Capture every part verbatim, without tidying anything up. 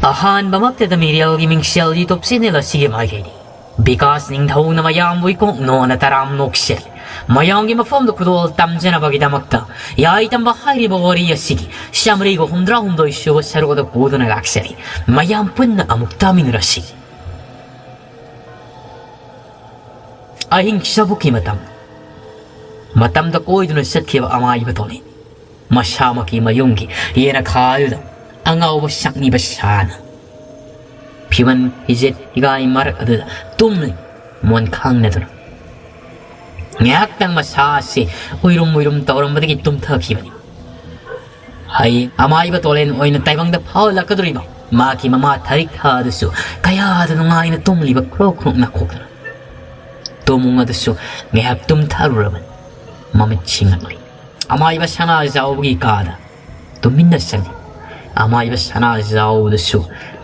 ꯑꯍꯥꯟꯕꯃꯛꯇꯗ ꯃꯤꯔꯦꯜꯒꯤ ꯃꯤꯡꯁꯦꯜ YouTube channel ꯑꯁꯤꯒꯤ ꯃꯥꯏꯀꯩꯅꯤ꯫ ꯕꯤꯀꯥꯁ ꯅꯤꯡꯊꯧꯅ ꯃꯌꯥꯝꯕꯨ ꯏꯀꯣꯛ ꯅꯣꯟꯅ ꯇꯔꯥꯝ ꯅꯣꯛꯆꯔꯤ꯫ ꯃꯌꯥꯝꯒꯤ ꯃꯐꯝꯗ ꯈꯨꯗꯣꯜ ꯇꯝꯖꯅꯕꯒꯤꯗꯃꯛꯇ ꯌꯥꯏ ꯇꯝꯕ ꯍꯥꯏꯔꯤꯕ ꯋꯥꯔꯤ ꯑꯁꯤꯒꯤ ꯆꯥꯃꯔꯤꯒ ꯍꯨꯝꯗ꯭ꯔꯥ ꯍꯨꯝꯗꯣꯏ ꯁꯨꯕ ꯁꯔꯨꯛ ꯑꯗꯨ ꯄꯨꯗꯨꯅ ꯂꯥꯛꯆꯔꯤ꯫ ꯃꯌꯥꯝ ꯄꯨꯟꯅ ꯑꯃꯨꯛ ꯇꯥꯃꯤꯟꯅꯔꯁꯤ꯫ ꯑꯍꯤꯡ ꯆꯕꯨꯛꯀꯤ ꯃꯇꯝ꯫ ꯃꯇꯝꯗ ꯀꯣꯏꯗꯨꯅ ꯆꯠꯈꯤꯕ ꯑꯃꯥꯏꯕ ꯇꯣꯂꯦꯟ꯫ ꯃꯁꯥꯃꯛꯀꯤ ꯃꯌꯨꯝꯒꯤ ꯌꯦꯅꯈꯥꯗꯨꯗ ꯑꯉꯥꯎꯕ ꯁꯛꯅꯤꯕ ꯁꯥꯅ ꯐꯤꯃꯟ ꯐꯤꯖꯦꯠ ꯍꯤꯒꯥꯏ ꯃꯔꯛ ꯑꯗꯨꯗ ꯇꯨꯝꯂꯤ ꯃꯣꯟ ꯈꯪꯅꯗꯨꯅ꯫ ꯉꯥꯏꯍꯥꯛꯇꯪ ꯃꯁꯥ ꯑꯁꯤ ꯎꯏꯔꯨꯝ ꯎꯏꯔꯨꯝ ꯇꯧꯔꯝꯕꯗꯒꯤ ꯇꯨꯝꯊꯈꯤꯕꯅꯤ꯫ ꯍꯌꯦꯡ ꯑꯃꯥꯏꯕ ꯇꯣꯂꯦꯟ ꯑꯣꯏꯅ ꯇꯥꯏꯕꯪꯗ ꯐꯥꯎꯍꯜꯂꯛꯀꯗꯧꯔꯤꯕ ꯃꯥꯒꯤ ꯃꯃꯥ ꯊꯔꯤꯛ ꯊꯥ ꯑꯗꯨꯁꯨ ꯀꯌꯥꯗ ꯅꯨꯡꯉꯥꯏꯅ ꯇꯨꯝꯂꯤꯕ ꯈ꯭ꯔꯣꯛ ꯈ꯭ꯔꯣꯛ ꯅꯥꯈꯣꯛꯇꯨꯅ꯫ ꯇꯨꯝꯃꯨꯡ ꯑꯗꯨꯁꯨ ꯉꯥꯏꯍꯥꯛ ꯇꯨꯝꯊꯔꯨꯔꯕꯅꯤ꯫ ꯃꯃꯤꯠ ꯁꯤꯡꯂꯛꯂꯤ꯫ ꯑꯃꯥꯏꯕ ꯁꯅꯥꯖꯥꯎꯕꯒꯤ ꯀꯥꯗ ꯇꯨꯃꯤꯟꯅ ꯆꯪꯉꯤ꯫ ꯑꯃꯥꯏꯕ ꯁꯅꯥꯖꯥꯎꯕꯗꯨꯁꯨ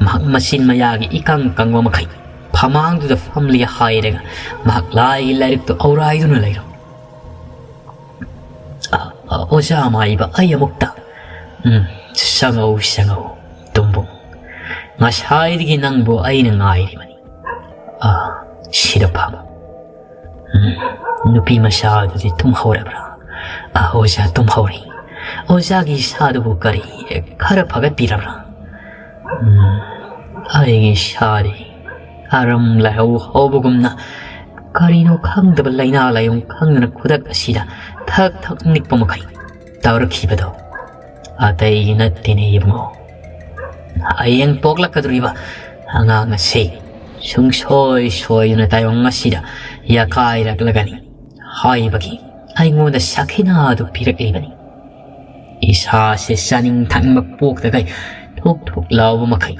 ꯃꯍꯥꯛ ꯃꯆꯤꯟ ꯃꯌꯥꯒꯤ ꯏꯀꯪ ꯀꯪꯕ ꯃꯈꯩ ꯐꯃꯥꯡꯗꯨꯗ ꯐꯝꯂꯤ ꯍꯥꯏꯔꯒ ꯃꯍꯥꯛ ꯂꯥꯏꯒꯤ ꯂꯥꯏꯔꯤꯛꯇꯨ ꯑꯧꯔꯥꯏꯗꯨꯅ ꯂꯩꯔꯝꯃꯤ꯫ "ꯑ, ꯑ, ꯑꯣꯖꯥ ꯑꯃꯥꯏꯕ, ꯑꯩ ꯑꯃꯨꯛꯇ"꯫ "ꯎꯝ, ꯆꯪꯉꯧ, ꯆꯪꯉꯧ, ꯇꯨꯝꯕꯨꯡ꯫ ꯉꯁꯥꯏꯗꯒꯤ ꯅꯪꯕꯨ ꯑꯩꯅ ꯉꯥꯏꯔꯤꯕꯅꯤ꯫ ꯑ, ꯁꯤꯗ ꯐꯝꯃꯨ꯫ ꯎꯝ, ꯅꯨꯄꯤ ꯃꯆꯥ ꯑꯗꯨꯗꯤ ꯇꯨꯝꯍꯧꯔꯕ꯭ꯔꯥ?" "ꯑ, ꯑꯣꯖꯥ, ꯇꯨꯝꯍꯧꯔꯤ꯫ ꯑꯣꯖꯥꯒꯤ ꯏꯁꯥꯗꯨꯕꯨ ꯀꯔꯤ ꯈꯔ ꯐꯒꯠꯄꯤꯔꯕ꯭ꯔꯥ?" "ꯎꯝ, ꯑꯩꯒꯤ ꯏꯁꯥꯗꯤ ꯑꯔꯝ ꯂꯥꯏꯍꯧ ꯍꯧꯕꯒꯨꯝꯅ ꯀꯔꯤꯅꯣ ꯈꯪꯗꯕ ꯂꯥꯏꯅꯥ ꯂꯥꯏꯌꯣꯡ ꯈꯪꯗꯅ ꯈꯨꯗꯛ ꯑꯁꯤꯗ ꯊꯛ ꯊꯛ ꯅꯤꯛꯄ ꯃꯈꯩ ꯇꯧꯔꯛꯈꯤꯕꯗꯣ ꯑꯇꯩꯒꯤ ꯅꯠꯇꯦꯅꯦ ꯏꯕꯨꯡꯉꯣ꯫ ꯍꯌꯦꯡ ꯄꯣꯛꯂꯛꯀꯗꯧꯔꯤꯕ ꯑꯉꯥꯡ ꯑꯁꯤ ꯁꯨꯡꯁꯣꯏ ꯁꯣꯏꯗꯅ ꯇꯥꯏꯕꯪ ꯑꯁꯤꯗ ꯌꯥꯀꯥꯏꯔꯛꯂꯒꯅꯤ ꯍꯥꯏꯕꯒꯤ ꯑꯩꯉꯣꯟꯗ ꯁꯥꯈꯤꯅꯥ ꯑꯗꯨ ꯄꯤꯔꯛꯂꯤꯕꯅꯤ"꯫ ꯏꯁꯥꯁꯦ ꯆꯥꯅꯤꯡ ꯊꯛꯅꯤꯡꯕ ꯄꯣꯛꯇꯈꯩ ꯊꯨꯛ ꯊꯨꯛ ꯂꯥꯎꯕ ꯃꯈꯩ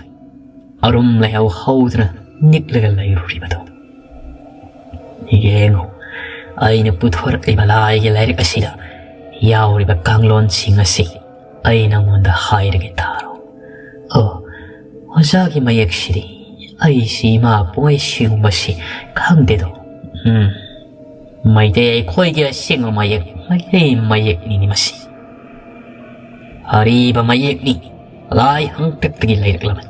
ꯑꯔꯨꯝ ꯂꯩꯍꯧ ꯍꯧꯗꯨꯅ ꯅꯤꯛꯂꯒ ꯂꯩꯔꯨꯔꯤꯕꯗꯣ꯫ ꯌꯦꯡꯉꯨ, ꯑꯩꯅ ꯄꯨꯊꯣꯔꯛꯂꯤꯕ ꯂꯥꯏꯒꯤ ꯂꯥꯏꯔꯤꯛ ꯑꯁꯤꯗ ꯌꯥꯎꯔꯤꯕ ꯀꯥꯡꯂꯣꯟꯁꯤꯡ ꯑꯁꯤ ꯑꯩ ꯅꯉꯣꯟꯗ ꯍꯥꯏꯔꯒꯦ ꯇꯥꯔꯣ꯫ ꯑꯣ, ꯑꯣꯖꯥꯒꯤ ꯃꯌꯦꯛꯁꯤꯗꯤ ꯑꯩꯁꯤ ꯏꯃꯥ ꯄꯣꯛꯑꯦ ꯁꯤꯒꯨꯝꯕꯁꯤ ꯈꯪꯗꯦꯗꯣ꯫ ꯎꯝ, ꯃꯩꯇꯩ ꯑꯩꯈꯣꯏꯒꯤ ꯑꯁꯦꯡꯕ ꯃꯌꯦꯛ ꯃꯩꯇꯩ ꯃꯌꯦꯛꯅꯤꯅꯦ ꯃꯁꯤ꯫ ꯑꯔꯤꯕ ꯃꯌꯦꯛꯅꯤ, ꯂꯥꯏ ꯍꯪꯇꯛꯇꯒꯤ ꯂꯩꯔꯛꯂꯕꯅꯤ꯫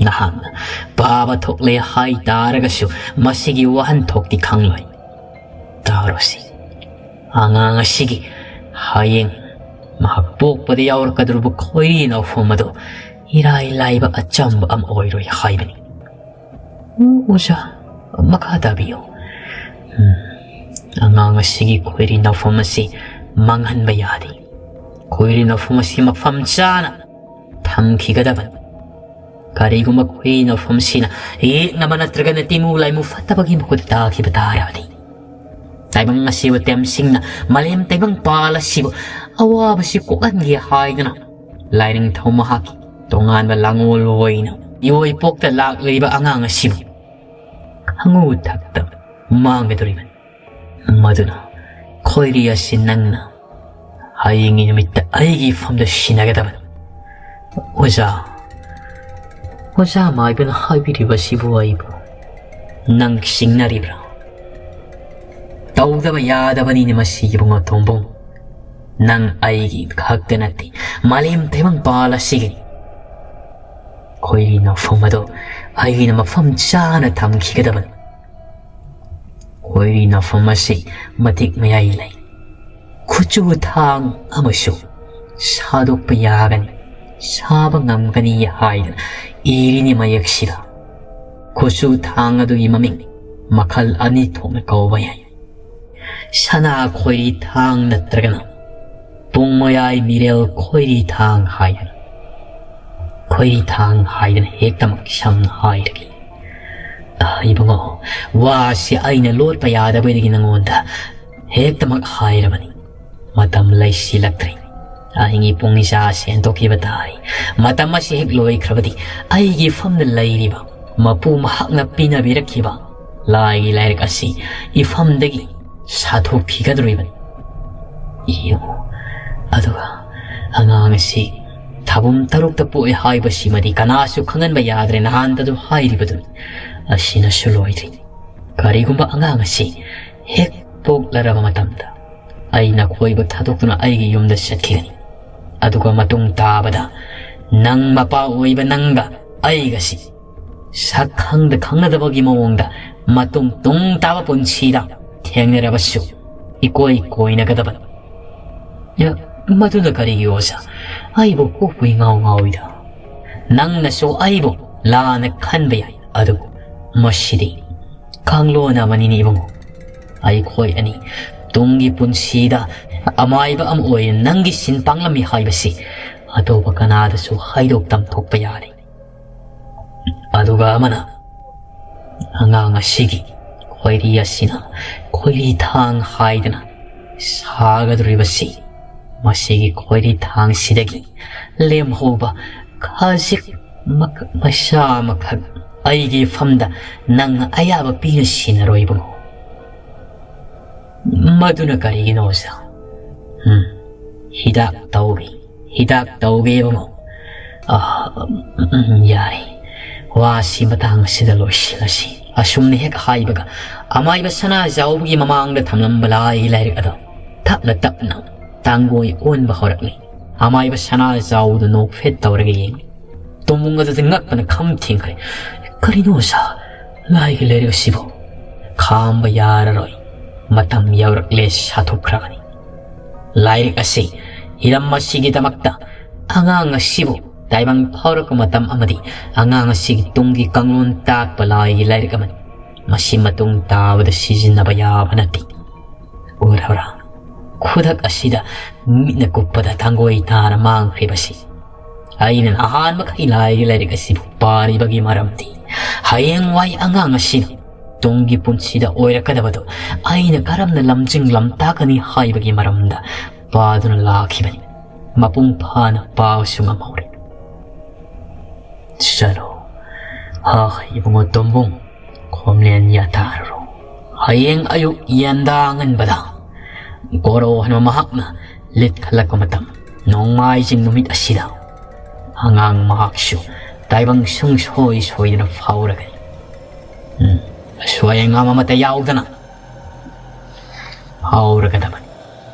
ꯅꯍꯥꯛꯅ ꯄꯥꯕ ꯊꯣꯛꯂꯦ ꯍꯥꯏ ꯇꯥꯔꯒꯁꯨ ꯃꯁꯤꯒꯤ ꯋꯥꯍꯟꯊꯣꯛꯇꯤ ꯈꯪꯂꯣꯏ꯫ ꯇꯥꯔꯣꯁꯤ, ꯑꯉꯥꯡ ꯑꯁꯤꯒꯤ ꯍꯌꯦꯡ ꯃꯍꯥꯛ ꯄꯣꯛꯄꯗ ꯌꯥꯎꯔꯛꯀꯗꯧꯔꯤꯕ ꯈꯣꯏꯔꯤ ꯅꯥꯎꯐꯝ ꯑꯗꯨ ꯏꯔꯥꯏ ꯂꯥꯏꯕ ꯑꯆꯝꯕ ꯑꯃ ꯑꯣꯏꯔꯣꯏ ꯍꯥꯏꯕꯅꯤ꯫ ꯑꯣꯖꯥ, ꯃꯈꯥ ꯇꯥꯕꯤꯌꯨ꯫ ꯎꯝ, ꯑꯉꯥꯡ ꯑꯁꯤꯒꯤ ꯈꯣꯏꯔꯤ ꯅꯥꯎꯐꯝ ꯑꯁꯤ ꯃꯥꯡꯍꯟꯕ ꯌꯥꯗꯦ꯫ ꯈꯣꯏꯔꯤ ꯅꯥꯎꯐꯝ ꯑꯁꯤ ꯃꯐꯝ ꯆꯥꯅ ꯊꯝꯈꯤꯒꯗꯕꯅꯤ꯫ ꯀꯔꯤꯒꯨꯝꯕ ꯈꯣꯏꯔꯤ ꯅꯥꯎꯐꯝꯁꯤꯅ ꯌꯦꯛꯅꯕ ꯅꯠꯇ꯭ꯔꯒꯅ ꯇꯤꯃꯨ ꯂꯥꯏꯃꯨ ꯐꯠꯇꯕꯒꯤ ꯃꯈꯨꯠꯇ ꯇꯥꯈꯤꯕ ꯇꯥꯔꯕꯗꯤ, ꯇꯥꯏꯕꯪ ꯑꯁꯤꯕꯨ ꯇꯦꯝꯁꯤꯡꯅ ꯃꯥꯂꯦꯝ ꯇꯥꯏꯕꯪ ꯄꯥꯜ ꯑꯁꯤꯕꯨ ꯑꯋꯥꯕꯁꯤ ꯀꯣꯛꯍꯟꯒꯦ ꯍꯥꯏꯗꯨꯅ ꯂꯥꯏꯅꯤꯡꯊꯧ ꯃꯍꯥꯛꯀꯤ ꯇꯣꯉꯥꯟꯕ ꯂꯥꯡꯑꯣꯜ ꯑꯣꯏꯅ ꯏꯑꯣꯏꯄꯣꯛꯇ ꯂꯥꯛꯂꯤꯕ ꯑꯉꯥꯡ ꯑꯁꯤꯕꯨ ꯍꯪꯉꯨ ꯊꯛꯇ ꯃꯥꯡꯒꯗꯧꯔꯤꯕꯅꯤ꯫ ꯃꯗꯨꯅ ꯈꯣꯏꯔꯤ ꯑꯁꯤ ꯅꯪꯅ ꯍꯌꯦꯡꯒꯤ ꯅꯨꯃꯤꯠꯇ ꯑꯩꯒꯤ ꯏꯐꯝꯗ ꯁꯤꯟꯅꯒꯗꯕꯅꯤ꯫ ꯑꯣꯖꯥ, ꯑꯣꯖꯥ ꯃꯥꯏꯕꯅ ꯍꯥꯏꯕꯤꯔꯤꯕꯁꯤꯕꯨ ꯑꯩꯕꯨ ꯅꯪ ꯆꯤꯡꯅꯔꯤꯕ꯭ꯔꯥ? ꯇꯧꯗꯕ ꯌꯥꯗꯕꯅꯤꯅꯦ ꯃꯁꯤ, ꯏꯕꯨꯡꯉꯣ ꯇꯣꯝꯕꯣꯝ꯫ ꯅꯪ ꯑꯩꯒꯤ ꯈꯛꯇ ꯅꯠꯇꯦ, ꯃꯥꯂꯦꯝ ꯇꯥꯏꯕꯪ ꯄꯥꯜ ꯑꯁꯤꯒꯤꯅꯤ꯫ ꯈꯣꯏꯔꯤ ꯅꯥꯎꯐꯝ ꯑꯗꯣ ꯑꯩꯅ ꯃꯐꯝ ꯆꯥꯅ ꯊꯝꯈꯤꯒꯗꯕꯅꯤ꯫ ꯈꯣꯏꯔꯤ ꯅꯥꯎꯐꯝ ꯑꯁꯤ ꯃꯇꯤꯛ ꯃꯌꯥꯏ ꯂꯩ꯫ ꯈꯨꯠꯁꯨ ꯊꯥꯡ ꯑꯃꯁꯨ ꯁꯥꯗꯣꯛꯄ ꯌꯥꯒꯅꯤ, ꯁꯥꯕ ꯉꯝꯒꯅꯤ ꯍꯥꯏꯗꯅ ꯏꯔꯤꯅꯤ ꯃꯌꯦꯛꯁꯤꯗ꯫ ꯈꯨꯠꯁꯨ ꯊꯥꯡ ꯑꯗꯨꯒꯤ ꯃꯃꯤꯡ ꯃꯈꯜ ꯑꯅꯤ ꯊꯣꯛꯅ ꯀꯧꯕ ꯌꯥꯏ꯫ ꯁꯅꯥ ꯈꯣꯏꯔꯤ ꯊꯥꯡ ꯅꯠꯇ꯭ꯔꯒꯅ ꯄꯨꯡ ꯃꯌꯥꯏ ꯃꯤꯔꯦꯜ ꯈꯣꯏꯔꯤ ꯊꯥꯡ ꯍꯥꯏꯗꯅ꯫ ꯈꯣꯏꯔꯤ ꯊꯥꯡ ꯍꯥꯏꯗꯅ ꯍꯦꯛꯇꯃꯛ ꯁꯝꯅ ꯍꯥꯏꯔꯒꯦ꯫ ꯑ, ꯏꯕꯨꯡꯉꯣ, ꯋꯥꯁꯤ ꯑꯩꯅ ꯂꯣꯠꯄ ꯌꯥꯗꯕꯗꯒꯤ ꯅꯉꯣꯟꯗ ꯍꯦꯛꯇꯃꯛ ꯍꯥꯏꯔꯕꯅꯤ꯫ ꯃꯇꯝ ꯂꯩꯁꯤꯜꯂꯛꯇ꯭ꯔꯦ꯫ ꯑꯍꯤꯡꯒꯤ ꯄꯨꯡ ꯏꯆꯥ ꯁꯦꯟꯗꯣꯛꯈꯤꯕ ꯇꯥꯏ꯫ ꯃꯇꯝ ꯑꯁꯤ ꯍꯦꯛ ꯂꯣꯏꯈ꯭ꯔꯕꯗꯤ ꯑꯩꯒꯤ ꯏꯐꯝꯗ ꯂꯩꯔꯤꯕ ꯃꯄꯨ ꯃꯍꯥꯛꯅ ꯄꯤꯅꯕꯤꯔꯛꯈꯤꯕ ꯂꯥꯏꯒꯤ ꯂꯥꯏꯔꯤꯛ ꯑꯁꯤ ꯏꯐꯝꯗꯒꯤ ꯁꯥꯊꯣꯛꯈꯤꯒꯗꯧꯔꯤꯕꯅꯤ꯫ ꯌꯦꯡꯉꯨ, ꯑꯗꯨꯒ ꯑꯉꯥꯡ ꯑꯁꯤ ꯊꯥꯕꯨꯝ ꯇꯔꯨꯛꯇ ꯄꯣꯛꯑꯦ ꯍꯥꯏꯕꯁꯤꯃꯗꯤ ꯀꯅꯥꯁꯨ ꯈꯪꯍꯟꯕ ꯌꯥꯗ꯭ꯔꯦ, ꯅꯍꯥꯟꯗꯁꯨ ꯍꯥꯏꯔꯤꯕꯗꯨꯅꯤ꯫ ꯑꯁꯤꯅꯁꯨ ꯂꯣꯏꯗ꯭ꯔꯤ꯫ ꯀꯔꯤꯒꯨꯝꯕ ꯑꯉꯥꯡ ꯑꯁꯤ ꯍꯦꯛ ꯄꯣꯛꯂꯔꯕ ꯃꯇꯝꯗ ꯑꯩ ꯅꯈꯣꯏꯕꯨ ꯊꯥꯗꯣꯛꯇꯨꯅ ꯑꯩꯒꯤ ꯌꯨꯝꯗ ꯆꯠꯈꯤꯒꯅꯤ꯫ ꯑꯗꯨꯒ ꯃꯇꯨꯡ ꯇꯥꯕꯗ ꯅꯪ ꯃꯄꯥ ꯑꯣꯏꯕ ꯅꯪꯒ ꯑꯩꯒꯁꯤ ꯁꯛ ꯈꯪꯗ ꯈꯪꯅꯗꯕꯒꯤ ꯃꯑꯣꯡꯗ ꯃꯇꯨꯡ ꯇꯨꯡ ꯇꯥꯕ ꯄꯨꯟꯁꯤꯗ ꯊꯦꯡꯅꯔꯕꯁꯨ ꯏꯀꯣꯏ ꯀꯣꯏꯅꯒꯗꯕꯅꯤ꯫ ꯌꯥ, ꯃꯗꯨꯅ ꯀꯔꯤꯒꯤ ꯑꯣꯖꯥ? ꯑꯩꯕꯨ ꯀꯣꯛꯄꯨ ꯏꯉꯥꯎ ꯉꯥꯎꯏꯗ꯫ ꯅꯪꯅꯁꯨ ꯑꯩꯕꯨ ꯂꯥꯟꯅ ꯈꯟꯕ ꯌꯥꯏ, ꯑꯗꯨꯕꯨ ꯃꯁꯤꯗꯤ ꯀꯥꯡꯂꯣꯟ ꯑꯃꯅꯤꯅꯦ ꯏꯕꯨꯡꯉꯣ꯫ ꯑꯩꯈꯣꯏ ꯑꯅꯤ ꯇꯨꯡꯒꯤ ꯄꯨꯟꯁꯤꯗ ꯑꯃꯥꯏꯕ ꯑꯃ ꯑꯣꯏꯅ ꯅꯪꯒꯤ ꯁꯤꯟ ꯄꯥꯡꯂꯝꯃꯤ ꯍꯥꯏꯕꯁꯤ ꯑꯇꯣꯞꯄ ꯀꯅꯥꯗꯁꯨ ꯍꯥꯏꯗꯣꯛ ꯇꯝꯊꯣꯛꯄ ꯌꯥꯔꯦ꯫ ꯑꯗꯨꯒ ꯑꯃꯅ, ꯑꯉꯥꯡ ꯑꯁꯤꯒꯤ ꯈꯣꯏꯔꯤ ꯑꯁꯤꯅ ꯈꯣꯏꯔꯤ ꯊꯥꯡ ꯍꯥꯏꯗꯅ ꯁꯥꯒꯗꯧꯔꯤꯕꯁꯤ, ꯃꯁꯤꯒꯤ ꯈꯣꯏꯔꯤ ꯊꯥꯡꯁꯤꯗꯒꯤ ꯂꯦꯝꯍꯧꯕ ꯈꯖꯤꯛ ꯃꯛ-, ꯃꯁꯥ ꯑꯃꯈꯛ ꯑꯩꯒꯤ ꯏꯐꯝꯗ ꯅꯪꯅ ꯑꯌꯥꯕ ꯄꯤꯅ ꯁꯤꯟꯅꯔꯣ ꯏꯕꯨꯡꯉꯣ꯫ ꯃꯗꯨꯅ ꯀꯔꯤꯒꯤꯅꯣ ꯑꯣꯖꯥ? ꯎꯝ, ꯍꯤꯗꯥꯛ ꯇꯧꯒꯦ, ꯍꯤꯗꯥꯛ ꯇꯧꯒꯦ ꯏꯕꯨꯡꯉꯣ꯫ ꯑ, ꯎꯝ, ꯎꯝ, ꯌꯥꯔꯦ꯫ ꯋꯥꯁꯤ ꯃꯇꯥꯡ ꯑꯁꯤꯗ ꯂꯣꯏꯁꯤꯜꯂꯁꯤ꯫ ꯑꯁꯨꯝꯅ ꯍꯦꯛ ꯍꯥꯏꯕꯒ ꯑꯃꯥꯏꯕ ꯁꯅꯥꯖꯥꯎꯕꯒꯤ ꯃꯃꯥꯡꯗ ꯊꯝꯂꯝꯕ ꯂꯥꯏꯒꯤ ꯂꯥꯏꯔꯤꯛ ꯑꯗꯣ ꯇꯞꯅ ꯇꯞꯅ ꯇꯥꯡꯒꯣꯏ ꯑꯣꯟꯕ ꯍꯧꯔꯛꯂꯤ꯫ ꯑꯃꯥꯏꯕ ꯁꯅꯥꯖꯥꯎꯕꯗꯨ ꯅꯣꯛꯐꯦꯠ ꯇꯧꯔꯒ ꯌꯦꯡꯂꯤ꯫ ꯇꯣꯝꯕꯨꯡ ꯑꯗꯨꯗꯤ ꯉꯛꯄꯅ ꯈꯝ ꯊꯦꯡꯈ꯭ꯔꯦ꯫ "ꯀꯔꯤꯅꯣ ꯑꯣꯖꯥ? ꯂꯥꯏꯒꯤ ꯂꯥꯏꯔꯤꯛ ꯑꯁꯤꯕꯨ?" "ꯈꯥꯝꯕ ꯌꯥꯔꯔꯣꯏ꯫ ꯃꯇꯝ ꯌꯧꯔꯛꯂꯦ, ꯁꯥꯊꯣꯛꯈ꯭ꯔꯕꯅꯤ꯫ ꯂꯥꯏꯔꯤꯛ ꯑꯁꯤ ꯍꯤꯔꯝ ꯑꯁꯤꯒꯤꯗꯃꯛꯇ ꯑꯉꯥꯡ ꯑꯁꯤꯕꯨ ꯇꯥꯏꯕꯪ ꯐꯥꯎꯔꯛꯄ ꯃꯇꯝ ꯑꯃꯗꯤ ꯑꯉꯥꯡ ꯑꯁꯤꯒꯤ ꯇꯨꯡꯒꯤ ꯀꯥꯡꯂꯣꯟ ꯇꯥꯛꯄ ꯂꯥꯏꯒꯤ ꯂꯥꯏꯔꯤꯛ ꯑꯃꯅꯤ꯫ ꯃꯁꯤ ꯃꯇꯨꯡ ꯇꯥꯕꯗ ꯁꯤꯖꯤꯟꯅꯕ ꯌꯥꯕ ꯅꯠꯇꯦ꯫ ꯎꯔꯕ꯭ꯔꯥ? ꯈꯨꯗꯛ ꯑꯁꯤꯗ ꯃꯤꯠꯅ ꯀꯨꯞꯄꯗ ꯊꯥꯡꯒꯣꯏ ꯇꯥꯔ ꯃꯥꯡꯈ꯭ꯔꯤꯕꯁꯤ꯫ ꯑꯩꯅ ꯑꯍꯥꯟꯕꯈꯩ ꯂꯥꯏꯒꯤ ꯂꯥꯏꯔꯤꯛ ꯑꯁꯤꯕꯨ ꯄꯥꯔꯤꯕꯒꯤ ꯃꯔꯝꯗꯤ ꯍꯌꯦꯡꯋꯥꯏ ꯑꯉꯥꯡ ꯑꯁꯤꯅ ꯇꯨꯡꯒꯤ ꯄꯨꯟꯁꯤꯗ ꯑꯣꯏꯔꯛꯀꯗꯕꯗꯨ ꯑꯩꯅ ꯀꯔꯝꯅ ꯂꯝꯖꯤꯡ ꯂꯝꯇꯥꯛꯀꯅꯤ ꯍꯥꯏꯕꯒꯤ ꯃꯔꯝꯗ ꯄꯥꯗꯨꯅ ꯂꯥꯛꯈꯤꯕꯅꯤ꯫ ꯃꯄꯨꯡ ꯐꯥꯅ ꯄꯥꯕꯁꯨ ꯉꯝꯍꯧꯔꯦ꯫ ꯆꯠꯂꯣ, ꯍꯥ, ꯏꯕꯨꯡꯉꯣ ꯇꯣꯝꯕꯨꯡ, ꯈꯣꯝꯂꯦꯟ ꯌꯥꯊꯥꯔꯨꯔꯣ꯫ ꯍꯌꯦꯡ ꯑꯌꯨꯛ ꯌꯦꯟꯗꯥ ꯉꯟꯕꯗ ꯒꯣꯔꯣ ꯍꯟꯕ ꯃꯍꯥꯛꯅ ꯂꯤꯠꯈꯠꯂꯛꯄ ꯃꯇꯝ, ꯅꯣꯡꯃꯥꯏꯖꯤꯡ ꯅꯨꯃꯤꯠ ꯑꯁꯤꯗ ꯑꯉꯥꯡ ꯃꯍꯥꯛꯁꯨ ꯇꯥꯏꯕꯪ ꯁꯨꯡꯁꯣꯏ ꯁꯣꯏꯗꯅ ꯐꯥꯎꯔꯒꯅꯤ꯫ ꯎꯝ, ꯑꯁꯣꯏ ꯑꯉꯥꯝ ꯑꯃꯠꯇ ꯌꯥꯎꯗꯅ ꯐꯥꯎꯔꯒꯗꯕꯅꯤ꯫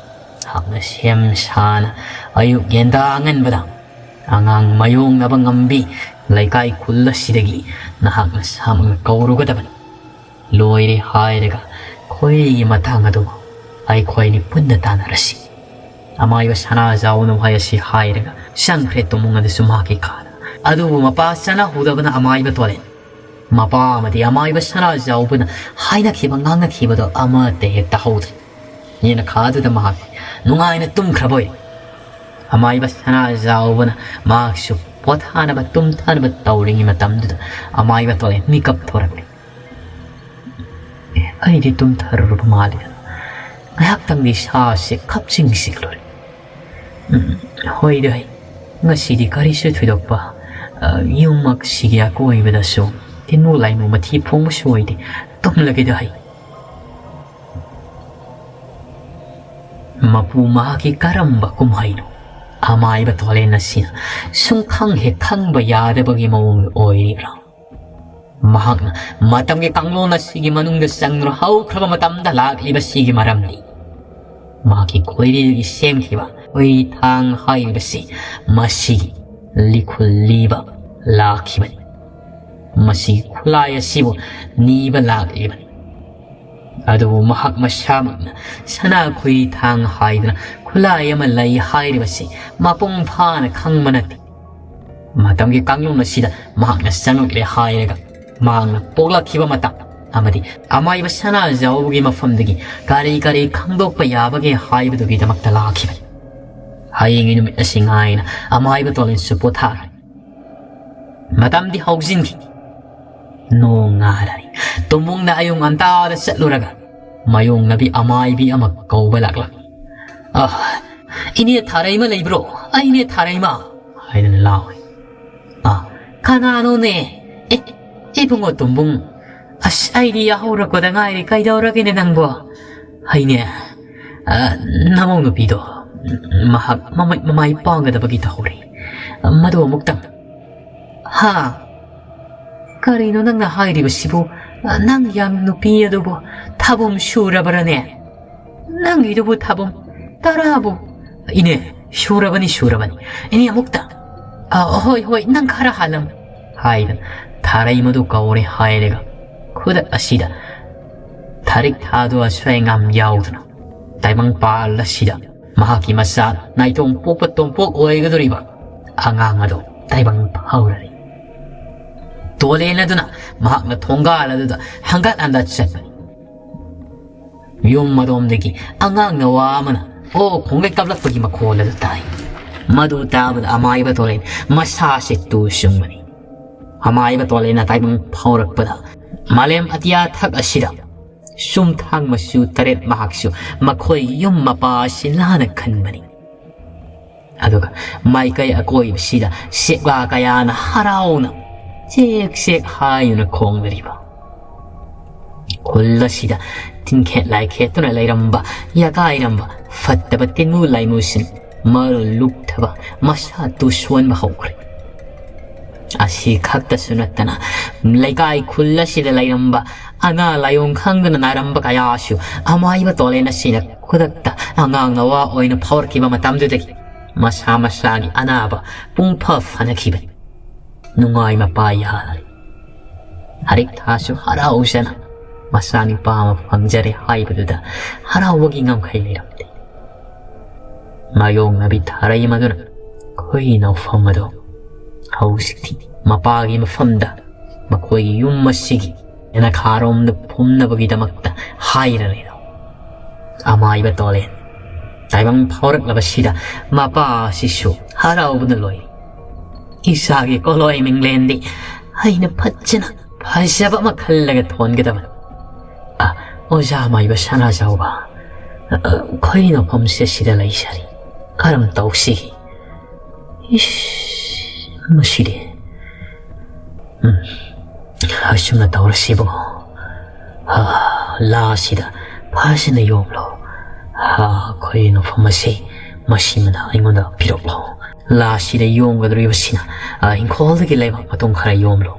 ꯃꯍꯥꯛꯅ ꯁꯦꯝ ꯁꯥꯅ ꯑꯌꯨꯛ ꯌꯦꯟꯗꯥ ꯑꯉꯟꯕꯗ ꯑꯉꯥꯡ ꯃꯥꯌꯣꯛꯅꯕ ꯉꯝꯕꯤ ꯂꯩꯀꯥꯏ ꯈꯨꯜ ꯑꯁꯤꯗꯒꯤ ꯅꯍꯥꯛ ꯅꯁꯥꯃꯛꯅ ꯀꯧꯔꯨꯒꯗꯕꯅꯤ꯫ ꯂꯣꯏꯔꯦ ꯍꯥꯏꯔꯒ ꯈꯣꯏꯔꯤꯒꯤ ꯃꯇꯥꯡ ꯑꯗꯨ ꯑꯩꯈꯣꯏꯅꯤ ꯄꯨꯟꯅ ꯇꯥꯟꯅꯔꯁꯤ꯫ ꯑꯃꯥꯏꯕ ꯁꯅꯥꯖꯥꯎꯅ ꯋꯥꯍꯩ ꯑꯁꯤ ꯍꯥꯏꯔꯒ ꯆꯪꯈ꯭ꯔꯦ ꯇꯨꯃꯨꯡ ꯑꯗꯨꯁꯨ ꯃꯍꯥꯛꯀꯤ ꯀꯥꯗ꯫ ꯑꯗꯨꯕꯨ ꯃꯄꯥ ꯆꯅꯥꯍꯧꯗꯕꯅ ꯑꯃꯥꯏꯕ ꯇꯣꯂꯦꯟ ꯃꯄꯥ ꯑꯃꯗꯤ ꯑꯃꯥꯏꯕ ꯁꯅꯥꯖꯥꯎꯕꯅ ꯍꯥꯏꯅꯈꯤꯕ ꯉꯥꯡꯅꯈꯤꯕꯗꯣ ꯑꯃꯠꯇ ꯍꯦꯛ ꯇꯥꯍꯧꯗ꯭ꯔꯦ꯫ ꯌꯦꯅꯈꯥꯗꯨꯗ ꯃꯍꯥꯛ ꯅꯨꯡꯉꯥꯏꯅ ꯇꯨꯝꯈ꯭ꯔꯕ ꯑꯣꯏꯔꯦ꯫ ꯑꯃꯥꯏꯕ ꯁꯅꯥꯖꯥꯎꯕꯅ ꯃꯍꯥꯛꯁꯨ ꯄꯣꯊꯥꯅꯕ ꯇꯨꯝꯊꯅꯕ ꯇꯧꯔꯤꯉꯩ ꯃꯇꯝꯗꯨꯗ ꯑꯃꯥꯏꯕ ꯇꯣꯂꯦꯟ ꯃꯤꯀꯞ ꯊꯣꯔꯛꯂꯦ꯫ "ꯑꯦ, ꯑꯩꯗꯤ ꯇꯨꯝꯊꯔꯨꯔꯕ ꯃꯥꯜꯂꯦꯗꯅ꯫ ꯉꯥꯏꯍꯥꯛꯇꯪꯗꯤ ꯏꯁꯥꯁꯦ ꯈꯞꯆꯤꯡ ꯆꯤꯛꯂꯨꯔꯦ꯫ ꯎꯝ, ꯍꯣꯏꯗ, ꯉꯁꯤꯗꯤ ꯀꯔꯤꯁꯨ ꯊꯣꯏꯗꯣꯛꯄ, ꯑ, ꯌꯨꯝꯃꯛꯁꯤꯒꯤ ꯑꯀꯣꯏꯕꯗꯁꯨ ꯇꯤꯟꯃꯨ ꯂꯥꯏꯃꯨ ꯃꯊꯤ ꯐꯣꯡꯕꯁꯨ ꯑꯣꯏꯗꯦ꯫ ꯇꯨꯝꯂꯒꯦꯗ ꯑꯩ꯫" ꯃꯄꯨ ꯃꯍꯥꯛꯀꯤ ꯀꯔꯝꯕ ꯀꯨꯝꯍꯩꯅꯣ? ꯑꯃꯥꯏꯕ ꯇꯣꯂꯦꯟ ꯑꯁꯤꯅ ꯁꯨꯡꯈꯪ ꯍꯦꯛ ꯈꯪꯕ ꯌꯥꯗꯕꯒꯤ ꯃꯑꯣꯡꯗ ꯑꯣꯏꯔꯤꯕ꯭ꯔꯥ? ꯃꯍꯥꯛꯅ ꯃꯇꯝꯒꯤ ꯀꯥꯡꯂꯣꯟ ꯑꯁꯤꯒꯤ ꯃꯅꯨꯡꯗ ꯆꯪꯗꯨꯅ ꯍꯧꯈ꯭ꯔꯕ ꯃꯇꯝꯗ ꯂꯥꯛꯂꯤꯕꯁꯤꯒꯤ ꯃꯔꯝꯗꯤ ꯃꯍꯥꯛꯀꯤ ꯈꯣꯏꯔꯤꯗꯒꯤ ꯁꯦꯝꯈꯤꯕ ꯈꯣꯏꯔꯤ ꯊꯥꯡ ꯍꯥꯏꯔꯤꯕꯁꯤ ꯃꯁꯤꯒꯤ ꯂꯤꯈꯨꯜ ꯂꯤꯕ ꯂꯥꯛꯈꯤꯕꯅꯤ꯫ ꯃꯁꯤꯒꯤ ꯈꯨꯠꯂꯥꯏ ꯑꯁꯤꯕꯨ ꯅꯤꯕ ꯂꯥꯛꯂꯤꯕꯅꯤ꯫ ꯑꯗꯨꯕꯨ ꯃꯍꯥꯛ ꯃꯁꯥꯃꯛꯅ ꯁꯅꯥ ꯈꯣꯏꯔꯤ ꯊꯥꯡ ꯍꯥꯏꯗꯅ ꯈꯨꯠꯂꯥꯏ ꯑꯃ ꯂꯩ ꯍꯥꯏꯔꯤꯕꯁꯤ ꯃꯄꯨꯡ ꯐꯥꯅ ꯈꯪꯕ ꯅꯠꯇꯦ꯫ ꯃꯇꯝꯒꯤ ꯀꯥꯡꯂꯣꯟ ꯑꯁꯤꯗ ꯃꯍꯥꯛꯅ ꯆꯪꯂꯛꯂꯦ ꯍꯥꯏꯔꯒ ꯃꯍꯥꯛꯅ ꯄꯣꯛꯂꯛꯈꯤꯕ ꯃꯇꯝ ꯑꯃꯗꯤ ꯑꯃꯥꯏꯕ ꯁꯅꯥꯖꯥꯎꯕꯒꯤ ꯃꯐꯝꯗꯒꯤ ꯀꯔꯤ ꯀꯔꯤ ꯈꯪꯗꯣꯛꯄ ꯌꯥꯕꯒꯦ ꯍꯥꯏꯕꯗꯨꯒꯤꯗꯃꯛꯇ ꯂꯥꯛꯈꯤꯕꯅꯤ꯫ ꯍꯌꯦꯡꯒꯤ ꯅꯨꯃꯤꯠ ꯑꯁꯤ ꯉꯥꯏꯅ ꯑꯃꯥꯏꯕ ꯇꯣꯂꯦꯟꯁꯨ ꯄꯣꯊꯥꯈ꯭ꯔꯦ꯫ ꯃꯇꯝꯗꯤ ꯍꯧꯖꯤꯟꯈꯤ꯫ ꯅꯣꯡ ꯉꯥꯜꯂꯔꯤ꯫ ꯇꯨꯃꯨꯡꯅ ꯑꯌꯨꯛ ꯉꯟꯇꯥꯗ ꯆꯠꯂꯨꯔꯒ ꯃꯥꯌꯣꯡꯅꯕꯤ ꯑꯃꯥꯏꯕꯤ ꯑꯃ ꯀꯧꯕ ꯂꯥꯛꯂꯝꯃꯤ꯫ "ꯑ, ꯏꯅꯦ ꯊꯥꯔꯩꯃ ꯂꯩꯕ꯭ꯔꯣ? ꯑꯩꯅꯦ ꯊꯥꯔꯩꯃ!" ꯍꯥꯏꯗꯅ ꯂꯥꯎꯏ꯫ "ꯑ, ꯀꯅꯥꯅꯣꯅꯦ? ꯑꯦ, ꯏꯕꯨꯡꯉꯣ ꯇꯨꯝꯕꯨꯡ, ꯑꯁ, ꯑꯩꯗꯤ ꯌꯥꯍꯧꯔꯛꯄꯗ ꯉꯥꯏꯔꯤ꯫ ꯀꯩꯗꯧꯔꯒꯦꯅꯦ ꯅꯪꯕꯣ?" "ꯍꯩꯅꯦ, ꯑ, ꯅꯃꯧ ꯅꯨꯄꯤꯗꯣ, ꯃꯍꯥꯛ ꯃꯃꯩ ꯃꯃꯥꯏ ꯄꯥꯡꯒꯗꯕꯒꯤ ꯇꯧꯍꯧꯔꯤ꯫ ꯃꯗꯨ ꯑꯃꯨꯛꯇꯪ꯫" "ꯍꯥ? ꯀꯔꯤꯅꯣ ꯅꯪꯅ ꯍꯥꯏꯔꯤꯕꯁꯤꯕꯨ? ꯅꯪ ꯌꯥꯝ ꯅꯨꯄꯤ ꯑꯗꯨꯕꯨ ꯊꯥꯕꯨꯝ ꯁꯨꯔꯕꯔꯅꯦ? ꯅꯪꯒꯤꯗꯨꯕꯨ ꯊꯥꯕꯨꯝ ꯇꯔꯥꯕꯨ?" "ꯏꯅꯦ, ꯁꯨꯔꯕꯅꯤ, ꯁꯨꯔꯕꯅꯤ꯫ ꯏꯅꯦ, ꯑꯃꯨꯛꯇ, "ꯑ, ꯍꯣꯏ, ꯍꯣꯏ, ꯅꯪ ꯈꯔ ꯍꯥꯜꯂꯝꯃꯨ," ꯍꯥꯏꯗꯅ ꯊꯥꯔꯩ ꯃꯗꯨ ꯀꯧꯔꯦ ꯍꯥꯏꯔꯒ, ꯈꯨꯗꯛ ꯑꯁꯤꯗ ꯊꯥꯔꯤꯛ ꯊꯥꯗꯣ ꯑꯁꯣꯏ ꯑꯉꯥꯝ ꯌꯥꯎꯗꯅ ꯇꯥꯏꯕꯪ ꯄꯥꯜ ꯑꯁꯤꯗ ꯃꯍꯥꯛꯀꯤ ꯃꯆꯥ ꯅꯥꯏꯇꯣꯝ ꯄꯣꯛꯄ ꯇꯣꯝꯄꯣꯛ ꯑꯣꯏꯒꯗꯧꯔꯤꯕ ꯑꯉꯥꯡ ꯑꯗꯨ ꯇꯥꯏꯕꯪ ꯐꯥꯎꯔꯔꯦ꯫ ꯇꯣꯂꯦꯟ ꯑꯗꯨꯅ ꯃꯍꯥꯛꯅ ꯊꯣꯡꯒꯥꯜ ꯑꯗꯨꯗ ꯍꯪꯒꯠ ꯍꯟꯗ ꯆꯠꯄꯅꯤ꯫ ꯌꯨꯝ ꯑꯗꯣꯝꯗꯒꯤ ꯑꯉꯥꯡ ꯅꯋꯥ ꯑꯃꯅ "ꯑꯣ" ꯈꯣꯡꯒꯩ ꯀꯥꯞꯂꯛꯄꯒꯤ ꯃꯈꯣꯜ ꯑꯗꯨ ꯇꯥꯏ꯫ ꯃꯗꯨ ꯇꯥꯕꯗ ꯑꯃꯥꯏꯕ ꯇꯣꯂꯦꯟ ꯃꯁꯥꯁꯦ ꯇꯨ ꯆꯨꯡꯕꯅꯤ꯫ ꯑꯃꯥꯏꯕ ꯇꯣꯂꯦꯟꯅ ꯇꯥꯏꯕꯪ ꯐꯥꯎꯔꯛꯄꯗ ꯃꯥꯂꯦꯝ ꯑꯇꯤꯌꯥ ꯊꯛ ꯑꯁꯤꯗ ꯆꯨꯝꯊꯥꯡ ꯃꯆꯨ ꯇꯔꯦꯠ ꯃꯍꯥꯛꯁꯨ ꯃꯈꯣꯏꯒꯤ ꯌꯨꯝ ꯃꯄꯥ ꯑꯁꯤ ꯂꯥꯅ ꯈꯟꯕꯅꯤ꯫ ꯑꯗꯨꯒ ꯃꯥꯏꯀꯩ ꯑꯀꯣꯏꯕꯁꯤꯗ ꯁꯦꯛꯂꯥ ꯀꯌꯥꯅ ꯍꯔꯥꯎꯅ ꯆꯦꯛ ꯆꯦꯛ ꯍꯥꯏꯗꯨꯅ ꯈꯣꯡꯅꯔꯤꯕ꯫ ꯈꯨꯜ ꯑꯁꯤꯗ ꯇꯤꯟꯈꯦꯠ ꯂꯥꯏꯈꯦꯠꯇꯨꯅ ꯂꯩꯔꯝꯕ, ꯌꯥꯒꯥꯏꯔꯝꯕ ꯐꯠꯇꯕ ꯇꯤꯟꯃꯨ ꯂꯥꯏꯃꯨꯁꯤꯡ ꯃꯔꯨ ꯂꯨꯞꯊꯕ, ꯃꯁꯥ ꯇꯨ ꯁꯣꯟꯕ ꯍꯧꯈ꯭ꯔꯦ꯫ ꯑꯁꯤ ꯈꯛꯇꯁꯨ ꯅꯠꯇꯅ, ꯂꯩꯀꯥꯏ ꯈꯨꯜ ꯑꯁꯤꯗ ꯂꯩꯔꯝꯕ ꯑꯅꯥ ꯂꯥꯏꯑꯣꯡ ꯈꯪꯗꯅ ꯅꯥꯔꯝꯕ ꯀꯌꯥꯁꯨ ꯑꯃꯥꯏꯕ ꯇꯣꯂꯦꯟ ꯑꯁꯤꯅ ꯈꯨꯗꯛꯇ ꯑꯉꯥꯡ ꯅꯋꯥ ꯑꯣꯏꯅ ꯐꯥꯎꯔꯛꯈꯤꯕ ꯃꯇꯝꯗꯨꯗꯒꯤ ꯃꯁꯥ ꯃꯁꯥꯒꯤ ꯑꯅꯥꯕ ꯄꯨꯡꯐ ꯐꯅꯈꯤꯕꯅꯤ꯫ ꯅꯨꯡꯉꯥꯏ ꯃꯄꯥ ꯌꯥꯔꯦ꯫ ꯍꯔꯤꯛ ꯊꯥꯁꯨ ꯍꯔꯥꯎꯖꯅ ꯃꯆꯥꯅꯨꯄꯥ ꯑꯃ ꯐꯪꯖꯔꯦ ꯍꯥꯏꯕꯗꯨꯗ ꯍꯔꯥꯎꯕꯒꯤ ꯉꯝꯈꯩ ꯂꯩꯔꯝꯗꯦ꯫ ꯃꯥꯌꯣꯡꯅꯕꯤ ꯊꯥꯔꯩ ꯃꯗꯨꯅ ꯈꯣꯏ ꯅꯧꯐꯝ ꯑꯗꯣ ꯍꯧꯖꯤꯛꯇꯤ ꯃꯄꯥꯒꯤ ꯃꯐꯝꯗ ꯃꯈꯣꯏꯒꯤ ꯌꯨꯝ ꯑꯁꯤꯒꯤ ꯌꯦꯅꯈꯥꯔꯣꯝꯗ ꯐꯨꯝꯅꯕꯒꯤꯗꯃꯛꯇ ꯍꯥꯏꯔ ꯂꯩꯔꯝ꯫ ꯑꯃꯥꯏꯕ ꯇꯣꯂꯦꯟ ꯇꯥꯏꯕꯪ ꯐꯥꯎꯔꯛꯂꯕꯁꯤꯗ ꯃꯄꯥ ꯑꯁꯤꯁꯨ ꯍꯔꯥꯎꯕꯅ ꯂꯣꯏ꯫ "ꯏꯆꯥꯒꯤ ꯀꯣꯂꯣꯏ ꯃꯤꯡꯂꯦꯟꯗꯤ ꯑꯩꯅ ꯐꯖꯅ ꯐꯖꯕ ꯑꯃ ꯈꯜꯂꯒ ꯊꯣꯟꯒꯗꯕꯅꯤ꯫ ꯑ, ꯑꯣꯖꯥ ꯃꯥꯏꯕ ꯁꯅꯥꯖꯥꯎꯕ, ꯑ, ꯑ, ꯈꯣꯏꯔꯤ ꯅꯣꯐꯝꯁꯦ ꯁꯤꯗ ꯂꯩꯖꯔꯤ꯫ ꯀꯔꯝ ꯇꯧꯁꯤꯒꯦ? ꯏꯁ, ꯃꯁꯤꯗꯤ꯫ ꯎꯝ, ꯑꯁꯨꯝꯅ ꯇꯧꯔꯁꯤ ꯏꯕꯨꯡꯉꯣ꯫ ꯑ, ꯂꯥꯁꯤꯗ ꯐꯖꯅ ꯌꯣꯝꯂꯣ꯫ ꯑ, ꯈꯣꯏꯔꯤ ꯅꯣꯐꯝ ꯑꯁꯤ ꯃꯁꯤꯃꯅ ꯑꯩꯉꯣꯟꯗ ꯄꯤꯔꯛꯂꯣ꯫ ꯂꯥꯁꯤꯗ ꯌꯣꯝꯒꯗꯧꯔꯤꯕꯁꯤꯅ, ꯑ, ꯏꯪꯈꯣꯜꯗꯒꯤ ꯂꯩꯕꯥꯛ ꯃꯇꯨꯝ ꯈꯔ ꯌꯣꯝꯂꯣ꯫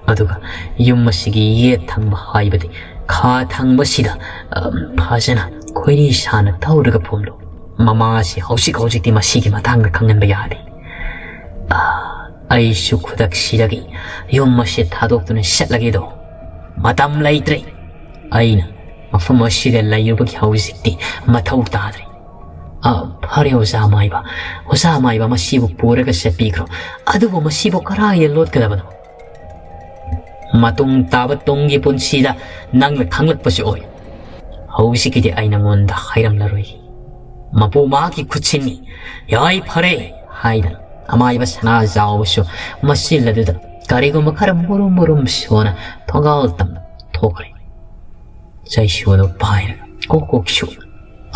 ꯑꯗꯨꯒ ꯌꯨꯝ ꯑꯁꯤꯒꯤ ꯌꯦꯠ ꯊꯪꯕ ꯍꯥꯏꯕꯗꯤ ꯈꯥ ꯊꯪꯕꯁꯤꯗ, ꯑ, ꯐꯖꯅ ꯈꯣꯏꯔꯤ ꯁꯥꯅ ꯇꯧꯔꯒ ꯐꯨꯝꯂꯨ꯫ ꯃꯃꯥ ꯑꯁꯤ ꯍꯧꯖꯤꯛ ꯍꯧꯖꯤꯛꯇꯤ ꯃꯁꯤꯒꯤ ꯃꯇꯥꯡꯗ ꯈꯪꯍꯟꯕ ꯌꯥꯗꯦ꯫ ꯑꯩꯁꯨ ꯈꯨꯗꯛꯁꯤꯗꯒꯤ ꯌꯨꯝ ꯑꯁꯤ ꯊꯥꯗꯣꯛꯇꯨꯅ ꯆꯠꯂꯒꯦꯗꯣ꯫ ꯃꯇꯝ ꯂꯩꯇ꯭ꯔꯦ꯫ ꯑꯩꯅ ꯃꯐꯝ ꯑꯁꯤꯗ ꯂꯩꯔꯨꯕꯒꯤ ꯍꯧꯖꯤꯛꯇꯤ ꯃꯊꯧ ꯇꯥꯗ꯭ꯔꯦ꯫ ꯑ, ꯐꯔꯦ ꯑꯣꯖꯥ ꯃꯥꯏꯕ꯫ ꯑꯣꯖꯥ ꯃꯥꯏꯕ ꯃꯁꯤꯕꯨ ꯄꯨꯔꯒ ꯆꯠꯄꯤꯈ꯭ꯔꯣ꯫ ꯑꯗꯨꯕꯨ ꯃꯁꯤꯕꯨ ꯀꯔꯥꯏꯗ ꯂꯣꯠꯀꯗꯕꯅꯣ? ꯃꯇꯨꯡ ꯇꯥꯕ ꯇꯨꯡꯒꯤ ꯄꯨꯟꯁꯤꯗ ꯅꯪꯅ ꯈꯪꯂꯛꯄꯁꯨ ꯑꯣꯏ꯫ ꯍꯧꯖꯤꯛꯀꯤꯗꯤ ꯑꯩ ꯅꯉꯣꯟꯗ ꯍꯥꯏꯔꯝꯂꯔꯣꯏ꯫ ꯃꯄꯨ ꯃꯍꯥꯛꯀꯤ ꯈꯨꯠꯁꯤꯅꯤ꯫ "ꯌꯥꯏ, ꯐꯔꯦ" ꯍꯥꯏꯗꯅ ꯑꯃꯥꯏꯕ ꯁꯅꯥꯖꯥꯎꯕꯁꯨ ꯃꯆꯤꯜ ꯑꯗꯨꯗ ꯀꯔꯤꯒꯨꯝꯕ ꯈꯔ ꯃꯨꯔꯨꯝ ꯃꯨꯔꯨꯝ ꯁꯣꯟꯅ ꯊꯣꯡꯒꯥꯜ ꯇꯝꯅ ꯊꯣꯛꯈ꯭ꯔꯦ꯫ ꯆꯩꯁꯨ ꯑꯗꯨ ꯄꯥꯏꯔꯒ ꯀꯣꯛ ꯀꯣꯛ ꯁꯨ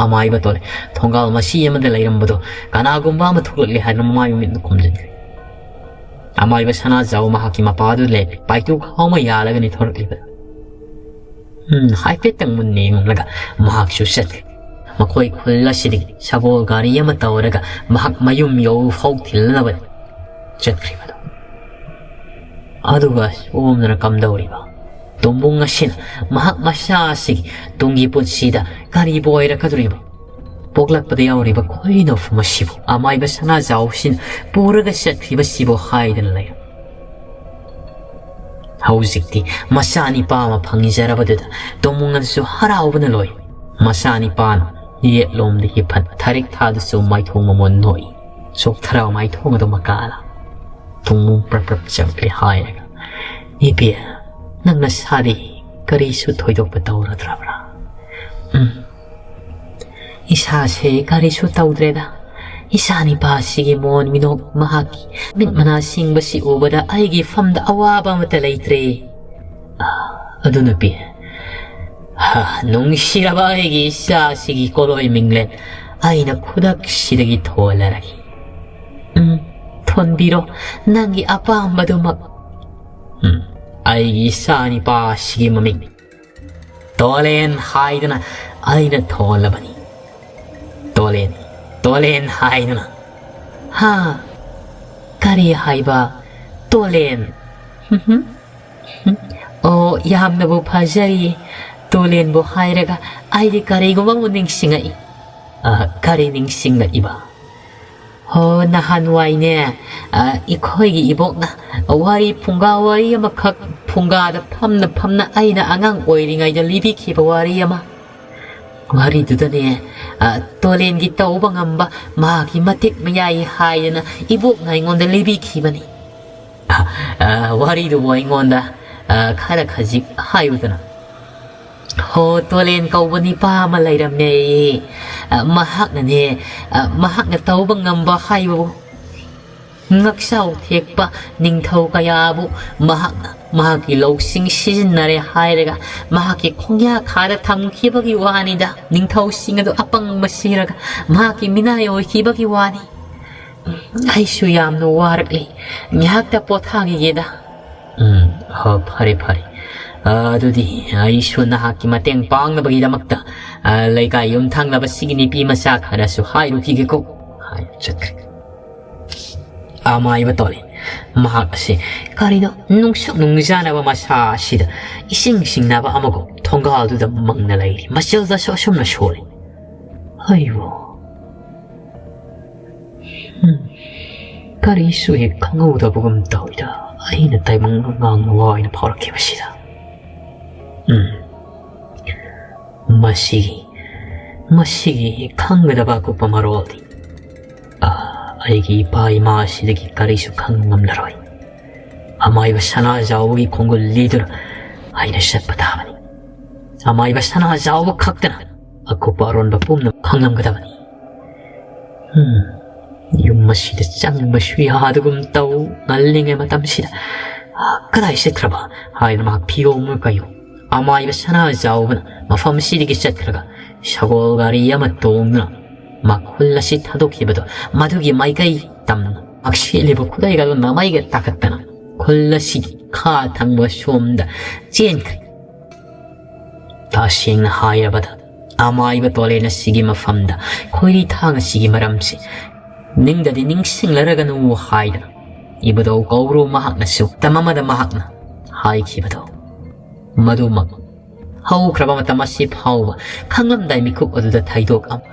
ꯑꯃꯥꯏꯕ ꯇꯣꯜꯂꯦ꯫ ꯊꯣꯡꯒꯥꯜ ꯃꯁꯤ ꯑꯃꯗ ꯂꯩꯔꯝꯕꯗꯣ ꯀꯅꯥꯒꯨꯝꯕ ꯑꯃ ꯊꯣꯛꯂꯛꯂꯦ ꯍꯥꯏꯗꯨꯅ ꯃꯃꯥꯏ ꯃꯃꯤꯠꯅ ꯈꯨꯝꯖꯤꯟꯈ꯭ꯔꯦ꯫ ꯑꯃꯥꯏꯕ ꯁꯅꯥꯖꯥꯎ ꯃꯍꯥꯛꯀꯤ ꯃꯄꯥꯗꯨ ꯂꯦꯞꯄꯤ꯫ ꯄꯥꯏꯇꯨ ꯈꯥꯎꯃ ꯌꯥꯜꯂꯒꯅꯤ ꯊꯣꯔꯛꯂꯤꯕ꯫ ꯎꯝ, ꯍꯥꯏꯐꯦꯠꯇꯪ ꯃꯨꯟꯅ ꯌꯦꯡꯂꯒ ꯃꯍꯥꯛꯁꯨ ꯆꯠꯈ꯭ꯔꯦ꯫ ꯃꯈꯣꯏ ꯈꯨꯜ ꯑꯁꯤꯗꯒꯤ ꯁꯒꯣꯜ ꯒꯥꯔꯤ ꯑꯃ ꯇꯧꯔꯒ ꯃꯍꯥꯛ ꯃꯌꯨꯝ ꯌꯧꯕ ꯐꯥꯎ ꯊꯤꯜꯂꯅꯕ ꯆꯠꯈ꯭ꯔꯤꯕꯗꯣ꯫ ꯑꯗꯨꯒ ꯁꯣꯝꯗꯅ ꯀꯝꯗꯧꯔꯤꯕ? ꯇꯣꯝꯕꯨꯡ ꯑꯁꯤꯅ ꯃꯍꯥꯛ ꯃꯆꯥ ꯑꯁꯤꯒꯤ ꯇꯨꯡꯒꯤ ꯄꯨꯟꯁꯤꯗ ꯀꯔꯤꯕꯨ ꯑꯣꯏꯔꯛꯀꯗꯧꯔꯤꯕ? ꯄꯣꯛꯂꯛꯄꯗ ꯌꯥꯎꯔꯤꯕ ꯈꯣꯏꯅꯧꯐꯝ ꯑꯁꯤꯕꯨ ꯑꯃꯥꯏꯕ ꯁꯅꯥꯖꯥꯎꯁꯤꯅ ꯄꯨꯔꯒ ꯆꯠꯈ꯭ꯔꯤꯕꯁꯤꯕꯨ ꯍꯥꯏꯗꯅ ꯂꯩꯔꯝ꯫ ꯍꯧꯖꯤꯛꯇꯤ ꯃꯆꯥꯅꯤꯄꯥ ꯑꯃ ꯐꯪꯖꯔꯕꯗꯨꯗ ꯇꯣꯝꯕꯨꯡ ꯑꯗꯨꯁꯨ ꯍꯔꯥꯎꯕꯅ ꯂꯣꯏ꯫ ꯃꯆꯥꯅꯤꯄꯥꯅ ꯌꯦꯠꯂꯣꯝꯗ ꯍꯤꯞꯐꯟ ꯊꯔꯤꯛ ꯊꯥꯗꯨꯁꯨ ꯃꯥꯏꯊꯣꯡ ꯃꯃꯣꯟ ꯅꯣꯛꯏ꯫ ꯆꯣꯛꯊꯔꯕ ꯃꯥꯏꯊꯣꯡ ꯑꯗꯨ ꯃꯀꯥꯂ ꯇꯣꯝꯕꯨꯡ ꯄ꯭ꯔꯞ ꯄ꯭ꯔꯞ ꯆꯪꯂꯦ ꯍꯥꯏꯔꯒ, "ꯏꯕꯦꯝ, ꯅꯪ ꯅꯁꯥꯗꯤ ꯀꯔꯤꯁꯨ ꯊꯣꯏꯗꯣꯛꯄ ꯇꯧꯔꯗ꯭ꯔꯕ꯭ꯔꯥ?" "ꯎꯝ, ꯏꯁꯥꯁꯦ ꯀꯔꯤꯁꯨ ꯇꯧꯗ꯭ꯔꯦꯗ꯫ ꯏꯆꯥꯅꯤꯄꯥꯁꯤꯒꯤ ꯃꯣꯟ ꯃꯤꯅꯣꯛ, ꯃꯍꯥꯛꯀꯤ ꯃꯤꯠ ꯃꯅꯥ ꯁꯤꯡꯕꯁꯤ ꯎꯕꯗ ꯑꯩꯒꯤ ꯐꯝꯗ ꯑꯋꯥꯕ ꯑꯃꯠꯇ ꯂꯩꯇ꯭ꯔꯦ꯫ ꯑꯥ, ꯑꯗꯨ ꯅꯨꯄꯤ, ꯍꯥ, ꯅꯨꯡꯁꯤꯔꯕ ꯑꯩꯒꯤ ꯏꯆꯥꯁꯤꯒꯤ ꯀꯣꯂꯣꯏ ꯃꯤꯡꯂꯦꯟ ꯑꯩꯅ ꯈꯨꯗꯛꯁꯤꯗꯒꯤ ꯊꯣꯜꯂꯔꯒꯦ꯫ ꯎꯝ, ꯊꯣꯟꯕꯤꯔꯣ, ꯅꯪꯒꯤ ꯑꯄꯥꯝꯕꯗꯨꯃꯛ꯫ ꯎꯝ, ꯑꯩꯒꯤ ꯏꯆꯥꯅꯤꯄꯥꯁꯤꯒꯤ ꯃꯃꯤꯡ ꯇꯣꯂꯦꯟ ꯍꯥꯏꯗꯨꯅ ꯑꯩꯅ ꯊꯣꯜꯂꯕꯅꯤ꯫ ꯇꯣꯂꯦꯟ, ꯇꯣꯂꯦꯟ ꯍꯥꯏꯗꯨꯅ꯫" "ꯍꯥ? ꯀꯔꯤ ꯍꯥꯏꯕ? ꯇꯣꯂꯦꯟ? ꯍꯝ, ꯍꯝ, ꯍꯝ꯫ ꯑꯣ, ꯌꯥꯝꯅꯕꯨ ꯐꯖꯔꯤ꯫ ꯇꯣꯂꯦꯟꯕꯨ ꯍꯥꯏꯔꯒ ꯑꯩꯗꯤ ꯀꯔꯤꯒꯨꯝꯕ ꯑꯃ ꯅꯤꯡꯁꯤꯡꯉꯛꯏ꯫" "ꯑ, ꯀꯔꯤ ꯅꯤꯡꯁꯤꯡꯂꯛꯏꯕ?" ꯍꯣ, ꯅꯍꯥꯟꯋꯥꯏꯅꯦ, ꯑ, ꯑꯩꯈꯣꯏꯒꯤ ꯏꯕꯣꯛꯅ ꯋꯥꯔꯤ, ꯐꯨꯡꯒꯥ ꯋꯥꯔꯤ ꯑꯃꯈꯛ ꯐꯨꯡꯒꯥꯗ ꯐꯝꯅ ꯐꯝꯅ ꯑꯩꯅ ꯑꯉꯥꯡ ꯑꯣꯏꯔꯤꯉꯩꯗ ꯂꯤꯕꯤꯈꯤꯕ ꯋꯥꯔꯤ ꯑꯃ꯫ ꯋꯥꯔꯤꯗꯨꯗꯅꯦ, ꯑ, ꯇꯣꯂꯦꯟꯒꯤ ꯇꯧꯕ ꯉꯝꯕ ꯃꯍꯥꯛꯀꯤ ꯃꯇꯤꯛ ꯃꯌꯥꯏ ꯍꯥꯏꯗꯅ ꯏꯕꯣꯛꯅ ꯑꯩꯉꯣꯟꯗ ꯂꯤꯕꯤꯈꯤꯕꯅꯤ꯫ ꯑ, ꯑ, ꯋꯥꯔꯤꯗꯨꯕꯨ ꯑꯩꯉꯣꯟꯗ, ꯑ, ꯈꯔ ꯈꯖꯤꯛ ꯍꯥꯏꯌꯨꯗꯅ꯫ ꯍꯣ, ꯇꯣꯂꯦꯟ ꯀꯧꯕ ꯅꯤꯄꯥ ꯑꯃ ꯂꯩꯔꯝꯃꯦ꯫ ꯑ, ꯃꯍꯥꯛꯅꯅꯦ, ꯑ, ꯃꯍꯥꯛꯅ ꯇꯧꯕ ꯉꯝꯕ ꯍꯥꯏꯕꯕꯨ ꯉꯛꯆꯥꯎ ꯊꯦꯛꯄ ꯅꯤꯡꯊꯧ ꯀꯌꯥꯕꯨ ꯃꯍꯥꯛꯅ ꯃꯍꯥꯛꯀꯤ ꯂꯧꯁꯤꯡ ꯁꯤꯖꯤꯟꯅꯔꯦ ꯍꯥꯏꯔꯒ ꯃꯍꯥꯛꯀꯤ ꯈꯣꯡꯌꯥꯈꯥꯗ ꯊꯝꯈꯤꯕꯒꯤ ꯋꯥꯅꯤꯗ꯫ ꯅꯤꯡꯊꯧꯁꯤꯡ ꯑꯗꯨ ꯑꯄꯪꯕ ꯁꯤꯔꯒ ꯃꯍꯥꯛꯀꯤ ꯃꯤꯅꯥꯏ ꯑꯣꯏꯈꯤꯕꯒꯤ ꯋꯥꯅꯤ꯫ ꯑꯩꯁꯨ ꯌꯥꯝꯅ ꯋꯥꯔꯛꯂꯤ꯫ ꯉꯥꯏꯍꯥꯛꯇ ꯄꯣꯊꯥꯈꯤꯒꯦꯗ꯫ ꯎꯝ, ꯍꯣ, ꯐꯔꯦ, ꯐꯔꯦ꯫ ꯑ, ꯑꯗꯨꯗꯤ ꯑꯩꯁꯨ ꯅꯍꯥꯛꯀꯤ ꯃꯇꯦꯡ ꯄꯥꯡꯅꯕꯒꯤꯗꯃꯛꯇ, ꯑ, ꯂꯩꯀꯥꯏ ꯌꯨꯝ ꯊꯪꯅꯕꯁꯤꯒꯤ ꯅꯨꯄꯤ ꯃꯆꯥ ꯈꯔꯁꯨ ꯍꯥꯏꯔꯨꯈꯤꯒꯦꯀꯣ꯫ ꯍꯥꯏ ꯆꯠꯈ꯭ꯔꯦ꯫ ꯑꯃꯥꯏꯕ ꯇꯣꯂꯦꯟ꯫ ꯃꯍꯥꯛ ꯑꯁꯤ ꯀꯔꯤꯅꯣ ꯅꯨꯡꯁꯨꯛ ꯅꯨꯡꯖꯥꯅꯕ ꯃꯁꯥ ꯑꯁꯤꯗ ꯏꯁꯤꯡ ꯁꯤꯡꯅꯕ ꯑꯃꯒꯨꯝ ꯊꯣꯡꯒꯥꯜꯗꯨꯗ ꯃꯪꯅ ꯂꯩꯔꯤ꯫ ꯃꯆꯤꯜꯗꯁꯨ ꯑꯁꯨꯝꯅ ꯁꯣꯜꯂꯤ꯫ ꯍꯩꯕꯣ꯫ ꯎꯝ꯫ ꯀꯔꯤꯁꯨ ꯍꯦꯛ ꯈꯪꯍꯧꯗꯕꯒꯨꯝ ꯇꯧꯏꯗ꯫ ꯑꯩꯅ ꯇꯥꯏꯕꯪ ꯉꯥꯡꯕ ꯑꯣꯏꯅ ꯐꯥꯎꯔꯛꯈꯤꯕꯁꯤꯗ꯫ ꯎꯝ꯫ ꯃꯁꯤꯒꯤ, ꯃꯁꯤꯒꯤ ꯈꯪꯒꯗꯕ ꯑꯀꯨꯞꯄ ꯃꯔꯣꯜꯗꯤ, ꯑ, ꯑꯩꯒꯤ ꯏꯄꯥ ꯏꯃꯥ ꯑꯁꯤꯗꯒꯤ ꯀꯔꯤꯁꯨ ꯈꯪꯕ ꯉꯝꯂꯔꯣꯏ꯫ ꯑꯃꯥꯏꯕ ꯁꯅꯥꯖꯥꯎꯕꯒꯤ ꯈꯣꯡꯒꯨꯜ ꯂꯤꯗꯨꯅ ꯑꯩꯅ ꯆꯠꯄ ꯇꯥꯕꯅꯤ꯫ ꯑꯃꯥꯏꯕ ꯁꯅꯥꯖꯥꯎꯕ ꯈꯛꯇꯅ ꯑꯀꯨꯞꯄ ꯑꯔꯣꯟꯕ ꯄꯨꯝꯅꯃꯛ ꯈꯪꯂꯝꯒꯗꯕꯅꯤ꯫ ꯎꯝ, ꯌꯨꯝ ꯑꯁꯤꯗ ꯆꯪꯕꯁꯨ ꯌꯥꯗꯒꯨꯝ ꯇꯧ꯫ ꯉꯜꯂꯤꯉꯩ ꯃꯇꯝꯁꯤꯗ, "ꯑ, ꯀꯗꯥꯏ ꯆꯠꯈ꯭ꯔꯕ?" ꯍꯥꯏꯗꯨꯅ ꯃꯍꯥꯛ ꯐꯤꯌꯣꯝ ꯑꯃ ꯀꯩꯌꯣ꯫ ꯑꯃꯥꯏꯕ ꯁꯅꯥꯖꯥꯎꯕꯅ ꯃꯐꯝ ꯑꯁꯤꯗꯒꯤ ꯆꯠꯈ꯭ꯔꯒ ꯁꯒꯣꯜ ꯒꯥꯔꯤ ꯑꯃ ꯇꯣꯡꯗꯨꯅ ꯃꯈꯨꯜ ꯑꯁꯤ ꯊꯥꯗꯣꯛꯈꯤꯕꯗꯣ, ꯃꯗꯨꯒꯤ ꯃꯥꯏꯀꯩ ꯇꯝꯅ ꯃꯍꯥꯛ ꯁꯦꯠꯂꯤꯕ ꯈꯨꯗꯩꯒꯗꯣ ꯅꯥꯃꯩꯒ ꯇꯥꯈꯠꯇꯅ ꯈꯨꯜ ꯑꯁꯤꯒꯤ ꯈꯥ ꯊꯪꯕ ꯁꯣꯝꯗ ꯆꯦꯟꯈ꯭ꯔꯦ꯫ ꯇꯁꯦꯡꯅ ꯍꯥꯏꯔꯕꯗ, ꯑꯃꯥꯏꯕ ꯇꯣꯂꯦꯟ ꯑꯁꯤꯒꯤ ꯃꯐꯝꯗ ꯈꯣꯏꯔꯤ ꯊꯥꯡ ꯑꯁꯤꯒꯤ ꯃꯔꯝꯁꯤ ꯅꯤꯡꯗꯗꯤ ꯅꯤꯡꯁꯤꯡꯂꯔꯒꯅꯨ ꯍꯥꯏꯗꯅ ꯏꯕꯨꯙꯧ ꯀꯧꯕ꯭ꯔꯨ ꯃꯍꯥꯛꯅꯁꯨ ꯇꯝ ꯑꯃꯗ ꯃꯍꯥꯛꯅ ꯍꯥꯏꯈꯤꯕꯗꯣ, ꯃꯗꯨꯃꯛ ꯍꯧꯈ꯭ꯔꯕ ꯃꯇꯝ ꯑꯁꯤ ꯐꯥꯎꯕ ꯈꯪꯂꯝꯗꯥꯏ ꯃꯤꯀꯨꯞ ꯑꯗꯨꯗ ꯊꯩꯗꯣꯛ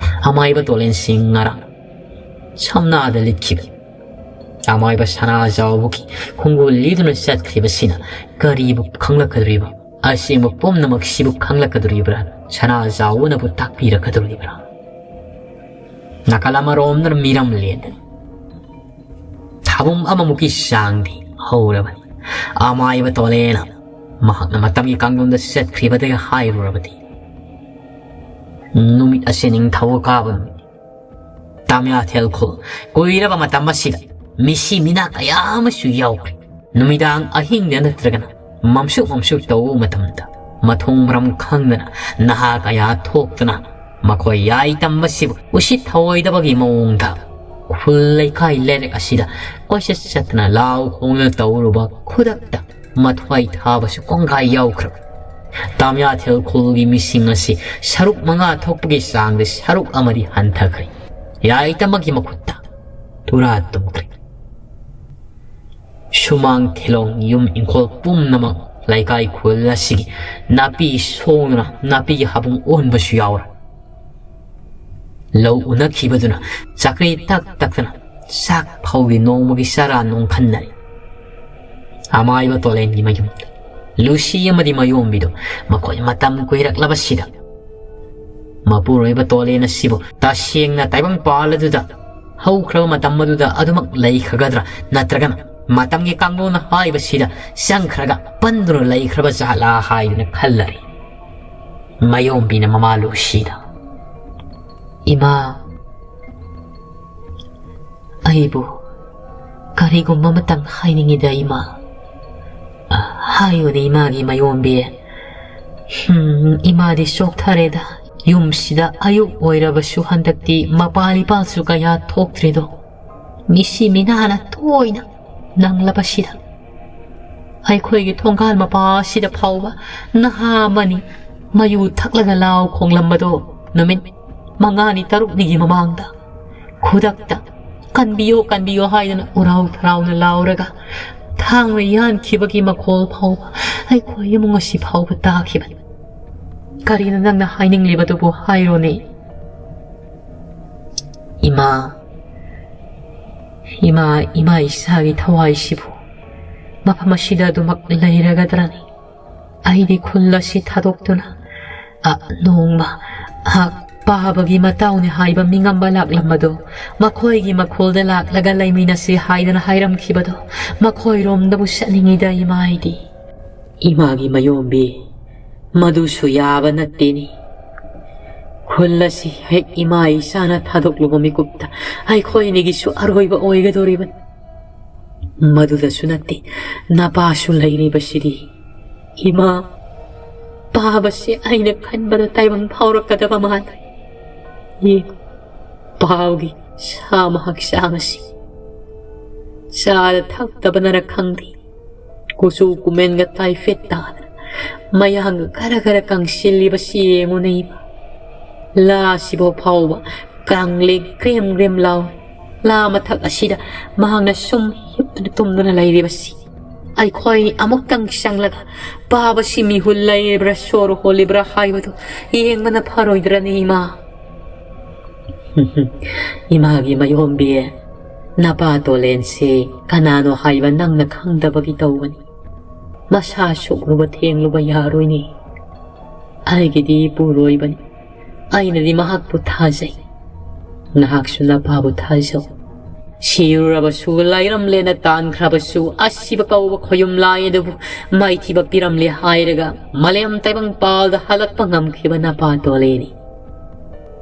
ꯑꯃꯥꯏꯕ ꯇꯣꯂꯦꯟꯁꯤꯡ ꯉꯔꯥꯡ ꯁꯝꯅꯥꯗ ꯂꯤꯠꯈꯤꯕꯅꯤ꯫ ꯑꯃꯥꯏꯕ ꯁꯅꯥꯖꯥꯎꯕꯒꯤ ꯈꯣꯡꯒꯨꯜ ꯂꯤꯗꯨꯅ ꯆꯠꯈ꯭ꯔꯤꯕꯁꯤꯅ ꯀꯔꯤꯕꯨ ꯈꯪꯂꯛꯀꯗꯧꯔꯤꯕ? ꯑꯁꯦꯡꯕ ꯄꯨꯝꯅꯃꯛꯁꯤꯕꯨ ꯈꯪꯂꯛꯀꯗꯧꯔꯤꯕ꯭ꯔꯥ? ꯁꯅꯥꯖꯥꯎꯕꯅꯕꯨ ꯇꯥꯛꯄꯤꯔꯛꯀꯗꯧꯔꯤꯕ꯭ꯔꯥ? ꯅꯥꯀꯜ ꯑꯃꯔꯣꯝꯗꯅ ꯃꯤꯔꯝ ꯂꯦꯟꯗꯅ ꯊꯥꯕꯨꯝ ꯑꯃꯃꯨꯛꯀꯤ ꯆꯥꯡꯗꯤ ꯍꯧꯔꯕꯅꯤ꯫ ꯑꯃꯥꯏꯕ ꯇꯣꯂꯦꯅ ꯃꯍꯥꯛꯅ ꯃꯇꯝꯒꯤ ꯀꯥꯡꯂꯣꯟꯗ ꯆꯠꯈ꯭ꯔꯤꯕꯗꯒꯤ ꯍꯥꯏꯔꯨꯔꯕꯗꯤ, ꯅꯨꯃꯤꯠ ꯑꯁꯤ ꯅꯤꯡꯊꯧ ꯀꯥꯕ ꯅꯨꯃꯤꯠꯅꯤ꯫ ꯇꯥꯃꯤꯌꯥꯊꯦꯜ ꯈꯨꯜ ꯀꯨꯏꯔꯕ ꯃꯇꯝ ꯑꯁꯤꯗ ꯃꯤꯁꯤ ꯃꯤꯅꯥ ꯀꯌꯥ ꯑꯃꯁꯨ ꯌꯥꯎꯈ꯭ꯔꯦ꯫ ꯅꯨꯃꯤꯗꯥꯡ ꯑꯍꯤꯡꯗ ꯅꯠꯇ꯭ꯔꯒꯅ ꯃꯝꯁꯨꯛ ꯃꯝꯁꯨꯛ ꯇꯧꯕ ꯃꯇꯝꯗ ꯃꯊꯣꯡ ꯃꯔꯝ ꯈꯪꯗꯅ ꯅꯍꯥ ꯀꯌꯥ ꯊꯣꯛꯇꯨꯅ ꯃꯈꯣꯏ ꯌꯥꯏ ꯇꯝꯕꯁꯤꯕꯨ ꯎꯁꯤꯠ ꯊꯑꯣꯏꯗꯕꯒꯤ ꯃꯑꯣꯡꯗ ꯈꯨꯜ ꯂꯩꯀꯥꯏ ꯂꯩꯔꯛ ꯑꯁꯤꯗ ꯀꯣꯏꯆꯠ ꯆꯠꯇꯅ ꯂꯥꯎ ꯈꯣꯡꯗꯅ ꯇꯧꯔꯨꯕ ꯈꯨꯗꯛꯇ ꯃꯊ꯭ꯋꯥꯏ ꯊꯥꯕꯁꯨ ꯀꯣꯡꯒꯥꯏ ꯌꯥꯎꯈ꯭ꯔꯕ ꯇꯥꯃꯤꯌꯥꯊꯦꯜ ꯈꯨꯜꯒꯤ ꯃꯤꯁꯤꯡ ꯑꯁꯤ ꯁꯔꯨꯛ ꯃꯉꯥ ꯊꯣꯛꯄꯒꯤ ꯆꯥꯡꯗ ꯁꯔꯨꯛ ꯑꯃꯗꯤ ꯍꯟꯊꯈ꯭ꯔꯦ꯫ ꯌꯥꯏ ꯇꯝꯕꯒꯤ ꯃꯈꯨꯠꯇ ꯇꯨꯔꯥ ꯇꯨꯝꯈ꯭ꯔꯦ꯫ ꯁꯨꯃꯥꯡ ꯊꯤꯂꯣꯡ ꯌꯨꯝ ꯏꯪꯈꯣꯜ ꯄꯨꯝꯅꯃꯛ ꯂꯩꯀꯥꯏ ꯈꯨꯜ ꯑꯁꯤꯒꯤ ꯅꯥꯄꯤ ꯁꯣꯡꯗꯨꯅ ꯅꯥꯄꯤꯒꯤ ꯍꯥꯕꯨꯡ ꯑꯣꯟꯕꯁꯨ ꯌꯥꯎꯔꯦ꯫ ꯂꯧ ꯎꯅꯈꯤꯕꯗꯨꯅ ꯆꯥꯛꯀ꯭ꯔꯤ ꯇꯛ ꯇꯛꯇꯅ ꯆꯥꯛ ꯐꯧꯒꯤ ꯅꯣꯡꯃꯒꯤ ꯆꯔꯥ ꯅꯣꯡꯈꯟꯅꯔꯤ꯫ ꯑꯃꯥꯏꯕ ꯇꯣꯂꯦꯟꯒꯤ ꯃꯌꯨꯝꯗ ꯂꯨꯁꯤ ꯑꯃꯗꯤ ꯃꯌꯣꯝꯕꯤꯗꯨ ꯃꯈꯣꯏ ꯃꯇꯝ ꯀꯨꯏꯔꯛꯂꯕꯁꯤꯗ ꯃꯄꯨꯔꯣꯏꯕ ꯇꯣꯂꯦꯟ ꯑꯁꯤꯕꯨ ꯇꯁꯦꯡꯅ ꯇꯥꯏꯕꯪꯄꯥꯜ ꯑꯗꯨꯗ ꯍꯧꯈ꯭ꯔꯕ ꯃꯇꯝ ꯑꯗꯨꯗ ꯑꯗꯨꯃꯛ ꯂꯩꯈ꯭ꯔꯒꯗ꯭ꯔꯥ, ꯅꯠꯇ꯭ꯔꯒꯅ ꯃꯇꯝꯒꯤ ꯀꯥꯡꯂꯣꯟ ꯍꯥꯏꯕꯁꯤꯗ ꯆꯪꯈ꯭ꯔꯒ ꯄꯟꯗꯨꯅ ꯂꯩꯈ꯭ꯔꯕ ꯖꯥꯠꯂꯥ ꯍꯥꯏꯗꯨꯅ ꯈꯜꯂꯔꯤ꯫ ꯃꯌꯣꯝꯕꯤꯅ ꯃꯃꯥ ꯂꯨꯁꯤꯗ, "ꯏꯃꯥ, ꯑꯩꯕꯨ ꯀꯔꯤꯒꯨꯝꯕ ꯑꯃꯇꯪ ꯍꯥꯏꯅꯤꯡꯉꯤꯗ, ꯏꯃꯥ꯫ ꯑ, ꯍꯥꯏꯌꯨꯅꯦ, ꯏꯃꯥꯒꯤ ꯃꯌꯣꯝꯕꯤ꯫ ꯍꯝ, ꯏꯃꯥꯗꯤ ꯆꯣꯛꯊꯔꯦꯗ꯫ ꯌꯨꯝꯁꯤꯗ ꯑꯌꯨꯛ ꯑꯣꯏꯔꯕꯁꯨ ꯍꯟꯗꯛꯇꯤ ꯃꯄꯥꯜ ꯏꯄꯥꯜꯁꯨ ꯀꯌꯥ ꯊꯣꯛꯇ꯭ꯔꯦꯗꯣ꯫ ꯃꯤꯁꯤ ꯃꯤꯅꯥꯅ ꯇꯣꯏꯅ ꯅꯪꯂꯕꯁꯤꯗ꯫ ꯑꯩꯈꯣꯏꯒꯤ ꯊꯣꯡꯒꯥꯜ ꯃꯄꯥ ꯑꯁꯤꯗ ꯐꯥꯎꯕ ꯅꯍꯥ ꯑꯃꯅꯤ ꯃꯌꯨ ꯊꯛꯂꯒ ꯂꯥꯎ ꯈꯣꯡꯂꯝꯕꯗꯣ ꯅꯨꯃꯤꯠ ꯃꯉꯥꯅꯤ ꯇꯔꯨꯛꯅꯤꯒꯤ ꯃꯃꯥꯡꯗ ꯈꯨꯗꯛꯇ 'ꯀꯟꯕꯤꯌꯣ, ꯀꯟꯕꯤꯌꯣ' ꯍꯥꯏꯗꯨꯅ ꯎꯔꯥꯎ ꯊꯔꯥꯎꯅ ꯂꯥꯎꯔꯒ ꯊꯥꯡꯅ ꯌꯥꯟꯈꯤꯕꯒꯤ ꯃꯈꯣꯜ ꯐꯥꯎꯕ ꯑꯩꯈꯣꯏ ꯏꯃꯨꯡ ꯑꯁꯤ ꯐꯥꯎꯕ ꯇꯥꯈꯤꯕꯅꯤ꯫ ꯀꯔꯤꯅꯣ ꯅꯪꯅ ꯍꯥꯏꯅꯤꯡꯂꯤꯕꯗꯨꯕꯨ ꯍꯥꯏꯔꯣꯅꯦ?" "ꯏꯃꯥ, ꯏꯃꯥ, ꯏꯃꯥ ꯏꯆꯥꯒꯤ ꯊꯋꯥꯏꯁꯤꯕꯨ ꯃꯐꯝ ꯑꯁꯤꯗ ꯑꯗꯨꯃꯛ ꯂꯩꯔꯒꯗ꯭ꯔꯅꯤ? ꯑꯩꯗꯤ ꯈꯨꯜ ꯑꯁꯤ ꯊꯥꯗꯣꯛꯇꯨꯅ, ꯑ, ꯅꯣꯡꯃ, ꯑ, ꯄꯥꯕꯒꯤ ꯃꯇꯥꯎꯅꯤ ꯍꯥꯏꯕ ꯃꯤꯉꯝꯕ ꯂꯥꯛꯂꯝꯕꯗꯣ, ꯃꯈꯣꯏꯒꯤ ꯃꯈꯣꯜꯗ ꯂꯥꯛꯂꯒ ꯂꯩꯃꯤꯟꯅꯁꯤ ꯍꯥꯏꯗꯅ ꯍꯥꯏꯔꯝꯈꯤꯕꯗꯣ, ꯃꯈꯣꯏꯔꯣꯝꯗꯕꯨ ꯆꯠꯅꯤꯡꯉꯤꯗ ꯏꯃꯥ ꯑꯩꯗꯤ꯫ ꯏꯃꯥꯒꯤ ꯃꯌꯣꯝꯕꯤ, ꯃꯗꯨꯁꯨ ꯌꯥꯕ ꯅꯠꯇꯦꯅꯤ꯫ ꯈꯨꯜ ꯑꯁꯤ ꯍꯦꯛ ꯏꯃꯥ ꯏꯆꯥꯅ ꯊꯥꯗꯣꯛꯂꯨꯕ ꯃꯤꯀꯨꯞꯇ ꯑꯩꯈꯣꯏꯅꯤꯒꯤꯁꯨ ꯑꯔꯣꯏꯕ ꯑꯣꯏꯒꯗꯧꯔꯤꯕꯅꯤ꯫ ꯃꯗꯨꯗꯁꯨ ꯅꯠꯇꯦ, ꯅꯄꯥꯁꯨ ꯂꯩꯔꯤꯕꯁꯤꯗꯤ꯫ ꯏꯃꯥ, ꯄꯥꯕꯁꯦ ꯑꯩꯅ ꯈꯟꯕꯗ ꯇꯥꯏꯕꯪ ꯐꯥꯎꯔꯛꯀꯗꯕ ꯃꯥꯜꯂꯦ꯫ ꯌꯦꯡꯉꯨ, ꯄꯥꯎꯒꯤ ꯁꯥ ꯃꯍꯥꯛ ꯆꯥꯡ ꯑꯁꯤ꯫ ꯆꯥꯗ ꯊꯛꯇꯕꯅꯔ ꯈꯪꯗꯦ, ꯀꯨꯆꯨ ꯀꯨꯃꯦꯟꯒ ꯇꯥꯏꯐꯦꯠ ꯇꯥꯗꯅ ꯃꯌꯥꯡꯒ ꯈꯔ ꯈꯔ ꯀꯪꯁꯤꯜꯂꯤꯕꯁꯤ ꯌꯦꯡꯉꯨꯅꯦ ꯏꯃꯥ꯫ ꯂꯥꯁꯤꯕꯨ ꯐꯥꯎꯕ ꯀꯪꯂꯦ ꯒ꯭ꯔꯦꯝ ꯒ꯭ꯔꯦꯝ ꯂꯥꯎ꯫ ꯂꯥ ꯃꯊꯛ ꯑꯁꯤꯗ ꯃꯍꯥꯛꯅ ꯁꯨꯝ ꯍꯤꯞꯇꯨꯅ ꯇꯨꯝꯗꯨꯅ ꯂꯩꯔꯤꯕꯁꯤ꯫ ꯑꯩꯈꯣꯏ ꯑꯃꯨꯛꯇꯪ ꯆꯪꯂꯒ ꯄꯥꯕꯁꯤ ꯃꯤꯍꯨꯜ ꯂꯩꯔꯤꯕ꯭ꯔꯥ, ꯁꯣꯔ ꯍꯣꯜꯂꯤꯕ꯭ꯔꯥ ꯍꯥꯏꯕꯗꯨ ꯌꯦꯡꯕꯅ ꯐꯔꯣꯏꯗ꯭ꯔꯅꯤ ꯏꯃꯥ? ꯏꯃꯥꯒꯤ ꯃꯌꯣꯝꯕꯤ, ꯅꯄꯥ ꯇꯣꯂꯦꯟꯁꯦ ꯀꯅꯥꯅꯣ ꯍꯥꯏꯕ ꯅꯪꯅ ꯈꯪꯗꯕꯒꯤ ꯇꯧꯕꯅꯤ꯫ ꯃꯁꯥ ꯁꯣꯛꯂꯨꯕ ꯊꯦꯡꯂꯨꯕ ꯌꯥꯔꯣꯏꯅꯦ꯫ ꯑꯩꯒꯤꯗꯤ ꯏꯄꯨꯔꯣꯏꯕꯅꯤ꯫ ꯑꯩꯅꯗꯤ ꯃꯍꯥꯛꯄꯨ ꯊꯥꯖꯩ꯫ ꯅꯍꯥꯛꯁꯨ ꯅꯄꯥꯕꯨ ꯊꯥꯖꯧ꯫ ꯁꯤꯔꯨꯔꯕꯁꯨ, ꯂꯥꯏꯔꯝꯂꯦꯅ ꯇꯥꯟꯈ꯭ꯔꯕꯁꯨ, ꯑꯁꯤꯕ ꯀꯧꯕ ꯈꯣꯌꯨꯝ ꯂꯥꯏ ꯑꯗꯨꯕꯨ ꯃꯥꯏꯊꯤꯕ ꯄꯤꯔꯝꯂꯦ ꯍꯥꯏꯔꯒ ꯃꯥꯂꯦꯝ ꯇꯥꯏꯕꯪꯄꯥꯜꯗ ꯍꯜꯂꯛꯄ ꯉꯝꯈꯤꯕ ꯅꯄꯥ ꯇꯣꯂꯦꯅꯤ꯫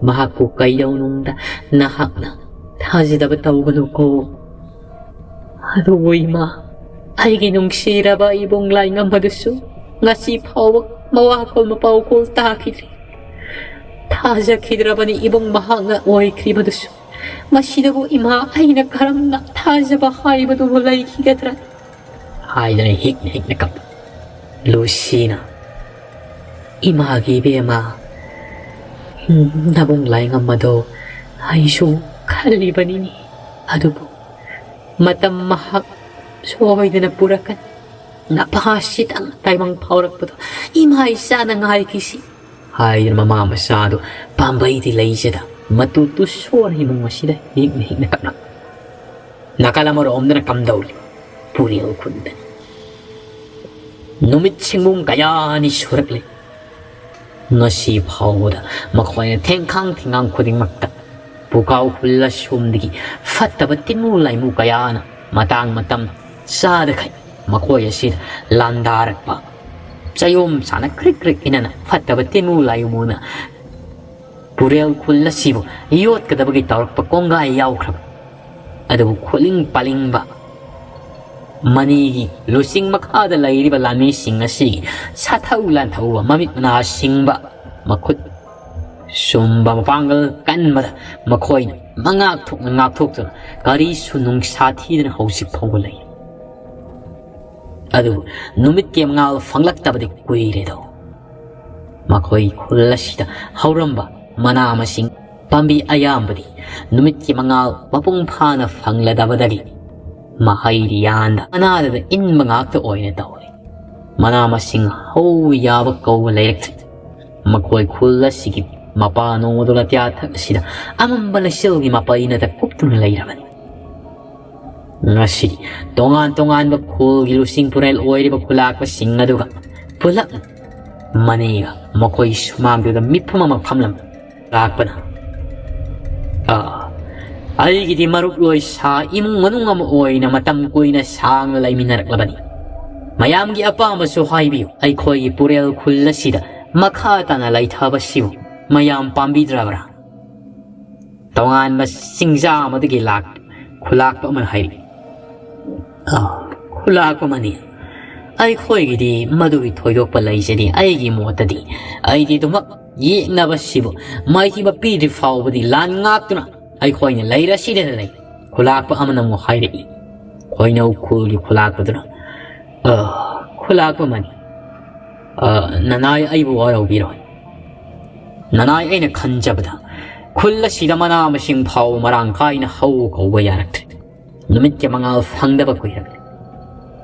ꯃꯍꯥꯛꯄꯨ ꯀꯩꯗꯧꯅꯨꯡꯗ ꯅꯍꯥꯛꯅ ꯊꯥꯖꯗꯕ ꯇꯧꯒꯅꯨꯀꯣ꯫ ꯑꯗꯨꯕꯨ ꯏꯃꯥ, ꯑꯩꯒꯤ ꯅꯨꯡꯁꯤꯔꯕ ꯏꯕꯨꯡ ꯂꯥꯏꯉꯝ ꯑꯗꯨꯁꯨ ꯉꯁꯤ ꯐꯥꯎꯕ ꯃꯋꯥ ꯀꯣꯜ ꯃꯄꯥꯎ ꯀꯣꯜ ꯇꯥꯈꯤꯗ꯭ꯔꯤ꯫ ꯊꯥꯖꯈꯤꯗ꯭ꯔꯕꯅꯤ ꯏꯕꯨꯡ ꯃꯍꯥꯛꯅ ꯑꯣꯏꯈ꯭ꯔꯤꯕꯗꯨꯁꯨ꯫ ꯃꯁꯤꯗꯕꯨ ꯏꯃꯥ, ꯑꯩꯅ ꯀꯔꯝꯅ ꯊꯥꯖꯕ ꯍꯥꯏꯕꯗꯨꯕꯨ ꯂꯩꯈꯤꯒꯗ꯭ꯔꯥ? ꯍꯥꯏꯗꯅ ꯍꯤꯛꯅ ꯍꯤꯛꯅ ꯀꯞꯄꯤ꯫ ꯂꯨꯁꯤꯅ, "ꯏꯃꯥꯒꯤ ꯏꯕꯦꯝꯃ, ꯎꯝ, ꯅꯕꯨꯡ ꯂꯥꯏꯉꯝ ꯑꯗꯣ ꯑꯩꯁꯨ ꯈꯜꯂꯤꯕꯅꯤꯅꯦ꯫ ꯑꯗꯨꯕꯨ ꯃꯇꯝ ꯃꯍꯥꯛ ꯁꯣꯏꯗꯅ ꯄꯨꯔꯛꯀꯅꯤ꯫ ꯅꯄꯥꯁꯤꯗꯪ ꯇꯥꯏꯕꯪ ꯐꯥꯎꯔꯛꯄꯗꯣ ꯏꯃꯥ ꯏꯆꯥꯅ ꯉꯥꯏꯈꯤꯁꯤ", ꯍꯥꯏꯗꯨꯅ ꯃꯃꯥ ꯃꯆꯥꯗꯨ ꯄꯥꯝꯕꯩꯗꯤ ꯂꯩꯖꯗ ꯃꯇꯨ ꯇꯨ ꯁꯣꯟꯅ ꯏꯃꯨꯡ ꯑꯁꯤꯗ ꯍꯤꯛꯅ ꯍꯤꯛꯅ ꯀꯞꯂꯝꯃꯤ꯫ ꯅꯥꯀꯜ ꯑꯃꯔꯣꯝꯗꯅ ꯀꯝꯗꯧꯔꯤ? ꯄꯨꯔꯦꯜ ꯈꯨꯟꯗꯅꯤ꯫ ꯅꯨꯃꯤꯠ ꯁꯤꯡꯕꯨꯡ ꯀꯌꯥꯅꯤ ꯁꯨꯔꯛꯂꯦ꯫ ꯉꯁꯤ ꯐꯥꯎꯕꯗ ꯃꯈꯣꯏꯅ ꯊꯦꯡꯈꯥꯡ ꯊꯦꯡꯒꯥꯡ ꯈꯨꯗꯤꯡꯃꯛꯇ ꯄꯨꯀꯥꯎ ꯈꯨꯜ ꯑꯁꯣꯝꯗꯒꯤ ꯐꯠꯇꯕ ꯇꯤꯟꯃꯨ ꯂꯥꯏꯃꯨ ꯀꯌꯥꯅ ꯃꯇꯥꯡ ꯃꯇꯝ ꯆꯥꯗꯈꯩ ꯃꯈꯣꯏ ꯑꯁꯤꯗ ꯂꯥꯟꯗꯥꯔꯛꯄ, ꯆꯌꯣꯝ ꯆꯥꯅ ꯀ꯭ꯔꯤꯛ ꯀ꯭ꯔꯤꯛ ꯏꯅꯅ ꯐꯠꯇꯕ ꯇꯤꯟꯃꯨ ꯂꯥꯏꯃꯨꯅ ꯄꯨꯔꯦꯜ ꯈꯨꯜ ꯑꯁꯤꯕꯨ ꯌꯣꯠꯀꯗꯕꯒꯤ ꯇꯧꯔꯛꯄ ꯀꯣꯡꯒꯥꯏ ꯌꯥꯎꯈ꯭ꯔꯕ꯫ ꯑꯗꯨꯕꯨ ꯈꯨꯂꯤꯡ ꯄꯥꯂꯤꯡꯕ ꯃꯅꯤꯒꯤ ꯂꯨꯆꯤꯡ ꯃꯈꯥꯗ ꯂꯩꯔꯤꯕ ꯂꯥꯟꯃꯤꯁꯤꯡ ꯑꯁꯤꯒꯤ ꯁꯥꯊꯧ ꯂꯥꯟꯊꯧꯕ ꯃꯃꯤꯠ ꯃꯅꯥ ꯁꯤꯡꯕ, ꯃꯈꯨꯠ ꯁꯨꯝꯕ, ꯃꯄꯥꯡꯒꯜ ꯀꯟꯕꯗ ꯃꯈꯣꯏꯅ ꯃꯉꯥꯛ ꯊꯣꯛꯅ ꯉꯥꯛꯊꯣꯛꯇꯨꯅ ꯀꯔꯤꯁꯨ ꯅꯨꯡꯁꯥ ꯊꯤꯗꯅ ꯍꯧꯖꯤꯛ ꯐꯥꯎꯕ ꯂꯩ꯫ ꯑꯗꯨꯕꯨ ꯅꯨꯃꯤꯠꯀꯤ ꯃꯉꯥꯜ ꯐꯪꯂꯛꯇꯕꯗꯤ ꯀꯨꯏꯔꯦꯗꯣ꯫ ꯃꯈꯣꯏ ꯈꯨꯜ ꯑꯁꯤꯗ ꯍꯧꯔꯝꯕ ꯃꯅꯥ ꯃꯁꯤꯡ ꯄꯥꯝꯕꯤ ꯑꯌꯥꯝꯕꯗꯤ ꯅꯨꯃꯤꯠꯀꯤ ꯃꯉꯥꯜ ꯃꯄꯨꯡ ꯐꯥꯅ ꯐꯪꯂꯗꯕꯗꯒꯤ ꯃꯍꯩ ꯌꯥꯟꯗ ꯃꯅꯥꯗꯨꯗ ꯏꯟꯕ ꯉꯥꯛꯇ ꯑꯣꯏꯅ ꯇꯧꯔꯦ꯫ ꯃꯅꯥ ꯃꯁꯤꯡ ꯍꯧ ꯌꯥꯕ ꯀꯧꯕ ꯂꯩꯔꯛꯇ꯭ꯔꯦ꯫ ꯃꯈꯣꯏ ꯈꯨꯜ ꯑꯁꯤꯒꯤ ꯃꯄꯥ ꯅꯣꯡꯃꯗꯣ ꯂꯇꯤꯌꯥ ꯊꯛ ꯑꯁꯤꯗ ꯑꯃꯝꯕ ꯂꯩꯆꯤꯜꯒꯤ ꯃꯄꯩꯅꯗ ꯀꯨꯞꯇꯨꯅ ꯂꯩꯔꯕꯅꯤ꯫ ꯉꯁꯤꯗꯤ ꯇꯣꯉꯥꯟ ꯇꯣꯉꯥꯟꯕ ꯈꯨꯜꯒꯤ ꯂꯨꯆꯤꯡ ꯄꯨꯔꯦꯜ ꯑꯣꯏꯔꯤꯕ ꯈꯨꯂꯥꯛꯄꯁꯤꯡ ꯑꯗꯨꯒ ꯄꯨꯂꯞ ꯃꯅꯤꯒ ꯃꯈꯣꯏꯒꯤ ꯁꯨꯃꯥꯡꯗꯨꯗ ꯃꯤꯠꯐꯝ ꯑꯃ ꯐꯝꯂꯝ ꯂꯥꯛꯄꯅ, "ꯑꯥ, ꯑꯩꯒꯤꯗꯤ ꯃꯔꯨꯞ ꯂꯣꯏꯁꯥ ꯏꯃꯨꯡ ꯃꯅꯨꯡ ꯑꯃ ꯑꯣꯏꯅ ꯃꯇꯝ ꯀꯨꯏꯅ ꯁꯥꯡꯅ ꯂꯩꯃꯤꯟꯅꯔꯛꯂꯕꯅꯤ꯫ ꯃꯌꯥꯝꯒꯤ ꯑꯄꯥꯝꯕꯁꯨ ꯍꯥꯏꯕꯤꯌꯨ, ꯑꯩꯈꯣꯏꯒꯤ ꯄꯨꯔꯦꯜ ꯈꯨꯜ ꯑꯁꯤꯗ ꯃꯈꯥ ꯇꯥꯅ ꯂꯩꯊꯕꯁꯤꯕꯨ ꯃꯌꯥꯝ ꯄꯥꯝꯕꯤꯗ꯭ꯔꯕ꯭ꯔꯥ?" ꯇꯣꯉꯥꯟꯕ ꯆꯤꯡꯖꯥ ꯑꯃꯗꯒꯤ ꯂꯥꯛ-, ꯈꯨꯂꯥꯛꯄ ꯑꯃꯅ ꯍꯥꯏꯔꯤ꯫ "ꯑꯥ, ꯈꯨꯂꯥꯛꯄ ꯑꯃꯅꯤ꯫ ꯑꯩꯈꯣꯏꯒꯤꯗꯤ ꯃꯗꯨꯒꯤ ꯊꯣꯏꯗꯣꯛꯄ ꯂꯩꯖꯗꯦ꯫ ꯑꯩꯒꯤ ꯃꯣꯠꯇꯗꯤ ꯑꯩꯗꯤ ꯑꯗꯨꯃꯛ ꯌꯦꯛꯅꯕꯁꯤꯕꯨ ꯃꯥꯏꯊꯤꯕ ꯄꯤꯗ꯭ꯔꯤ ꯐꯥꯎꯕꯗꯤ ꯂꯥꯟ ꯉꯥꯛꯇꯨꯅ ꯑꯩꯈꯣꯏꯅ ꯂꯩꯔꯁꯤꯗꯅ ꯂꯩ꯫" ꯈꯨꯂꯥꯛꯄ ꯑꯃꯅ ꯑꯃꯨꯛ ꯍꯥꯏꯔꯛꯏ꯫ ꯈꯣꯏꯅꯧ ꯈꯨꯜꯒꯤ ꯈꯨꯂꯥꯛꯄꯗꯨꯅ, "ꯑꯥ, ꯈꯨꯂꯥꯛꯄ ꯑꯃꯅꯤ꯫ ꯑꯥ, ꯅꯅꯥꯏ ꯑꯩꯕꯨ ꯋꯥꯔꯧꯕꯤꯔꯣꯏ꯫ ꯅꯅꯥꯏ ꯑꯩꯅ ꯈꯟꯖꯕꯗ ꯈꯨꯜ ꯑꯁꯤꯗ ꯃꯅꯥ ꯃꯁꯤꯡ ꯐꯥꯎꯕ ꯃꯔꯥꯡ ꯀꯥꯏꯅ ꯍꯧ ꯀꯧꯕ ꯌꯥꯔꯛꯇ꯭ꯔꯦ꯫ ꯅꯨꯃꯤꯠꯀꯤ ꯃꯉꯥꯜ ꯐꯪꯗꯕ ꯀꯨꯏꯔꯛꯂꯦ꯫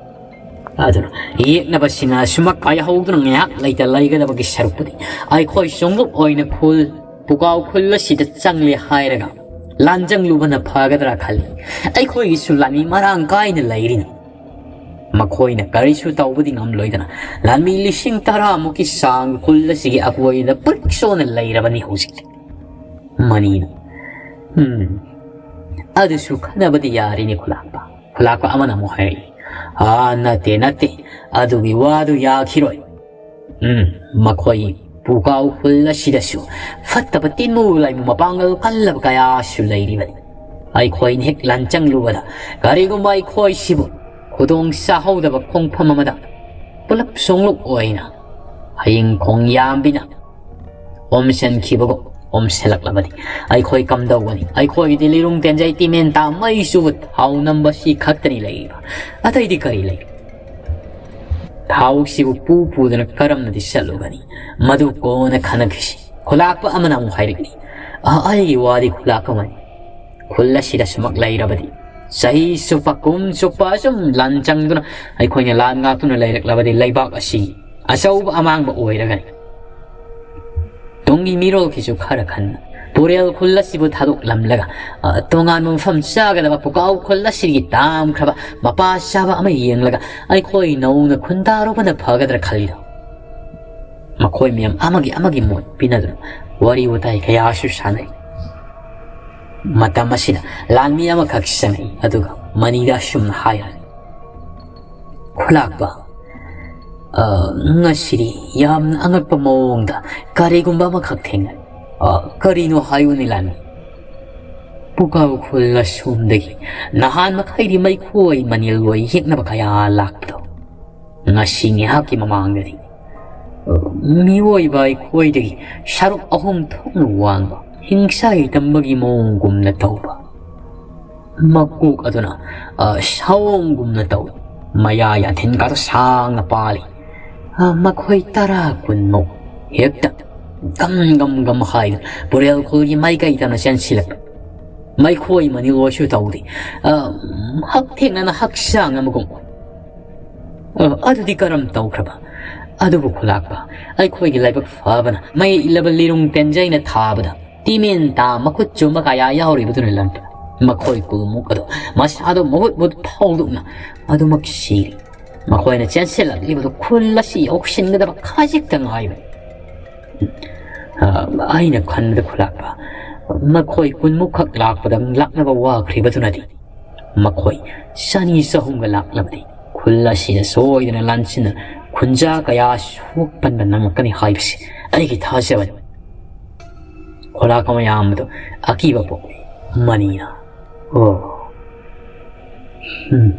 ꯑꯗꯨꯅ ꯌꯦꯛꯅꯕꯁꯤꯡꯅ ꯁꯨꯃꯛ ꯀꯥꯏꯍꯧꯗꯨꯅ ꯉꯥꯏꯍꯥꯛ ꯂꯩꯇ ꯂꯩꯒꯗꯕꯒꯤ ꯁꯔꯨꯛꯄꯨꯗꯤ ꯑꯩꯈꯣꯏ ꯆꯣꯡꯂꯨꯞ ꯑꯣꯏꯅ ꯈꯨꯜ, ꯄꯨꯀꯥꯎ ꯈꯨꯜ ꯑꯁꯤꯗ ꯆꯪꯂꯦ ꯍꯥꯏꯔꯒ ꯂꯥꯟꯖꯪꯂꯨꯕꯅ ꯐꯒꯗ꯭ꯔꯥ ꯈꯜꯂꯤ꯫ ꯑꯩꯈꯣꯏꯒꯤꯁꯨ ꯂꯥꯟꯃꯤ ꯃꯔꯥꯡ ꯀꯥꯏꯅ ꯂꯩꯔꯤꯅ꯫ ꯃꯈꯣꯏꯅ ꯀꯔꯤꯁꯨ ꯇꯧꯕꯗꯤ ꯉꯝꯂꯣꯏꯗꯅ ꯂꯥꯟꯃꯤ ꯂꯤꯁꯤꯡ ꯇꯔꯥꯃꯨꯛꯀꯤ ꯆꯥꯡ ꯈꯨꯜ ꯑꯁꯤꯒꯤ ꯑꯀꯣꯏꯗ ꯄꯨꯔꯤꯛ ꯁꯣꯟꯅ ꯂꯩꯔꯕꯅꯤ ꯍꯧꯖꯤꯛꯇꯤ꯫ ꯃꯅꯤꯅ, "ꯎꯝ, ꯑꯗꯨꯁꯨ ꯈꯟꯅꯕꯗꯤ ꯌꯥꯔꯤꯅꯤ ꯈꯨꯂꯥꯛꯄ꯫" ꯈꯨꯂꯥꯛꯄ ꯑꯃꯅ ꯑꯃꯨꯛ ꯍꯥꯏꯔꯛꯏ, "ꯑꯥ, ꯅꯠꯇꯦ, ꯅꯠꯇꯦ, ꯑꯗꯨꯒꯤ ꯋꯥꯗꯨ ꯌꯥꯈꯤꯔꯣꯏ꯫ ꯎꯝ, ꯃꯈꯣꯏ ꯄꯨꯀꯥꯎ ꯈꯨꯜ ꯑꯁꯤꯗꯁꯨ ꯐꯠꯇꯕ ꯇꯤꯟꯃꯨ ꯂꯥꯏꯃꯨ ꯃꯄꯥꯡꯒꯜ ꯀꯜꯂꯕ ꯀꯌꯥꯁꯨ ꯂꯩꯔꯤꯕꯅꯤ꯫ ꯑꯩꯈꯣꯏꯅ ꯍꯦꯛ ꯂꯥꯟꯆꯪꯂꯨꯕꯗ ꯀꯔꯤꯒꯨꯝꯕ ꯑꯩꯈꯣꯏꯁꯤꯕꯨ ꯈꯨꯗꯣꯡ ꯆꯥꯍꯧꯗꯕ ꯈꯣꯡꯐꯝ ꯑꯃꯗ ꯄꯨꯂꯞ ꯁꯣꯡꯂꯨꯞ ꯑꯣꯏꯅ ꯍꯌꯤꯡ ꯈꯣꯡ ꯌꯥꯝꯕꯤꯅ ꯑꯣꯝꯁꯤꯟꯈꯤꯕꯒꯨꯝ ꯑꯣꯝꯁꯤꯜꯂꯛꯂꯕꯗꯤ ꯑꯩꯈꯣꯏ ꯀꯝꯗꯧꯒꯅꯤ? ꯑꯩꯈꯣꯏꯒꯤꯗꯤ ꯂꯤꯔꯨꯡ ꯇꯦꯟꯖꯩ ꯇꯤꯃꯦꯟ ꯇꯥ ꯃꯩ ꯆꯨꯕ ꯊꯥꯎ ꯅꯝꯕ ꯁꯤ ꯈꯛꯇꯅꯤ ꯂꯩꯔꯤꯕ꯫ ꯑꯇꯩꯗꯤ ꯀꯔꯤ ꯂꯩ? ꯊꯥꯎꯁꯤꯕꯨ ꯄꯨ ꯄꯨꯗꯅ ꯀꯔꯝꯅꯗꯤ ꯆꯠꯂꯨꯒꯅꯤ? ꯃꯗꯨ ꯀꯣꯟꯅ ꯈꯟꯅꯈꯤꯁꯤ꯫" ꯈꯨꯂꯥꯛꯄ ꯑꯃꯅ ꯑꯃꯨꯛ ꯍꯥꯏꯔꯛꯂꯤ, "ꯑ, ꯑꯩꯒꯤ ꯋꯥꯗꯤ ꯈꯨꯂꯥꯛꯄ ꯑꯃꯅꯤ꯫ ꯈꯨꯜ ꯑꯁꯤꯗ ꯁꯨꯃꯛ ꯂꯩꯔꯕꯗꯤ ꯆꯍꯤ ꯆꯨꯞꯄ, ꯀꯨꯝ ꯆꯨꯞꯄ ꯑꯁꯨꯝ ꯂꯥꯟ ꯆꯪꯗꯨꯅ ꯑꯩꯈꯣꯏꯅ ꯂꯥꯟ ꯉꯥꯛꯇꯨꯅ ꯂꯩꯔꯛꯂꯕꯗꯤ ꯂꯩꯕꯥꯛ ꯑꯁꯤꯒꯤ ꯑꯆꯧꯕ ꯑꯃꯥꯡꯕ ꯑꯣꯏꯔꯒꯅꯤ꯫ ꯇꯨꯡꯒꯤ ꯃꯤꯔꯣꯜꯒꯤꯁꯨ ꯈꯔ ꯈꯟꯅ ꯄꯨꯔꯦꯜ ꯈꯨꯜ ꯑꯁꯤꯕꯨ ꯊꯥꯗꯣꯛꯂꯝꯂꯒ, ꯑ, ꯇꯣꯉꯥꯟꯕ ꯃꯐꯝ ꯆꯥꯒꯗꯕ ꯄꯨꯀꯥꯎ ꯈꯨꯜ ꯑꯁꯤꯒꯤ ꯇꯥꯝꯈ꯭ꯔꯕ ꯃꯄꯥ ꯆꯥꯕ ꯑꯃ ꯌꯦꯡꯂꯒ ꯑꯩꯈꯣꯏ ꯅꯧꯅ ꯈꯨꯟꯗꯥꯔꯨꯕꯅ ꯐꯒꯗ꯭ꯔꯥ ꯈꯜꯂꯤꯗꯣ꯫" ꯃꯈꯣꯏ ꯃꯌꯥꯝ ꯑꯃꯒꯤ ꯑꯃꯒꯤ ꯃꯣꯠ ꯄꯤꯅꯗꯨꯅ ꯋꯥꯔꯤ ꯋꯥꯇꯥꯏ ꯀꯌꯥꯁꯨ ꯁꯥꯟꯅꯩ꯫ ꯃꯇꯝ ꯑꯁꯤꯗ ꯂꯥꯟꯃꯤ ꯑꯃꯈꯛ ꯆꯪꯉꯛꯏ, ꯑꯗꯨꯒ ꯃꯅꯤꯗ ꯑꯁꯨꯝꯅ ꯍꯥꯏꯔꯅꯤ, "ꯈꯨꯂꯥꯛꯄ, ꯑ, ꯉꯁꯤꯗꯤ ꯌꯥꯝꯅ ꯑꯉꯛꯄ ꯃꯑꯣꯡꯗ ꯀꯔꯤꯒꯨꯝꯕ ꯑꯃꯈꯛ ꯊꯦꯡꯅꯔꯦ꯫" "ꯑ, ꯀꯔꯤꯅꯣ ꯍꯥꯏꯌꯨꯅꯦ ꯂꯥꯟꯃꯤ?" "ꯄꯨꯀꯥꯎ ꯈꯨꯜ ꯑꯁꯣꯝꯗꯒꯤ ꯅꯍꯥꯟ ꯃꯈꯩꯗꯤ ꯃꯩꯈꯣꯏ ꯃꯅꯤꯜ ꯑꯣꯏ ꯌꯦꯛꯅꯕ ꯀꯌꯥ ꯂꯥꯛꯄꯗꯣ, ꯉꯁꯤ ꯉꯥꯏꯍꯥꯛꯀꯤ ꯃꯃꯥꯡꯗꯗꯤ, ꯑ, ꯃꯤꯑꯣꯏꯕ ꯑꯩꯈꯣꯏꯗꯒꯤ ꯁꯔꯨꯛ ꯑꯍꯨꯝ ꯊꯣꯛꯅ ꯋꯥꯡꯕ, ꯍꯤꯡꯁꯥ ꯍꯩꯇꯝꯕꯒꯤ ꯃꯑꯣꯡꯒꯨꯝꯅ ꯇꯧꯕ, ꯃꯀꯣꯛ ꯑꯗꯨꯅ, ꯑ, ꯁꯑꯣꯡꯒꯨꯝꯅ ꯇꯧꯏ, ꯃꯌꯥ ꯌꯥꯊꯤꯟꯒꯗꯣ ꯁꯥꯡꯅ ꯄꯥꯜꯂꯤ꯫ ꯑ, ꯃꯈꯣꯏ ꯇꯔꯥ ꯀꯨꯟꯃꯨꯛ ꯍꯦꯛꯇ ꯒꯝ ꯒꯝ ꯒꯝ ꯍꯥꯏꯗꯨꯅ ꯄꯨꯔꯦꯜ ꯈꯨꯜꯒꯤ ꯃꯥꯏꯀꯩ ꯇꯝꯅ ꯆꯦꯟꯁꯤꯜꯂꯛꯄ꯫ ꯃꯩꯈꯣꯏ ꯃꯅꯤꯜ ꯑꯣꯏꯁꯨ ꯇꯧꯗꯦ꯫ ꯑ, ꯍꯛꯊꯦꯡꯅꯅ ꯍꯛꯆꯥꯡ ꯑꯃꯒꯨꯝ꯫ ꯑ, ꯑꯗꯨꯗꯤ ꯀꯔꯝ ꯇꯧꯈ꯭ꯔꯕ? ꯑꯗꯨꯕꯨ ꯈꯨꯂꯥꯛꯄ, ꯑꯩꯈꯣꯏꯒꯤ ꯂꯥꯏꯕꯛ ꯐꯕꯅ ꯃꯩ ꯏꯜꯂꯕ ꯂꯤꯔꯨꯡ ꯇꯦꯟꯖꯩꯅ ꯊꯥꯕꯗ ꯇꯤꯃꯦꯟꯇꯥ ꯃꯈꯨꯠ ꯆꯨꯝꯕ ꯀꯌꯥ ꯌꯥꯎꯔꯤꯕꯗꯨꯅ ꯂꯝꯕ ꯃꯈꯣꯏ ꯀꯨꯟꯃꯨꯛ ꯑꯗꯣ ꯃꯁꯥꯗꯣ ꯃꯍꯨꯠ ꯃꯍꯨꯠ ꯐꯥꯎꯗꯣꯛꯅ ꯑꯗꯨꯃꯛ ꯁꯤꯔꯤ꯫ ꯃꯈꯣꯏꯅ ꯆꯦꯟꯁꯤꯜꯂꯛꯂꯤꯕꯗꯨ ꯈꯨꯜ ꯑꯁꯤ ꯌꯧꯁꯤꯟꯒꯗꯕ ꯈꯖꯤꯛꯇ ꯉꯥꯏꯕꯅꯤ꯫ ꯑ, ꯑꯩꯅ ꯈꯟꯕꯗ ꯈꯨꯂꯥꯛꯄ ꯃꯈꯣꯏ ꯀꯨꯟꯃꯨꯛꯈꯛ ꯂꯥꯛꯄꯗ ꯂꯥꯛꯅꯕ ꯋꯥꯈ꯭ꯔꯤꯕꯗꯨꯅꯗꯤ ꯃꯈꯣꯏ ꯆꯅꯤ ꯆꯍꯨꯝꯒ ꯂꯥꯛꯂꯕꯗꯤ ꯈꯨꯜ ꯑꯁꯤꯗ ꯁꯣꯏꯗꯅ ꯂꯥꯟꯁꯤꯟꯅ ꯈꯨꯟꯖꯥ ꯀꯌꯥ ꯁꯣꯛꯄꯟꯕ ꯅꯪꯂꯛꯀꯅꯤ ꯍꯥꯏꯕꯁꯤ ꯑꯩꯒꯤ ꯊꯥꯖꯕꯅꯤ꯫ ꯈꯨꯂꯥꯛꯄ ꯃꯌꯥꯝ ꯑꯗꯨ ꯑꯀꯤꯕ ꯄꯣꯛꯂꯤ꯫ ꯃꯅꯤꯅ, "ꯑꯣ, ꯎꯝ,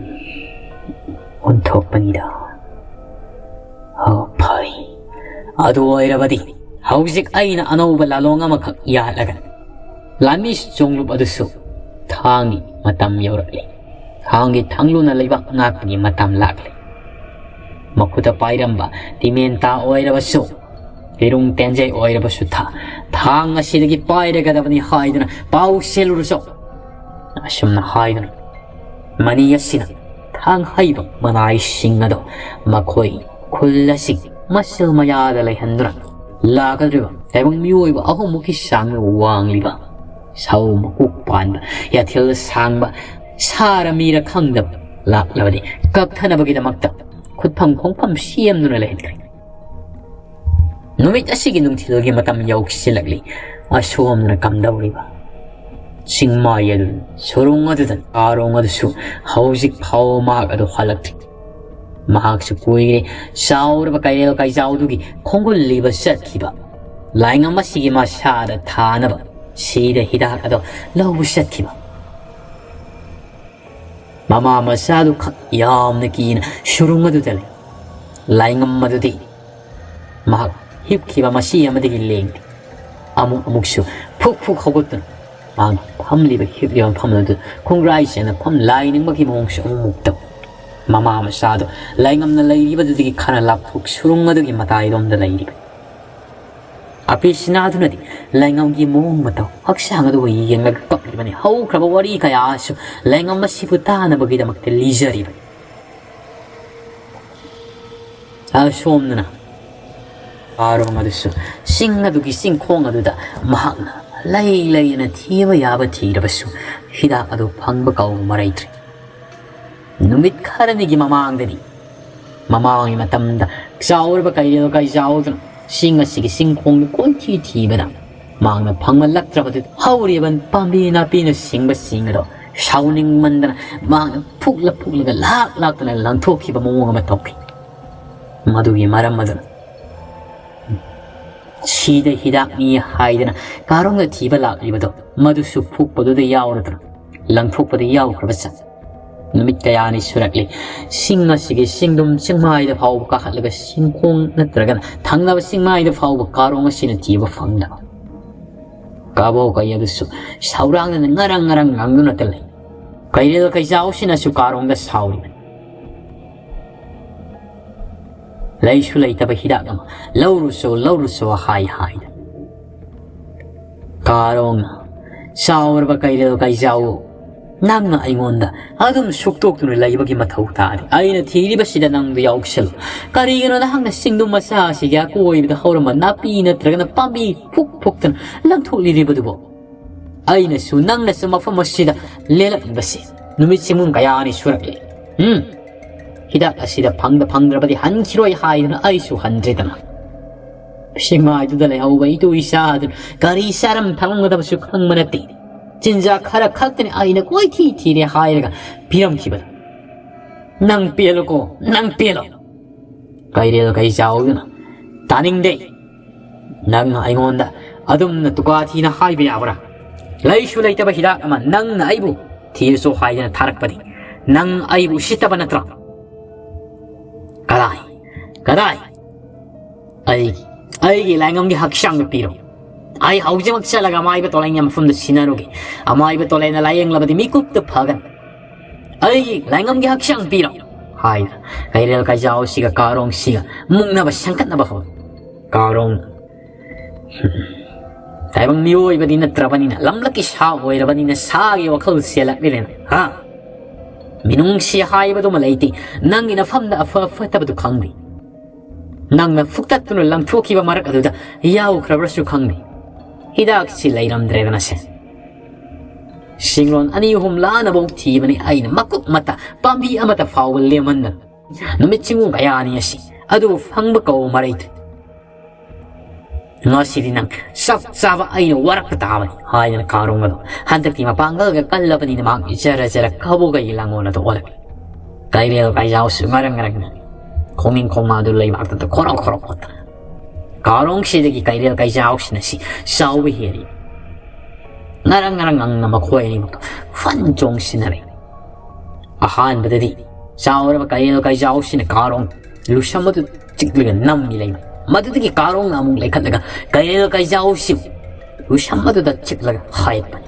ꯑꯣꯟꯊꯣꯛꯄꯅꯤꯗ꯫ ꯑꯣ, ꯐꯩ꯫ ꯑꯗꯨ ꯑꯣꯏꯔꯕꯗꯤ ꯍꯧꯖꯤꯛ ꯑꯩꯅ ꯑꯅꯧꯕ ꯂꯥꯂꯣꯡ ꯑꯃꯈꯛ ꯌꯥꯠꯂꯒ ꯂꯥꯟꯃꯤ ꯆꯣꯡꯂꯨꯞ ꯑꯗꯨꯁꯨ ꯊꯥꯡꯒꯤ ꯃꯇꯝ ꯌꯧꯔꯛꯂꯤ꯫ ꯊꯥꯡꯒꯤ ꯊꯥꯡꯂꯨꯅ ꯂꯩꯕꯥꯛ ꯉꯥꯛꯄꯒꯤ ꯃꯇꯝ ꯂꯥꯛꯂꯤ꯫ ꯃꯈꯨꯠꯇ ꯄꯥꯏꯔꯝꯕ ꯇꯤꯃꯦꯟꯇꯥ ꯑꯣꯏꯔꯕꯁꯨ, ꯂꯤꯔꯨꯡ ꯇꯦꯟꯖꯩ ꯑꯣꯏꯔꯕꯁꯨ ꯊꯥ-, ꯊꯥꯡ ꯑꯁꯤꯗꯒꯤ ꯄꯥꯏꯔꯒꯗꯕꯅꯤ ꯍꯥꯏꯗꯨꯅ ꯄꯥꯎ ꯆꯦꯜꯂꯨꯔꯁꯨ," ꯑꯁꯨꯝꯅ ꯍꯥꯏꯗꯨꯅ ꯃꯅꯤ ꯑꯁꯤꯅ ꯊꯥꯡ ꯍꯩꯕ ꯃꯅꯥꯏꯁꯤꯡ ꯑꯗꯣ ꯃꯈꯣꯏ ꯈꯨꯜ ꯑꯁꯤ ꯃꯁꯤꯜ ꯃꯌꯥꯗ ꯂꯩꯍꯟꯗꯨꯅ ꯂꯥꯛꯀꯗꯧꯔꯤꯕ ꯇꯥꯏꯕꯪ ꯃꯤꯑꯣꯏꯕ ꯑꯍꯨꯝꯃꯨꯛꯀꯤ ꯆꯥꯡ ꯋꯥꯡꯂꯤꯕ ꯁꯥꯎ ꯃꯀꯣꯛ ꯄꯥꯟꯕ, ꯌꯥꯊꯦꯜ ꯁꯥꯡꯕ, ꯁꯥꯔ ꯃꯤꯔ ꯈꯪꯗꯕ ꯂꯥꯛꯂꯕꯗꯤ ꯀꯛꯊꯅꯕꯒꯤꯗꯃꯛꯇ ꯈꯨꯠꯐꯝ ꯈꯣꯡꯐꯝ ꯁꯦꯝꯗꯨꯅ ꯂꯩꯍꯟꯈ꯭ꯔꯦ꯫ ꯅꯨꯃꯤꯠ ꯑꯁꯤꯒꯤ ꯅꯨꯡꯊꯤꯜꯒꯤ ꯃꯇꯝ ꯌꯧꯁꯤꯜꯂꯛꯂꯤ꯫ ꯑꯁꯣꯝꯗꯅ ꯀꯝꯗꯧꯔꯤꯕ? ꯆꯤꯡꯃꯥꯏ ꯑꯗꯨ, ꯁꯨꯔꯨꯡ ꯑꯗꯨꯗ ꯀꯥꯔꯣꯡ ꯑꯗꯨꯁꯨ ꯍꯧꯖꯤꯛ ꯐꯥꯎꯕ ꯃꯍꯥꯛ ꯑꯗꯨ ꯍꯜꯂꯛꯇ꯭ꯔꯤ꯫ ꯃꯍꯥꯛꯁꯨ ꯀꯨꯏꯔꯦ ꯆꯥꯎꯔꯕ ꯀꯩꯔꯦꯜ ꯀꯩꯖꯥꯎꯗꯨꯒꯤ ꯈꯣꯡꯒꯨꯜ ꯂꯤꯕ ꯆꯠꯈꯤꯕ꯫ ꯂꯥꯏꯉꯝ ꯑꯁꯤꯒꯤ ꯃꯁꯥꯗ ꯊꯥꯅꯕ ꯁꯤꯗ ꯍꯤꯗꯥꯛ ꯑꯗꯣ ꯂꯧꯕ ꯆꯠꯈꯤꯕ꯫ ꯃꯃꯥ ꯃꯆꯥꯗꯨ ꯈꯛ ꯌꯥꯝꯅ ꯀꯤꯅ ꯁꯨꯔꯨꯡ ꯑꯗꯨꯗ ꯂꯩ꯫ ꯂꯥꯏꯉꯝ ꯑꯗꯨꯗꯤ ꯃꯍꯥꯛ ꯍꯤꯞꯈꯤꯕ ꯃꯁꯤ ꯑꯃꯗꯒꯤ ꯂꯦꯡꯗꯦ꯫ ꯑꯃꯨꯛ ꯑꯃꯨꯛꯁꯨ ꯐꯨꯛ ꯐꯨꯛ ꯍꯧꯒꯠꯇꯨꯅ ꯃꯍꯥꯛ ꯐꯝꯂꯤꯕ ꯍꯤꯞꯂꯤꯕ ꯃꯐꯝ ꯑꯗꯨ ꯈꯣꯡꯒ꯭ꯔꯥꯏ ꯆꯦꯟꯅ ꯐꯝ ꯂꯥꯏꯅꯤꯡꯕꯒꯤ ꯃꯑꯣꯡꯁꯨ ꯑꯃꯨꯛ ꯃꯨꯛ ꯇꯧꯏ꯫ ꯃꯃꯥ ꯃꯆꯥꯗꯨ ꯂꯥꯏꯉꯝꯅ ꯂꯩꯔꯤꯕꯗꯨꯗꯒꯤ ꯈꯔ ꯂꯥꯞꯊꯣꯛ ꯁꯨꯔꯨꯡ ꯑꯗꯨꯒꯤ ꯃꯇꯥꯏꯔꯣꯝꯗ ꯂꯩꯔꯤꯕ꯫ ꯑꯄꯦꯁꯤꯅꯥꯗꯨꯅꯗꯤ ꯂꯥꯏꯉꯝꯒꯤ ꯃꯑꯣꯡ ꯃꯇꯧ, ꯍꯛꯆꯥꯡ ꯑꯗꯨꯕꯨ ꯌꯦꯡꯂꯒ ꯀꯞꯂꯤꯕꯅꯤ꯫ ꯍꯧꯈ꯭ꯔꯕ ꯋꯥꯔꯤ ꯀꯌꯥꯁꯨ ꯂꯥꯏꯉꯝ ꯑꯁꯤꯕꯨ ꯇꯥꯅꯕꯒꯤꯗꯃꯛꯇ ꯂꯤꯖꯔꯤꯕꯅꯤ꯫ ꯑꯁꯣꯝꯗꯅ ꯀꯥꯔꯣꯡ ꯑꯗꯨꯁꯨ ꯆꯤꯡ ꯑꯗꯨꯒꯤ ꯆꯤꯡꯈꯣꯡ ꯑꯗꯨꯗ ꯃꯍꯥꯛꯅ ꯂꯩ ꯂꯩꯅ ꯊꯤꯕ ꯌꯥꯕ ꯊꯤꯔꯕꯁꯨ ꯍꯤꯗꯥꯛ ꯑꯗꯨ ꯐꯪꯕ ꯀꯧꯕ ꯂꯩꯇ꯭ꯔꯦ꯫ ꯅꯨꯃꯤꯠ ꯈꯔꯅꯤꯒꯤ ꯃꯃꯥꯡꯗꯗꯤ, ꯃꯃꯥꯡꯒꯤ ꯃꯇꯝꯗ ꯆꯥꯎꯔꯕ ꯀꯩꯔꯦꯜ ꯀꯩꯖꯥꯎꯗꯨꯅ ꯆꯤꯡ ꯑꯁꯤꯒꯤ ꯆꯤꯡꯈꯣꯡꯗ ꯀꯣꯏꯊꯤ ꯊꯤꯕꯗ ꯃꯍꯥꯛꯅ ꯐꯪꯃꯜꯂꯛꯇ꯭ꯔꯕꯗꯨꯗ ꯍꯧꯔꯤꯕ ꯄꯥꯝꯕꯤ ꯅꯥꯄꯤꯅ ꯁꯤꯡꯕꯁꯤꯡ ꯑꯗꯣ ꯁꯥꯎꯅꯤꯡꯃꯟꯗꯅ ꯃꯍꯥꯛꯅ ꯐꯨꯛꯂ ꯐꯨꯛꯂꯒ ꯂꯥꯛ ꯂꯥꯛꯇꯅ ꯂꯪꯊꯣꯛꯈꯤꯕ ꯃꯑꯣꯡ ꯑꯃ ꯇꯧꯈꯤ꯫ ꯃꯗꯨꯒꯤ ꯃꯔꯝ ꯑꯗꯨꯅ ꯁꯤꯗ ꯍꯤꯗꯥꯛꯅꯤ ꯍꯥꯏꯗꯅ ꯀꯥꯔꯣꯡꯗ ꯊꯤꯕ ꯂꯥꯛꯂꯤꯕꯗꯣ ꯃꯗꯨꯁꯨ ꯐꯨꯛꯄꯗꯨꯗ ꯌꯥꯎꯔꯗꯅ ꯂꯪꯊꯣꯛꯄꯗ ꯌꯥꯎꯈ꯭ꯔꯕ ꯆꯠ ꯅꯨꯃꯤꯠ ꯀꯌꯥꯅꯤ ꯁꯨꯔꯛꯂꯤ꯫ ꯆꯤꯡ ꯑꯁꯤꯒꯤ ꯆꯤꯡꯗꯨꯝ ꯆꯤꯡꯃꯥꯏꯗ ꯐꯥꯎꯕ ꯀꯥꯈꯠꯂꯒ ꯆꯤꯡꯈꯣꯡ ꯅꯠꯇ꯭ꯔꯒꯅ ꯊꯪꯅꯕ ꯆꯤꯡꯃꯥꯏꯗ ꯐꯥꯎꯕ ꯀꯥꯔꯣꯡ ꯑꯁꯤꯅ ꯊꯤꯕ ꯐꯪꯗꯕ꯫ ꯀꯥꯕꯣ ꯀꯩ ꯑꯗꯨꯁꯨ ꯁꯥꯎꯔꯥꯡꯗꯅ ꯉꯔꯪ ꯉꯔꯪ ꯉꯥꯡꯗꯨꯅꯇ ꯂꯩ꯫ ꯀꯩꯔꯦꯜ ꯀꯩꯖꯥꯎꯁꯤꯅꯁꯨ ꯀꯥꯔꯣꯡꯗ ꯁꯥꯎꯔꯤꯕꯅꯤ꯫ ꯂꯩꯁꯨ ꯂꯩꯇꯕ ꯍꯤꯗꯥꯛ ꯑꯃ ꯂꯧꯔꯨꯁꯣ, ꯂꯧꯔꯨꯁꯣ ꯍꯥꯏ ꯍꯥꯏꯗ꯫ ꯀꯥꯔꯣꯡꯅ, "ꯆꯥꯎꯔꯕ ꯀꯩꯔꯦꯜ ꯀꯩꯖꯥꯎ, ꯅꯪꯅ ꯑꯩꯉꯣꯟꯗ ꯑꯗꯨꯝ ꯁꯨꯛꯇꯣꯛꯇꯨꯅ ꯂꯩꯕꯒꯤ ꯃꯊꯧ ꯇꯥꯗꯦ꯫ ꯑꯩꯅ ꯊꯤꯔꯤꯕꯁꯤꯗ ꯅꯪꯗꯨ ꯌꯥꯎꯁꯜꯂꯨ꯫ ꯀꯔꯤꯒꯤꯅꯣ ꯅꯍꯥꯛꯅ ꯆꯤꯡꯗꯨꯝ ꯃꯆꯥ ꯑꯁꯤꯒꯤ ꯑꯀꯣꯏꯕꯗ ꯍꯧꯔꯝꯕ ꯅꯥꯄꯤ ꯅꯠꯇ꯭ꯔꯒꯅ ꯄꯥꯝꯕꯤ ꯐꯨꯛ ꯐꯨꯛꯇꯅ ꯂꯪꯊꯣꯛꯂꯤꯔꯤꯕꯗꯨꯕꯣ? ꯑꯩꯅꯁꯨ ꯅꯪꯅꯁꯨ ꯃꯐꯝ ꯑꯁꯤꯗ ꯂꯦꯜꯂꯛꯂꯤꯕꯁꯤ ꯅꯨꯃꯤꯠ ꯆꯤꯡꯒꯨꯝ ꯀꯌꯥꯅꯤ ꯁꯨꯔꯛꯂꯦ꯫ ꯎꯝ, ꯍꯤꯗꯥꯛ ꯑꯁꯤꯗ ꯐꯪꯗ ꯐꯪꯗ꯭ꯔꯕꯗꯤ ꯍꯟꯈꯤꯔꯣꯏ ꯍꯥꯏꯗꯨꯅ ꯑꯩꯁꯨ ꯍꯟꯗ꯭ꯔꯦꯗꯅ꯫ ꯁꯤꯡꯃꯥꯏꯗꯨꯗ ꯂꯩꯍꯧꯕ ꯏꯇꯨ ꯏꯆꯥꯗꯨꯅ ꯀꯔꯤ ꯆꯥꯔꯝ ꯊꯛꯂꯝꯒꯗꯕꯁꯨ ꯈꯪꯕ ꯅꯠꯇꯦ꯫ ꯆꯤꯟꯖꯥꯛ ꯈꯔ ꯈꯛꯇꯅꯤ ꯑꯩꯅ ꯀꯣꯏꯊꯤ ꯊꯤꯔꯦ ꯍꯥꯏꯔꯒ ꯄꯤꯔꯝꯈꯤꯕꯗꯣ꯫ ꯅꯪ ꯄꯦꯜꯂꯨꯀꯣ, ꯅꯪ ꯄꯦꯜꯂꯣ꯫ ꯀꯩꯔꯦꯜ ꯀꯩ ꯆꯥꯎꯗꯨꯅ, "ꯇꯥꯅꯤꯡꯗꯦ꯫ ꯅꯪꯅ ꯑꯩꯉꯣꯟꯗ ꯑꯗꯨꯝꯅ ꯇꯨꯀꯥ ꯊꯤꯅ ꯍꯥꯏꯕ ꯌꯥꯕ꯭ꯔꯥ? ꯂꯩꯁꯨ ꯂꯩꯇꯕ ꯍꯤꯗꯥꯛ ꯑꯃ ꯅꯪꯅ ꯑꯩꯕꯨ ꯊꯤꯔꯁꯨ ꯍꯥꯏꯗꯅ ꯊꯥꯔꯛꯄꯗꯤ ꯅꯪ ꯑꯩꯕꯨ ꯎꯁꯤꯠꯇꯕ ꯅꯠꯇ꯭ꯔꯣ? ꯀꯗꯥꯏ? ꯀꯗꯥꯏ? ꯑꯩꯒꯤ, ꯑꯩꯒꯤ ꯂꯥꯏꯉꯝꯒꯤ ꯍꯛꯆꯥꯡꯗꯨ ꯄꯤꯔꯣ꯫ ꯑꯩ ꯍꯧꯖꯤꯛꯃꯛ ꯆꯠꯂꯒ ꯑꯃꯥꯏꯕ ꯇꯣꯂꯩꯅ ꯃꯐꯝꯗ ꯁꯤꯟꯅꯔꯨꯒꯦ꯫ ꯑꯃꯥꯏꯕ ꯇꯣꯂꯩꯅ ꯂꯥꯏꯌꯦꯡꯂꯕꯗꯤ ꯃꯤꯀꯨꯞꯇ ꯐꯒꯅꯤ꯫ ꯑꯩꯒꯤ ꯂꯥꯏꯉꯝꯒꯤ ꯍꯛꯆꯥꯡ ꯄꯤꯔꯣ" ꯍꯥꯏꯅ ꯀꯩꯔꯦꯜ ꯀꯩꯖꯥꯎꯁꯤꯒ ꯀꯥꯔꯣꯡꯁꯤꯒ ꯃꯨꯛꯅꯕ ꯁꯦꯝꯒꯠꯅꯕ ꯍꯧꯔꯦ꯫ ꯀꯥꯔꯣꯡ, "ꯇꯥꯏꯕꯪ ꯃꯤꯑꯣꯏꯕꯗꯤ ꯅꯠꯇ꯭ꯔꯕꯅꯤꯅ, ꯂꯝꯂꯛꯀꯤ ꯁꯥ ꯑꯣꯏꯔꯕꯅꯤꯅ ꯁꯥꯒꯤ ꯋꯥꯈꯜ ꯆꯦꯜꯂꯛꯂꯤꯔꯦꯅ, ꯍꯥ? ꯃꯤꯅꯨꯡꯁꯤ ꯍꯥꯏꯕꯗꯨꯃ ꯂꯩꯇꯦ꯫ ꯅꯪꯒꯤ ꯅꯐꯝꯗ ꯑꯐ ꯐꯠꯇꯕꯗꯨ ꯈꯪꯗꯦ꯫ ꯅꯪꯅ ꯐꯨꯛꯇꯠꯇꯨꯅ ꯂꯪꯊꯣꯛꯈꯤꯕ ꯃꯔꯛ ꯑꯗꯨꯗ ꯌꯥꯎꯈ꯭ꯔꯕ꯭ꯔꯁꯨ ꯈꯪꯗꯦ꯫ ꯍꯤꯗꯥꯛꯁꯤ ꯂꯩꯔꯝꯗ꯭ꯔꯦꯗꯅ ꯁꯦ꯫ ꯁꯤꯡꯂꯣꯟ ꯑꯅꯤ ꯑꯍꯨꯝ ꯂꯥꯟꯅꯐꯥꯎ ꯊꯤꯕꯅꯤ ꯑꯩꯅ, ꯃꯀꯨꯞ ꯃꯇꯥ ꯄꯥꯝꯕꯤ ꯑꯃꯠꯇ ꯐꯥꯎꯕ ꯂꯦꯝꯍꯟꯗꯅ꯫ ꯅꯨꯃꯤꯠ ꯆꯤꯡꯉꯨ ꯀꯌꯥꯅꯤ ꯑꯁꯤ, ꯑꯗꯨꯕꯨ ꯐꯪꯕ ꯀꯧꯕ ꯃꯔꯩꯗ꯭ꯔꯦ꯫ ꯉꯁꯤꯗꯤ ꯅꯪ ꯆꯞ ꯆꯥꯕ ꯑꯩꯅ ꯋꯥꯔꯛꯄ ꯇꯥꯕꯅꯤ ꯍꯥꯏꯗꯅ ꯀꯥꯔꯣꯡ ꯑꯗꯣ ꯍꯟꯗꯛꯇꯤ ꯃꯄꯥꯡꯒꯜꯒ ꯀꯜꯂꯕꯅꯤꯅ ꯃꯍꯥꯛ ꯖꯔ ꯖꯔ ꯀꯕꯣꯀꯩꯒꯤ ꯂꯥꯡꯒꯣꯜ ꯑꯗꯨ ꯑꯣꯜꯂꯛꯂꯤ꯫ ꯀꯩꯔꯦꯜ ꯀꯩꯖꯥꯎꯁꯨ ꯉꯔꯪ ꯉꯔꯪ ꯉꯪꯏ꯫ ꯈꯣꯡꯅꯤꯡ ꯈꯣꯡꯃꯥꯗꯨ ꯂꯩꯕꯥꯛꯇ ꯈꯣꯔꯣꯛ ꯈꯣꯔꯣꯛ ꯈꯣꯠꯇꯅ꯫ ꯀꯥꯔꯣꯡꯁꯤꯗꯒꯤ ꯀꯩꯔꯦꯜ ꯀꯩꯖꯥꯎꯁꯤꯅ ꯁꯤ ꯆꯥꯎꯕ ꯍꯦꯜꯂꯤ꯫ ꯉꯔꯪ ꯉꯔꯪ ꯉꯪꯅ ꯃꯈꯣꯏ ꯑꯅꯤꯃꯛꯇꯣ ꯐꯟ ꯆꯣꯡꯁꯤꯟꯅꯔꯦ꯫ ꯑꯍꯥꯟꯕꯗꯗꯤ ꯆꯥꯎꯔꯕ ꯀꯩꯔꯦꯜ ꯀꯩꯖꯥꯎꯁꯤꯅ ꯀꯥꯔꯣꯡ ꯂꯨꯁꯝ ꯑꯗꯨ ꯆꯤꯛꯂꯒ ꯅꯝꯃꯤ ꯂꯩꯕ꯫ ꯃꯗꯨꯗꯒꯤ ꯀꯥꯔꯣꯡꯅ ꯑꯃꯨꯛ ꯂꯩꯈꯠꯂꯒ ꯀꯩꯔꯦꯜ ꯀꯩꯖꯥꯎꯁꯤꯕꯨ ꯂꯨꯁꯝ ꯑꯗꯨꯗ ꯆꯤꯛꯂꯒ ꯍꯥꯏꯕꯅꯤ꯫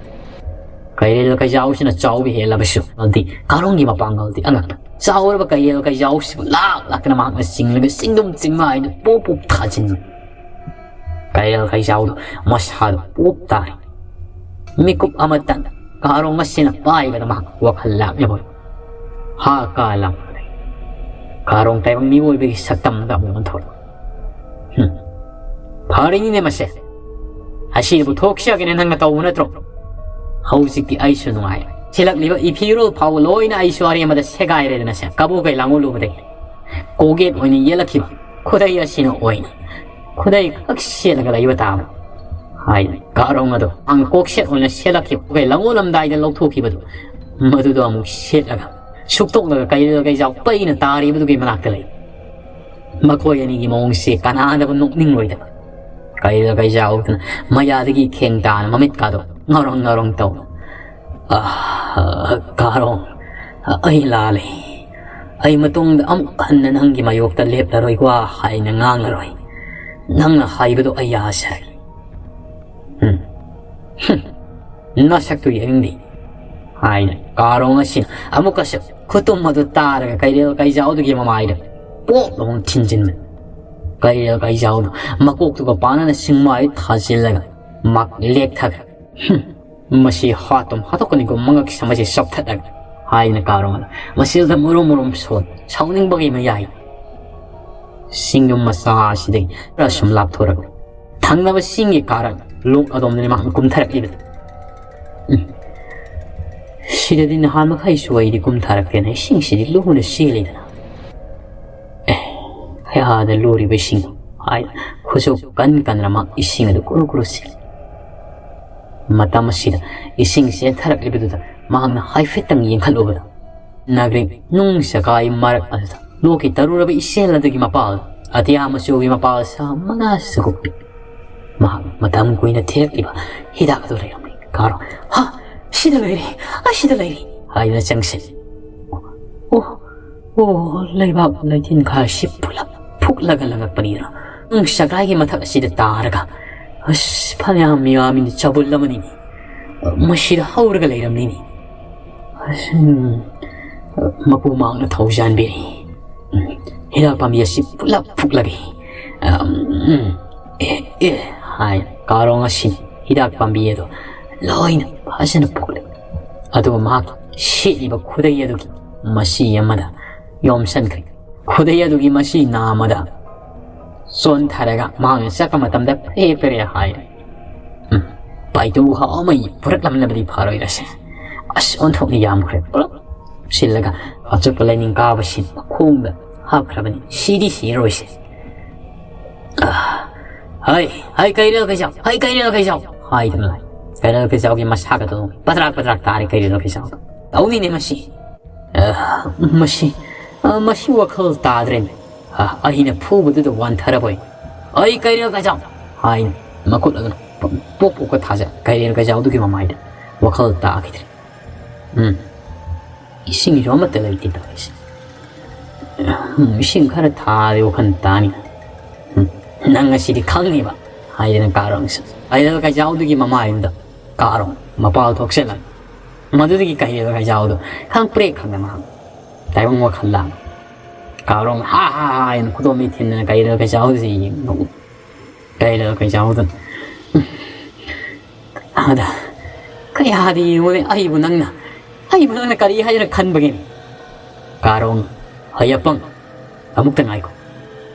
ꯀꯩꯔꯦꯜ ꯀꯩꯖꯥꯎꯁꯤꯅ ꯆꯥꯎꯕ ꯍꯦꯜꯂꯕꯁꯨ ꯑꯗꯨꯗꯤ ꯀꯥꯔꯣꯡꯒꯤ ꯃꯄꯥꯡꯒꯜꯗꯤ ꯑꯉꯛꯄ꯫ ꯆꯥꯎꯔꯕ ꯀꯩꯔꯦꯜ ꯀꯩꯖꯥꯎꯁꯤꯕꯨ ꯂꯥꯛ ꯂꯥꯛꯇꯅ ꯃꯍꯥꯛꯅ ꯆꯤꯡꯂꯒ ꯆꯤꯡꯗꯨꯝ ꯆꯤꯡꯃꯥꯏꯗꯨ ꯄꯣꯞ ꯄꯣꯞ ꯊꯥꯖꯤꯟꯕ꯫ ꯀꯩꯔꯦꯜ ꯀꯩꯖꯥꯎꯗꯨ ꯃꯁꯥꯗꯨ ꯄꯣꯞ ꯇꯥꯔꯦ꯫ ꯃꯤꯀꯨꯞ ꯑꯃꯇꯪ ꯀꯥꯔꯣꯡ ꯑꯁꯤꯅ ꯄꯥꯏꯕꯗ ꯃꯍꯥꯛ ꯋꯥꯈꯜ ꯂꯥꯛꯂꯕꯣꯏ ꯍꯥ ꯀꯥ ꯂꯥꯡꯂꯦ꯫ ꯀꯥꯔꯣꯡ ꯇꯥꯏꯕꯪ ꯃꯤꯑꯣꯏꯕꯒꯤ ꯁꯛꯇꯝꯗ ꯑꯃꯨꯛ ꯑꯣꯟꯊꯣꯔꯛꯏ꯫ ꯍꯨꯝ꯫ ꯐꯔꯤꯅꯤꯅꯦ ꯃꯁꯦ꯫ ꯑꯁꯤꯕꯨ ꯊꯣꯛꯆꯒꯦꯅ ꯅꯪꯅ ꯇꯧꯕ ꯅꯠꯇ꯭ꯔꯣ? ꯍꯧꯖꯤꯛꯇꯤ ꯑꯩꯁꯨ ꯅꯨꯡꯉꯥꯏꯔꯦ꯫ ꯁꯤꯜꯂꯛꯂꯤꯕ ꯏꯐꯤꯔꯣꯜ ꯐꯥꯎꯕ ꯂꯣꯏꯅ ꯑꯩꯁꯨ ꯑꯔꯦꯝꯕꯗ ꯁꯦꯒꯥꯏꯔꯦꯗꯅ ꯁꯦ꯫ ꯀꯕꯣꯀꯩ ꯂꯥꯡꯒꯣꯜ ꯎꯕꯗꯒꯤ ꯀꯣꯛꯌꯦꯠ ꯑꯣꯏꯅ ꯌꯦꯜꯂꯛꯈꯤꯕ ꯈꯨꯗꯩ ꯑꯁꯤꯅ ꯑꯣꯏꯅ ꯈꯨꯗꯩ ꯈꯛ ꯁꯦꯠꯂꯒ ꯂꯩꯕ ꯇꯥꯕ ꯍꯥꯏꯅ ꯀꯥꯔꯣꯡ ꯑꯗꯣ ꯑꯉ ꯀꯣꯛꯁꯦꯠ ꯑꯣꯏꯅ ꯁꯦꯠꯂꯛꯈꯤꯕ ꯈꯨꯗꯩ ꯂꯥꯡꯒꯣꯜꯂꯝꯗꯥꯏꯗ ꯂꯧꯊꯣꯛꯈꯤꯕꯗꯨ ꯃꯗꯨꯗꯣ ꯑꯃꯨꯛ ꯁꯦꯠꯂꯒ ꯁꯨꯛꯇꯣꯛꯂꯒ ꯀꯩꯔꯦꯜ ꯀꯩꯖꯥꯎ ꯄꯩꯅ ꯇꯥꯔꯤꯕꯗꯨꯒꯤ ꯃꯅꯥꯛꯇ ꯂꯩ꯫ ꯃꯈꯣꯏ ꯑꯅꯤꯒꯤ ꯃꯑꯣꯡꯁꯦ ꯀꯅꯥꯗꯕꯨ ꯅꯣꯛꯅꯤꯡꯂꯣꯏꯗꯕ꯫ ꯀꯩꯔꯦꯜ ꯀꯩꯖꯥꯎꯗꯨꯅ ꯃꯌꯥꯗꯒꯤ ꯈꯦꯡ ꯇꯥꯅ ꯃꯃꯤꯠꯀꯥꯗꯣ ꯉꯥꯎꯔꯣꯡ ꯉꯥꯎꯔꯣꯡ ꯇꯧ꯫ "ꯑꯥ, ꯀꯥꯔꯣꯡ, ꯑꯩ ꯂꯥꯜꯂꯦ꯫ ꯑꯩ ꯃꯇꯨꯡꯗ ꯑꯃꯨꯛ ꯍꯟꯅ ꯅꯪꯒꯤ ꯃꯥꯌꯣꯛꯇ ꯂꯦꯞꯂꯔꯣꯏꯀꯣ ꯍꯥꯏꯅ ꯉꯥꯡꯂꯔꯣꯏ꯫ ꯅꯪꯅ ꯍꯥꯏꯕꯗꯣ ꯑꯩ ꯌꯥꯖꯔꯦ꯫ ꯍꯨꯝ, ꯍꯨꯝ, ꯅꯁꯛꯇꯨ ꯌꯦꯡꯅꯤꯡꯗꯦ" ꯍꯥꯏꯅ ꯀꯥꯔꯣꯡ ꯑꯁꯤꯅ ꯑꯃꯨꯛꯀꯁꯨ ꯈꯨꯇꯨꯝ ꯑꯗꯨ ꯇꯥꯔꯒ ꯀꯩꯔꯦꯜ ꯀꯩꯖꯥꯎꯗꯨꯒꯤ ꯃꯃꯥꯏꯗ ꯄꯣꯞ ꯂꯥꯎꯅ ꯊꯤꯟꯖꯤꯟꯕꯅꯤ꯫ ꯀꯩꯔꯦꯜ ꯀꯩꯖꯥꯎꯗꯨ ꯃꯀꯣꯛꯇꯨꯒ ꯄꯥꯟꯅꯅ ꯁꯤꯡꯃꯥꯏ ꯊꯥꯖꯤꯜꯂꯒ ꯃꯍꯥꯛ ꯂꯦꯛꯊꯈ꯭ꯔꯦ꯫ "ꯍꯨꯝ, ꯃꯁꯤ ꯍꯥꯠꯇꯨꯝ ꯍꯥꯠꯇꯣꯛꯀꯅꯤꯀꯣ ꯃꯉꯛ ꯁꯝ ꯑꯁꯤ ꯆꯞꯊꯠꯂꯒ" ꯍꯥꯏꯗꯅ ꯀꯥꯔꯣꯡ ꯑꯗꯨ ꯃꯁꯤꯗ ꯃꯨꯔꯨꯝ ꯃꯨꯔꯨꯝ ꯁꯣꯟ ꯁꯥꯎꯅꯤꯡꯕꯒꯤ ꯃꯌꯥꯏ ꯆꯤꯡꯗꯨꯝ ꯃꯆꯥ ꯑꯁꯤꯗꯒꯤ ꯈꯔ ꯁꯨꯝ ꯂꯥꯞꯊꯣꯔꯛꯂꯦ꯫ ꯊꯪꯅꯕ ꯆꯤꯡꯒꯤ ꯀꯥꯔꯛ ꯂꯣꯛ ꯑꯗꯣꯝꯗꯅꯤ ꯃꯍꯥꯛꯅ ꯀꯨꯝꯊꯔꯛꯂꯤꯕꯗꯨ꯫ "ꯎꯝ, ꯁꯤꯗꯗꯤ ꯅꯍꯥꯟ ꯃꯈꯩꯁꯨ ꯑꯩꯗꯤ ꯀꯨꯝꯊꯔꯛꯇꯦꯅ, ꯏꯁꯤꯡꯁꯤꯗꯤ ꯂꯨꯅ ꯆꯦꯜꯂꯤꯗꯅ꯫ ꯑꯦ, ꯀꯌꯥꯗ ꯂꯨꯔꯤꯕ ꯏꯁꯤꯡ?" ꯍꯥꯏꯅ ꯈꯨꯠꯁꯨ ꯀꯟ ꯀꯟꯅ ꯃꯍꯥꯛ ꯏꯁꯤꯡ ꯑꯗꯨ ꯀꯨꯔꯨ ꯀꯨꯔꯨ ꯆꯦꯜꯂꯤ꯫ ꯃꯇꯝ ꯑꯁꯤꯗ ꯏꯁꯤꯡ ꯆꯦꯟꯊꯔꯛꯂꯤꯕꯗꯨꯗ ꯃꯍꯥꯛꯅ ꯍꯥꯏꯐꯦꯠꯇꯪ ꯌꯦꯡꯈꯠꯂꯨꯕꯗ, ꯅꯥꯒ꯭ꯔꯤꯛ ꯅꯨꯡ ꯆꯀꯥꯏ ꯃꯔꯛ ꯑꯗꯨꯗ ꯂꯣꯛꯀꯤ ꯇꯔꯨꯔꯕ ꯏꯆꯦꯜ ꯑꯗꯨꯒꯤ ꯃꯄꯥꯜ, ꯑꯇꯤꯌꯥ ꯃꯆꯨꯒꯤ ꯃꯄꯥꯜ ꯁꯥ ꯃꯉꯥ ꯁꯒꯨꯞꯄꯤ꯫ ꯃꯍꯥꯛ ꯃꯇꯝ ꯀꯨꯏꯅ ꯊꯤꯔꯛꯂꯤꯕ ꯍꯤꯗꯥꯛ ꯑꯗꯨ ꯂꯩꯔꯝꯂꯦ꯫ ꯀꯥꯔꯣ, "ꯍꯥ, ꯁꯤꯗ ꯂꯩꯔꯦ, ꯑꯁꯤꯗ ꯂꯩꯔꯦ!" ꯍꯥꯏꯗꯨꯅ ꯆꯪꯁꯤꯜꯂꯤ꯫ ꯑꯣ, ꯑꯣ, ꯂꯩꯕꯥꯛ ꯂꯩꯊꯦꯟ ꯈꯥꯁꯤ ꯄꯨꯂꯞ ꯐꯨꯛꯂꯒ ꯂꯪꯉꯛꯄꯅꯤꯗꯅ꯫ ꯅꯨꯡ ꯆꯀꯥꯏꯒꯤ ꯃꯊꯛ ꯑꯁꯤꯗ ꯇꯥꯔꯒ, ꯑꯁ, ꯐꯅꯌꯥꯝ ꯌꯥꯝꯃꯤꯅꯤ, ꯆꯕꯨꯜ ꯑꯃꯅꯤꯅꯤ꯫ ꯃꯁꯤꯗ ꯍꯧꯔꯒ ꯂꯩꯔꯝꯂꯤꯅꯤ꯫ ꯑꯁ, ꯎꯝ, ꯃꯄꯨ ꯃꯍꯥꯛꯅ ꯊꯧꯖꯥꯟꯕꯤꯔꯤ꯫ ꯎꯝ, ꯍꯤꯗꯥꯛ ꯄꯥꯝꯕꯤ ꯑꯁꯤ ꯄꯨꯂꯞ ꯐꯨꯛꯂꯒ, ꯎꯝ, ꯎꯝ, ꯑꯦ, ꯑꯦ, ꯍꯥꯏ, ꯀꯥꯔꯣꯡ ꯑꯁꯤ ꯍꯤꯗꯥꯛ ꯄꯥꯝꯕꯤ ꯑꯗꯨ ꯂꯣꯏꯅ ꯐꯖꯅ ꯐꯨꯛꯂꯦ꯫ ꯑꯗꯨꯒ ꯃꯍꯥꯛ ꯁꯦꯠꯂꯤꯕ ꯈꯨꯗꯩ ꯑꯗꯨꯒꯤ ꯃꯆꯤ ꯑꯃꯗ ꯌꯣꯝꯁꯟꯈ꯭ꯔꯦ꯫ ꯈꯨꯗꯩ ꯑꯗꯨꯒꯤ ꯃꯆꯤ ꯅꯥꯝꯃꯗ ꯆꯣꯟꯊꯔꯒ ꯃꯍꯥꯛꯅ ꯆꯠꯄ ꯃꯇꯝꯗ ꯐꯦꯔꯦ ꯐꯦꯔꯦ ꯍꯥꯏꯔꯦ꯫ "ꯎꯝ, ꯄꯥꯏꯇꯨ ꯍꯥꯎꯃꯩ ꯄꯨꯔꯛꯂꯝꯂꯕꯗꯤ ꯐꯔꯣꯏꯗ꯭ꯔꯁꯦ꯫ ꯑꯁ, ꯑꯣꯟꯊꯣꯛꯅ ꯌꯥꯝꯈ꯭ꯔꯦ꯫" ꯄꯨꯂꯞ ꯁꯤꯜꯂꯒ ꯑꯆꯨꯞꯄ ꯂꯥꯏꯅꯤꯡ ꯀꯥꯕꯁꯤ ꯃꯈꯣꯡꯗ ꯍꯥꯞꯈ꯭ꯔꯕꯅꯤ꯫ "ꯁꯤꯗꯤ ꯁꯤꯔꯣꯏꯁꯦ꯫ ꯑꯥ, ꯍꯩ, ꯍꯩ, ꯀꯩꯔꯦꯜ ꯀꯩꯖꯥꯎ, ꯍꯩ, ꯀꯩꯔꯦꯜ ꯀꯩꯖꯥꯎ!" ꯍꯥꯏꯗꯨꯅ ꯂꯥꯛꯏ꯫ ꯀꯩꯔꯦꯜ ꯀꯩꯖꯥꯎꯒꯤ ꯃꯁꯥꯒ ꯑꯗꯨꯝ ꯄꯗ꯭ꯔꯥꯛ ꯄꯗ꯭ꯔꯥꯛ ꯇꯥꯔꯦ ꯀꯩꯔꯦꯜ ꯀꯩꯖꯥꯎꯗꯣ꯫ "ꯇꯧꯅꯤꯅꯦ ꯃꯁꯤ꯫ ꯑ, ꯃꯁꯤ, ꯑ, ꯃꯁꯤ ꯋꯥꯈꯜ ꯇꯥꯗ꯭ꯔꯦꯅꯦ꯫ ꯑ, ꯑꯩꯅ ꯐꯨꯕꯗꯨꯗ ꯋꯥꯟꯊꯔꯕꯣꯏ꯫ ꯑꯩ ꯀꯩꯔꯦꯜ ꯀꯩꯖꯥꯎ!" ꯍꯥꯏꯅ ꯃꯈꯨꯠ ꯑꯗꯨꯅ ꯄꯣꯛ ꯄꯣꯛꯀ ꯊꯥꯖ ꯀꯩꯔꯦꯜ ꯀꯩꯖꯥꯎꯗꯨꯒꯤ ꯃꯃꯥꯏꯗ꯫ ꯋꯥꯈꯜ ꯇꯥꯈꯤꯗ꯭ꯔꯦ꯫ "ꯎꯝ, ꯏꯁꯤꯡꯁꯨ ꯑꯃꯠꯇ ꯂꯩꯇꯦ ꯇꯧꯔꯤꯁꯦ꯫ ꯎꯝ, ꯏꯁꯤꯡ ꯈꯔ ꯊꯥꯔꯗꯤ ꯋꯥꯈꯜ ꯇꯥꯅꯤ꯫ ꯎꯝ, ꯅꯪ ꯉꯁꯤꯗꯤ ꯈꯪꯅꯤꯕ," ꯍꯥꯏꯗꯅ ꯀꯥꯔꯣꯡꯁꯨ ꯀꯩꯔꯦꯜ ꯀꯩꯖꯥꯎꯗꯨꯒꯤ ꯃꯃꯥꯏꯗꯨꯗ ꯀꯥꯔꯣꯡ ꯃꯄꯥꯜ ꯊꯣꯛꯆꯜꯂꯝꯃꯤ꯫ ꯃꯗꯨꯗꯒꯤ ꯀꯩꯔꯦꯜ ꯀꯩꯖꯥꯎꯗꯣ ꯈꯪ ꯄ꯭ꯔꯦꯛ ꯈꯪꯗ ꯃꯍꯥꯛ ꯇꯥꯏꯕꯪ ꯋꯥꯈꯜ ꯂꯥꯡ꯫ ꯀꯥꯔꯣꯡ ꯍꯥ ꯍꯥ ꯍꯥ ꯍꯥꯏꯅ ꯈꯨꯗꯣꯝꯕꯤ ꯊꯤꯟꯗꯅ ꯀꯩꯔꯦꯜ ꯀꯩꯖꯥꯎꯗꯨ ꯌꯦꯡꯕ꯫ ꯀꯩꯔꯦꯜ ꯀꯩꯖꯥꯎꯗꯨꯅ, "ꯑꯗ, ꯀꯌꯥꯗꯤ ꯌꯦꯡꯉꯨꯅꯦ, ꯑꯩꯕꯨ ꯅꯪꯅ, ꯑꯩꯕꯨ ꯅꯪꯅ ꯀꯔꯤ ꯍꯥꯏꯗꯅ ꯈꯟꯕꯒꯤꯅꯤ?" ꯀꯥꯔꯣꯡ, ꯍꯩ ꯑꯄꯪ, ꯑꯃꯨꯛꯇ ꯉꯥꯏꯈꯣ꯫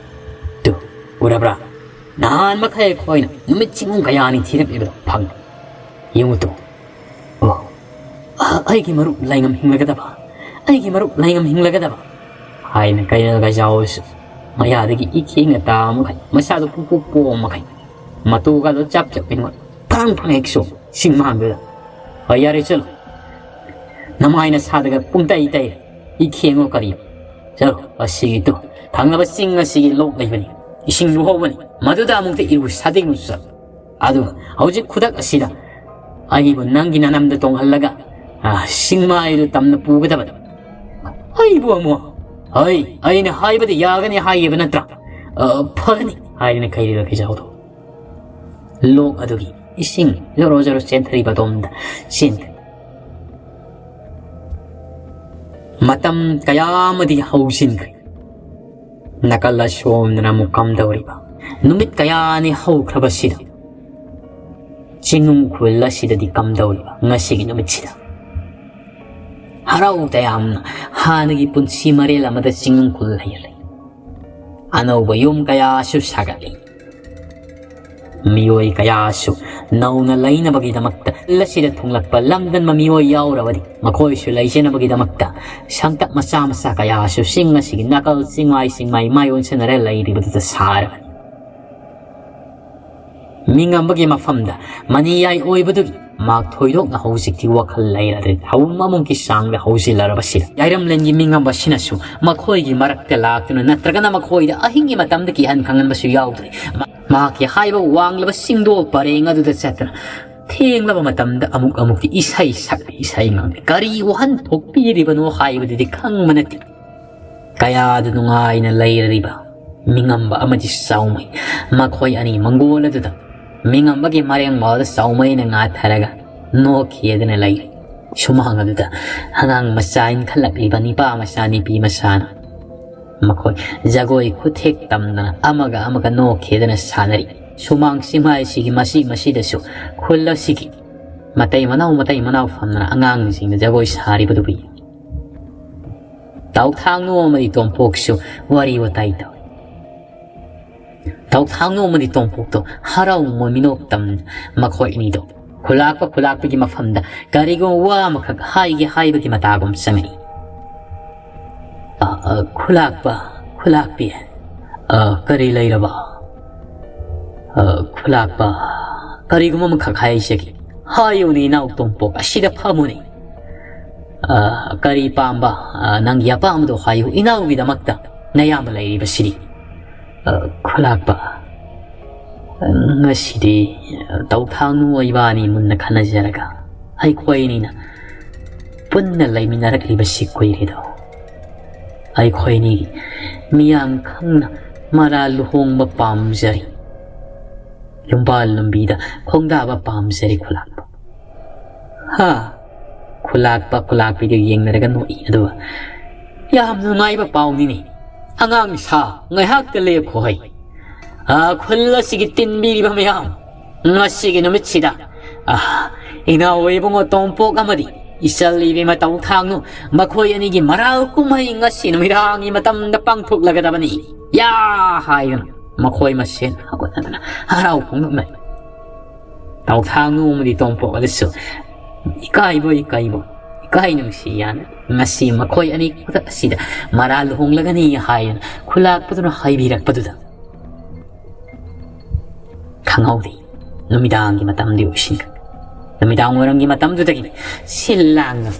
ꯇꯨ, ꯎꯔꯕ꯭ꯔꯥ? ꯅꯍꯥꯟ ꯃꯈꯩ ꯑꯩꯈꯣꯏꯅ ꯅꯨꯃꯤꯠ ꯆꯤꯡ ꯀꯌꯥꯅꯤ ꯊꯤꯔꯛꯂꯤꯕꯗꯣ ꯐꯪꯉꯤ꯫ ꯌꯦꯡꯉꯨ ꯇꯨ꯫ ꯑꯣ, ꯑ-, ꯑꯩꯒꯤ ꯃꯔꯨꯞ ꯂꯩꯉꯝ ꯍꯤꯡꯂꯒꯗꯕ, ꯑꯩꯒꯤ ꯃꯔꯨꯞ ꯂꯩꯉꯝ ꯍꯤꯡꯂꯒꯗꯕ ꯍꯥꯏꯅ ꯀꯩꯔꯦꯜ ꯀꯩꯖꯥꯎꯁꯨ ꯃꯌꯥꯗꯒꯤ ꯏꯈꯦꯡꯅ ꯇꯥ ꯃꯈꯩ, ꯃꯁꯥꯗꯣ ꯄꯨꯡꯄꯣꯛ ꯄꯣꯛꯑ ꯃꯈꯩ, ꯃꯇꯨꯒꯗꯣ ꯆꯞ ꯆꯞ ꯌꯨꯡꯉ ꯐ꯭ꯔꯪ ꯐ꯭ꯔꯪ ꯍꯦꯛ ꯁꯣꯛ ꯆꯤꯡꯃꯥꯡꯗꯨꯗ꯫ "ꯍꯣꯏ, ꯌꯥꯔꯦ, ꯆꯠꯂꯣ꯫ ꯅꯃꯥꯏꯅ ꯁꯥꯗꯒ ꯄꯨꯡꯇꯩ ꯇꯩꯔꯦ꯫ ꯏꯈꯦꯡꯉꯣ ꯀꯔꯤ? ꯆꯠꯂꯣ, ꯑꯁꯤꯒꯤ ꯇꯨ, ꯊꯪꯅꯕ ꯆꯤꯡ ꯑꯁꯤꯒꯤ ꯂꯣꯛ ꯂꯩꯕꯅꯤ, ꯏꯁꯤꯡ ꯂꯨꯍꯧꯕꯅꯤ, ꯃꯗꯨꯗ ꯑꯃꯨꯛꯇ ꯏꯔꯨ ꯁꯥꯗꯤꯡꯂꯨ ꯆꯠꯂꯣ꯫ ꯑꯗꯨꯒ ꯍꯧꯖꯤꯛ ꯈꯨꯗꯛ ꯑꯁꯤꯗ ꯑꯩꯕꯨ ꯅꯪꯒꯤ ꯅꯅꯝꯗ ꯇꯣꯡꯍꯜꯂꯒ, ꯑ, ꯁꯤꯡꯃꯥꯏꯗꯨ ꯇꯝꯅ ꯄꯨꯒꯗꯕꯅꯤ꯫" ꯑꯩꯕꯨ ꯑꯃꯨꯛ, "ꯍꯣꯏ, ꯑꯩꯅ ꯍꯥꯏꯕꯗꯤ ꯌꯥꯒꯅꯤ ꯍꯥꯏꯌꯦꯕ ꯅꯠꯇ꯭ꯔꯥ? ꯑ, ꯐꯒꯅꯤ," ꯍꯥꯏꯗꯨꯅ ꯀꯩꯔꯦꯜ ꯀꯩꯖꯥꯎꯗꯣ ꯂꯣꯛ ꯑꯗꯨꯒꯤ ꯏꯁꯤꯡ ꯖꯣꯔꯣ ꯖꯣꯔꯣ ꯆꯦꯟꯊꯔꯤꯕ ꯑꯗꯣꯝꯗ ꯆꯦꯟꯈ꯭ꯔꯦ꯫ ꯃꯇꯝ ꯀꯌꯥ ꯑꯃꯗꯤ ꯍꯧꯖꯤꯟꯈ꯭ꯔꯦ꯫ ꯅꯥꯀꯜ ꯑꯁꯣꯝꯗꯅ ꯑꯃꯨꯛ ꯀꯝꯗꯧꯔꯤꯕ? ꯅꯨꯃꯤꯠ ꯀꯌꯥꯅꯤ ꯍꯧꯈ꯭ꯔꯕꯁꯤꯗ ꯆꯤꯡꯅꯨꯡ ꯈꯨꯜ ꯑꯁꯤꯗꯗꯤ ꯀꯝꯗꯧꯔꯤꯕ ꯉꯁꯤꯒꯤ ꯅꯨꯃꯤꯠꯁꯤꯗ? ꯍꯔꯥꯎ ꯇꯌꯥꯝꯅ ꯍꯥꯟꯅꯒꯤ ꯄꯨꯟꯁꯤ ꯃꯔꯦꯜ ꯑꯃꯗ ꯆꯤꯡꯅꯨꯡ ꯈꯨꯜ ꯍꯩꯔꯦ꯫ ꯑꯅꯧꯕ ꯌꯨꯝ ꯀꯌꯥꯁꯨ ꯁꯥꯒꯠꯂꯤ꯫ ꯃꯤꯑꯣꯏ ꯀꯌꯥꯁꯨ ꯅꯧꯅ ꯂꯩꯅꯕꯒꯤꯗꯃꯛꯇ ꯑꯁꯤꯗ ꯊꯨꯡꯂꯛꯄ ꯂꯝꯗꯝꯕ ꯃꯤꯑꯣꯏ ꯌꯥꯎꯔꯕꯗꯤ ꯃꯈꯣꯏꯁꯨ ꯂꯩꯖꯅꯕꯒꯤꯗꯃꯛꯇ ꯁꯪꯇꯞ ꯃꯆꯥ ꯃꯆꯥ ꯀꯌꯥꯁꯨ ꯆꯤꯡ ꯑꯁꯤꯒꯤ ꯅꯥꯀꯜ ꯆꯤꯡꯃꯥꯏ ꯆꯤꯡꯃꯥꯏ ꯃꯥꯏ ꯑꯣꯟꯁꯤꯟꯅꯔ ꯂꯩꯔꯤꯕꯗꯨꯗ ꯁꯥꯔꯕꯅꯤ꯫ ꯃꯤꯉꯝꯕꯒꯤ ꯃꯐꯝꯗ ꯃꯅꯤꯌꯥꯏ ꯑꯣꯏꯕꯗꯨꯒꯤ ꯃꯍꯥꯛ ꯊꯣꯏꯗꯣꯛꯅ ꯍꯧꯖꯤꯛꯇꯤ ꯋꯥꯈꯜ ꯂꯩꯔꯗ꯭ꯔꯦ꯫ ꯊꯧꯔꯝ ꯑꯃꯒꯤ ꯆꯥꯡꯗ ꯍꯧꯖꯤꯜꯂꯔꯕꯁꯤꯗ ꯌꯥꯏꯔꯝꯂꯦꯟꯒꯤ ꯃꯤꯉꯝꯕꯁꯤꯅꯁꯨ ꯃꯈꯣꯏꯒꯤ ꯃꯔꯛꯇ ꯂꯥꯛꯇꯨꯅ ꯅꯠꯇ꯭ꯔꯒꯅ ꯃꯈꯣꯏꯗ ꯑꯍꯤꯡꯒꯤ ꯃꯇꯝꯗ ꯀꯤꯍꯟ ꯈꯪꯍꯟꯕꯁꯨ ꯌꯥꯎꯗ꯭ꯔꯦ꯫ ꯃ-, ꯃꯍꯥꯛꯀꯤ ꯍꯥꯏꯕ ꯋꯥꯡꯂꯕ ꯆꯤꯡꯗꯣꯜ ꯄꯔꯦꯡ ꯑꯗꯨꯗ ꯆꯠꯇꯨꯅ ꯊꯦꯡꯂꯕ ꯃꯇꯝꯗ ꯑꯃꯨꯛ ꯑꯃꯨꯛꯇꯤ ꯏꯁꯩ ꯁꯛꯂꯤ, ꯏꯁꯩ ꯉꯪꯂꯤ꯫ ꯀꯔꯤ ꯋꯥꯍꯟꯊꯣꯛ ꯄꯤꯔꯤꯕꯅꯣ ꯍꯥꯏꯕꯗꯨꯗꯤ ꯈꯪꯕ ꯅꯠꯇꯦ꯫ ꯀꯌꯥꯗ ꯅꯨꯡꯉꯥꯏꯅ ꯂꯩꯔꯤꯕ ꯃꯤꯉꯝꯕ ꯑꯃꯗꯤ ꯆꯥꯎꯃꯩ꯫ ꯃꯈꯣꯏ ꯑꯅꯤ ꯃꯪꯒꯣꯜ ꯑꯗꯨꯗ ꯃꯤꯉꯝꯕꯒꯤ ꯃꯔꯦꯡ ꯃꯥꯎꯗ ꯆꯥꯎꯃꯩꯅ ꯉꯥꯊꯔꯒ ꯅꯣꯛꯈꯤꯗꯅ ꯂꯩꯔꯤ꯫ ꯁꯨꯃꯥꯡ ꯑꯗꯨꯗ ꯑꯉꯥꯡ ꯃꯆꯥ ꯏꯟꯈꯠꯂꯛꯂꯤꯕ ꯅꯤꯄꯥ ꯃꯆꯥ ꯅꯤꯄꯤ ꯃꯆꯥꯅ ꯃꯈꯣꯏ ꯖꯒꯣꯏ ꯈꯨꯊꯦꯛ ꯇꯝꯗꯅ ꯑꯃꯒ ꯑꯃꯒ ꯅꯣꯛꯈꯤꯗꯅ ꯁꯥꯟꯅꯔꯤ꯫ ꯁꯨꯃꯥꯡ ꯆꯤꯡꯃꯥꯏꯁꯤꯒꯤ ꯃꯁꯤ ꯃꯁꯤꯗꯁꯨ ꯈꯨꯜ ꯑꯁꯤꯒꯤ ꯃꯇꯩ ꯃꯅꯥꯎ ꯃꯇꯩ ꯃꯅꯥꯎ ꯐꯝꯗꯅ ꯑꯉꯥꯡꯁꯤꯡꯅ ꯖꯒꯣꯏ ꯁꯥꯔꯤꯕꯗꯨꯕꯨ ꯌꯦꯡ꯫ ꯇꯥꯎꯊꯥꯡꯅꯨ ꯑꯃꯗꯤ ꯇꯣꯝꯄꯣꯛꯁꯨ ꯋꯥꯔꯤ ꯋꯥꯇꯥꯏ ꯇꯧꯏ꯫ ꯇꯧꯊꯥꯡꯅꯨ ꯑꯃꯗꯤ ꯇꯣꯝꯄꯣꯛꯇꯣ ꯍꯔꯥꯎ ꯃꯣꯃꯤꯅꯣꯛ ꯇꯝ ꯃꯈꯣꯏ ꯑꯅꯤꯗꯣ ꯈꯨꯂꯥꯛꯄ ꯈꯨꯂꯥꯛꯄꯤꯒꯤ ꯃꯐꯝꯗ ꯀꯔꯤꯒꯨꯝꯕ ꯋꯥ ꯑꯃꯈꯛ ꯍꯥꯏꯒꯦ ꯍꯥꯏꯕꯒꯤ ꯃꯇꯥꯒꯨꯝ ꯆꯪꯉꯛꯏ꯫ "ꯑ, ꯑ, ꯈꯨꯂꯥꯛꯄ, ꯈꯨꯂꯥꯛꯄꯤ, ꯑ, ꯀꯔꯤ ꯂꯩꯔꯕ?" "ꯑ, ꯈꯨꯂꯥꯛꯄ, ꯀꯔꯤꯒꯨꯝꯕ ꯑꯃꯈꯛ ꯍꯥꯏꯖꯒꯦ꯫ ꯍꯥꯏꯌꯨꯅꯦ ꯏꯅꯥꯎ ꯇꯣꯝꯄꯣꯛ, ꯑꯁꯤꯗ ꯐꯝꯃꯨꯅꯦ꯫ ꯑ, ꯀꯔꯤ ꯄꯥꯝꯕ? ꯑ, ꯅꯪꯒꯤ ꯑꯄꯥꯝꯕꯗꯣ ꯍꯥꯏꯌꯨ, ꯏꯅꯥꯎꯒꯤꯗꯃꯛꯇ ꯅꯌꯥꯝꯕ ꯂꯩꯔꯤꯕꯁꯤꯗꯤ꯫" "ꯑ, ꯈꯨꯂꯥꯛꯄ, ꯉꯁꯤꯗꯤ ꯇꯧꯊꯥꯡꯅꯨ ꯏꯕꯥꯅꯤ ꯃꯨꯟꯅ ꯈꯟꯅꯖꯔꯒ ꯑꯩꯈꯣꯏ ꯑꯅꯤꯅ ꯄꯨꯟꯅ ꯂꯩꯃꯤꯟꯅꯔꯛꯂꯤꯕꯁꯤ ꯀꯨꯏꯔꯦꯗꯣ꯫ ꯑꯩꯈꯣꯏ ꯑꯅꯤꯒꯤ ꯃꯤꯌꯥꯝ ꯈꯪꯅ ꯃꯔꯥ ꯂꯨꯍꯣꯡꯕ ꯄꯥꯝꯖꯔꯤ꯫ ꯌꯨꯝꯕꯥꯜ ꯂꯝꯕꯤꯗ ꯈꯣꯡꯗꯥꯕ ꯄꯥꯝꯖꯔꯤ ꯈꯨꯂꯥꯛꯄ꯫" ꯍꯥ? ꯈꯨꯂꯥꯛꯄ ꯈꯨꯂꯥꯛꯄꯤꯗꯨ ꯌꯦꯡꯅꯔꯒ ꯅꯣꯛꯏ꯫ ꯑꯗꯨꯒ, "ꯌꯥꯝ ꯅꯨꯡꯉꯥꯏꯕ ꯄꯥꯎꯅꯤꯅꯦ꯫ ꯑꯉꯥꯡ ꯁꯥ, ꯉꯥꯏꯍꯥꯛꯇ ꯂꯦꯞꯈꯣ ꯍꯩ꯫ ꯑ, ꯈꯨꯜ ꯑꯁꯤꯒꯤ ꯇꯤꯟꯕꯤꯔꯤꯕ ꯃꯌꯥꯝ, ꯉꯁꯤꯒꯤ ꯅꯨꯃꯤꯠꯁꯤꯗ, ꯑ, ꯏꯅꯥꯎ ꯏꯕꯨꯡꯉꯣ ꯇꯣꯝꯄꯣꯛ ꯑꯃꯗꯤ ꯏꯆꯜ ꯏꯕꯦꯝꯃ ꯇꯧꯊꯥꯡꯅꯨ, ꯃꯈꯣꯏ ꯑꯅꯤꯒꯤ ꯃꯔꯥꯜ ꯀꯨꯝꯍꯩ ꯉꯁꯤ ꯅꯨꯃꯤꯗꯥꯡꯒꯤ ꯃꯇꯝꯗ ꯄꯥꯡꯊꯣꯛꯂꯒꯗꯕꯅꯤ꯫ ꯌꯥ!" ꯍꯥꯏꯗꯨꯅ ꯃꯈꯣꯏ ꯃꯁꯦꯟ ꯍꯧꯒꯠꯅꯗꯨꯅ ꯍꯔꯥꯎ ꯐꯣꯡꯗꯣꯛꯅꯩ꯫ ꯇꯧꯊꯥꯡꯅꯨ ꯑꯃꯗꯤ ꯇꯣꯝꯄꯣꯛ ꯑꯗꯨꯁꯨ ꯏꯀꯥꯏꯕꯣꯏ ꯀꯩꯕꯣꯏ, ꯏꯀꯥꯏ ꯅꯨꯡꯁꯤ ꯌꯥꯅ ꯉꯁꯤ ꯃꯈꯣꯏ ꯑꯅꯤ ꯈꯨꯗꯛ ꯑꯁꯤꯗ ꯃꯔꯥ ꯂꯨꯍꯣꯡꯂꯒꯅꯤ ꯍꯥꯏꯅ ꯈꯨꯂꯥꯛꯄꯗꯨꯅ ꯍꯥꯏꯕꯤꯔꯛꯄꯗꯨꯗ ꯈꯪꯍꯧꯗꯦ꯫ ꯅꯨꯃꯤꯗꯥꯡꯒꯤ ꯃꯇꯝꯗꯤ ꯑꯣꯏꯁꯤꯟꯈ꯭ꯔꯦ꯫ ꯅꯨꯃꯤꯗꯥꯡ ꯋꯥꯏꯔꯝꯒꯤ ꯃꯇꯝꯗꯨꯗꯒꯤ ꯁꯤꯜ ꯂꯥꯡꯅ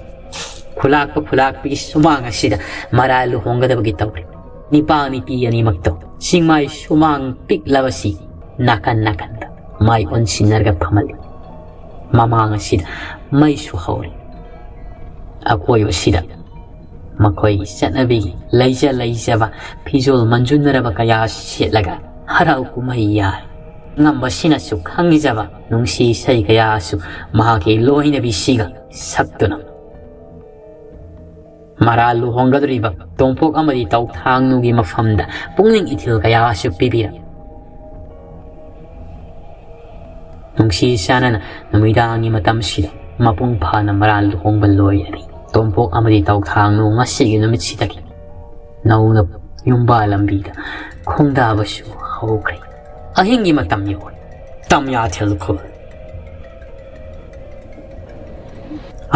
ꯈꯨꯂꯥꯛꯄ ꯈꯨꯂꯥꯛꯄꯤꯒꯤ ꯁꯨꯃꯥꯡ ꯑꯁꯤꯗ ꯃꯔꯥ ꯂꯨꯍꯣꯡꯒꯗꯕꯒꯤ ꯇꯧꯔꯤ꯫ ꯅꯤꯄꯥ ꯅꯤꯄꯤ ꯑꯅꯤꯃꯛꯇꯣ ꯆꯤꯡꯃꯥꯏ ꯁꯨꯃꯥꯡ ꯄꯤꯛꯂꯕꯁꯤ ꯅꯥꯀꯟ ꯅꯥꯀꯟꯗ ꯃꯥꯏ ꯑꯣꯟꯁꯤꯟꯅꯔꯒ ꯐꯝꯍꯜꯂꯤ꯫ ꯃꯃꯥꯡ ꯑꯁꯤꯗ ꯃꯩꯁꯨ ꯍꯧꯔꯤ꯫ ꯑꯀꯣꯏꯕꯁꯤꯗ ꯃꯈꯣꯏꯒꯤ ꯆꯠꯅꯕꯤꯒꯤ ꯂꯩꯖ ꯂꯩꯖꯕ ꯐꯤꯖꯣꯜ ꯃꯟꯖꯨꯟꯅꯔꯕ ꯀꯌꯥ ꯁꯦꯠꯂꯒ ꯍꯔꯥꯎ ꯀꯨꯝꯍꯩ ꯌꯥꯔꯤ꯫ ꯑꯉꯝꯕꯁꯤꯅꯁꯨ ꯈꯪꯖꯕ ꯅꯨꯡꯁꯤ ꯏꯁꯩ ꯀꯌꯥꯁꯨ ꯃꯍꯥꯛꯀꯤ ꯂꯣꯏꯅꯕꯤꯁꯤꯒ ꯁꯛꯇꯨꯅ ꯃꯔꯥ ꯂꯨꯍꯣꯡꯒꯗꯧꯔꯤꯕ ꯇꯣꯝꯄꯣꯛ ꯑꯃꯗꯤ ꯇꯧꯊꯥꯡꯅꯨꯒꯤ ꯃꯐꯝꯗ ꯄꯨꯛꯅꯤꯡ ꯏꯊꯤꯜ ꯀꯌꯥꯁꯨ ꯄꯤꯕꯤꯔꯝꯃꯤ꯫ ꯅꯨꯡꯁꯤ ꯆꯥꯟꯅꯅ ꯅꯨꯃꯤꯗꯥꯡꯒꯤ ꯃꯇꯝꯁꯤꯗ ꯃꯄꯨꯡ ꯐꯥꯅ ꯃꯔꯥ ꯂꯨꯍꯣꯡꯕ ꯂꯣꯏꯔꯦ꯫ ꯇꯣꯝꯄꯣꯛ ꯑꯃꯗꯤ ꯇꯧꯊꯥꯡꯅꯨ ꯉꯁꯤꯒꯤ ꯅꯨꯃꯤꯠꯁꯤꯗꯒꯤ ꯅꯧꯅ ꯌꯨꯝꯕꯥ ꯂꯝꯕꯤꯗ ꯈꯣꯡꯗꯥꯕꯁꯨ ꯍꯧꯈ꯭ꯔꯦ꯫ ꯑꯍꯤꯡꯒꯤ ꯃꯇꯝ ꯌꯧꯔꯦ꯫ ꯇꯝꯌꯥꯊꯦꯜ ꯈꯨꯜ꯫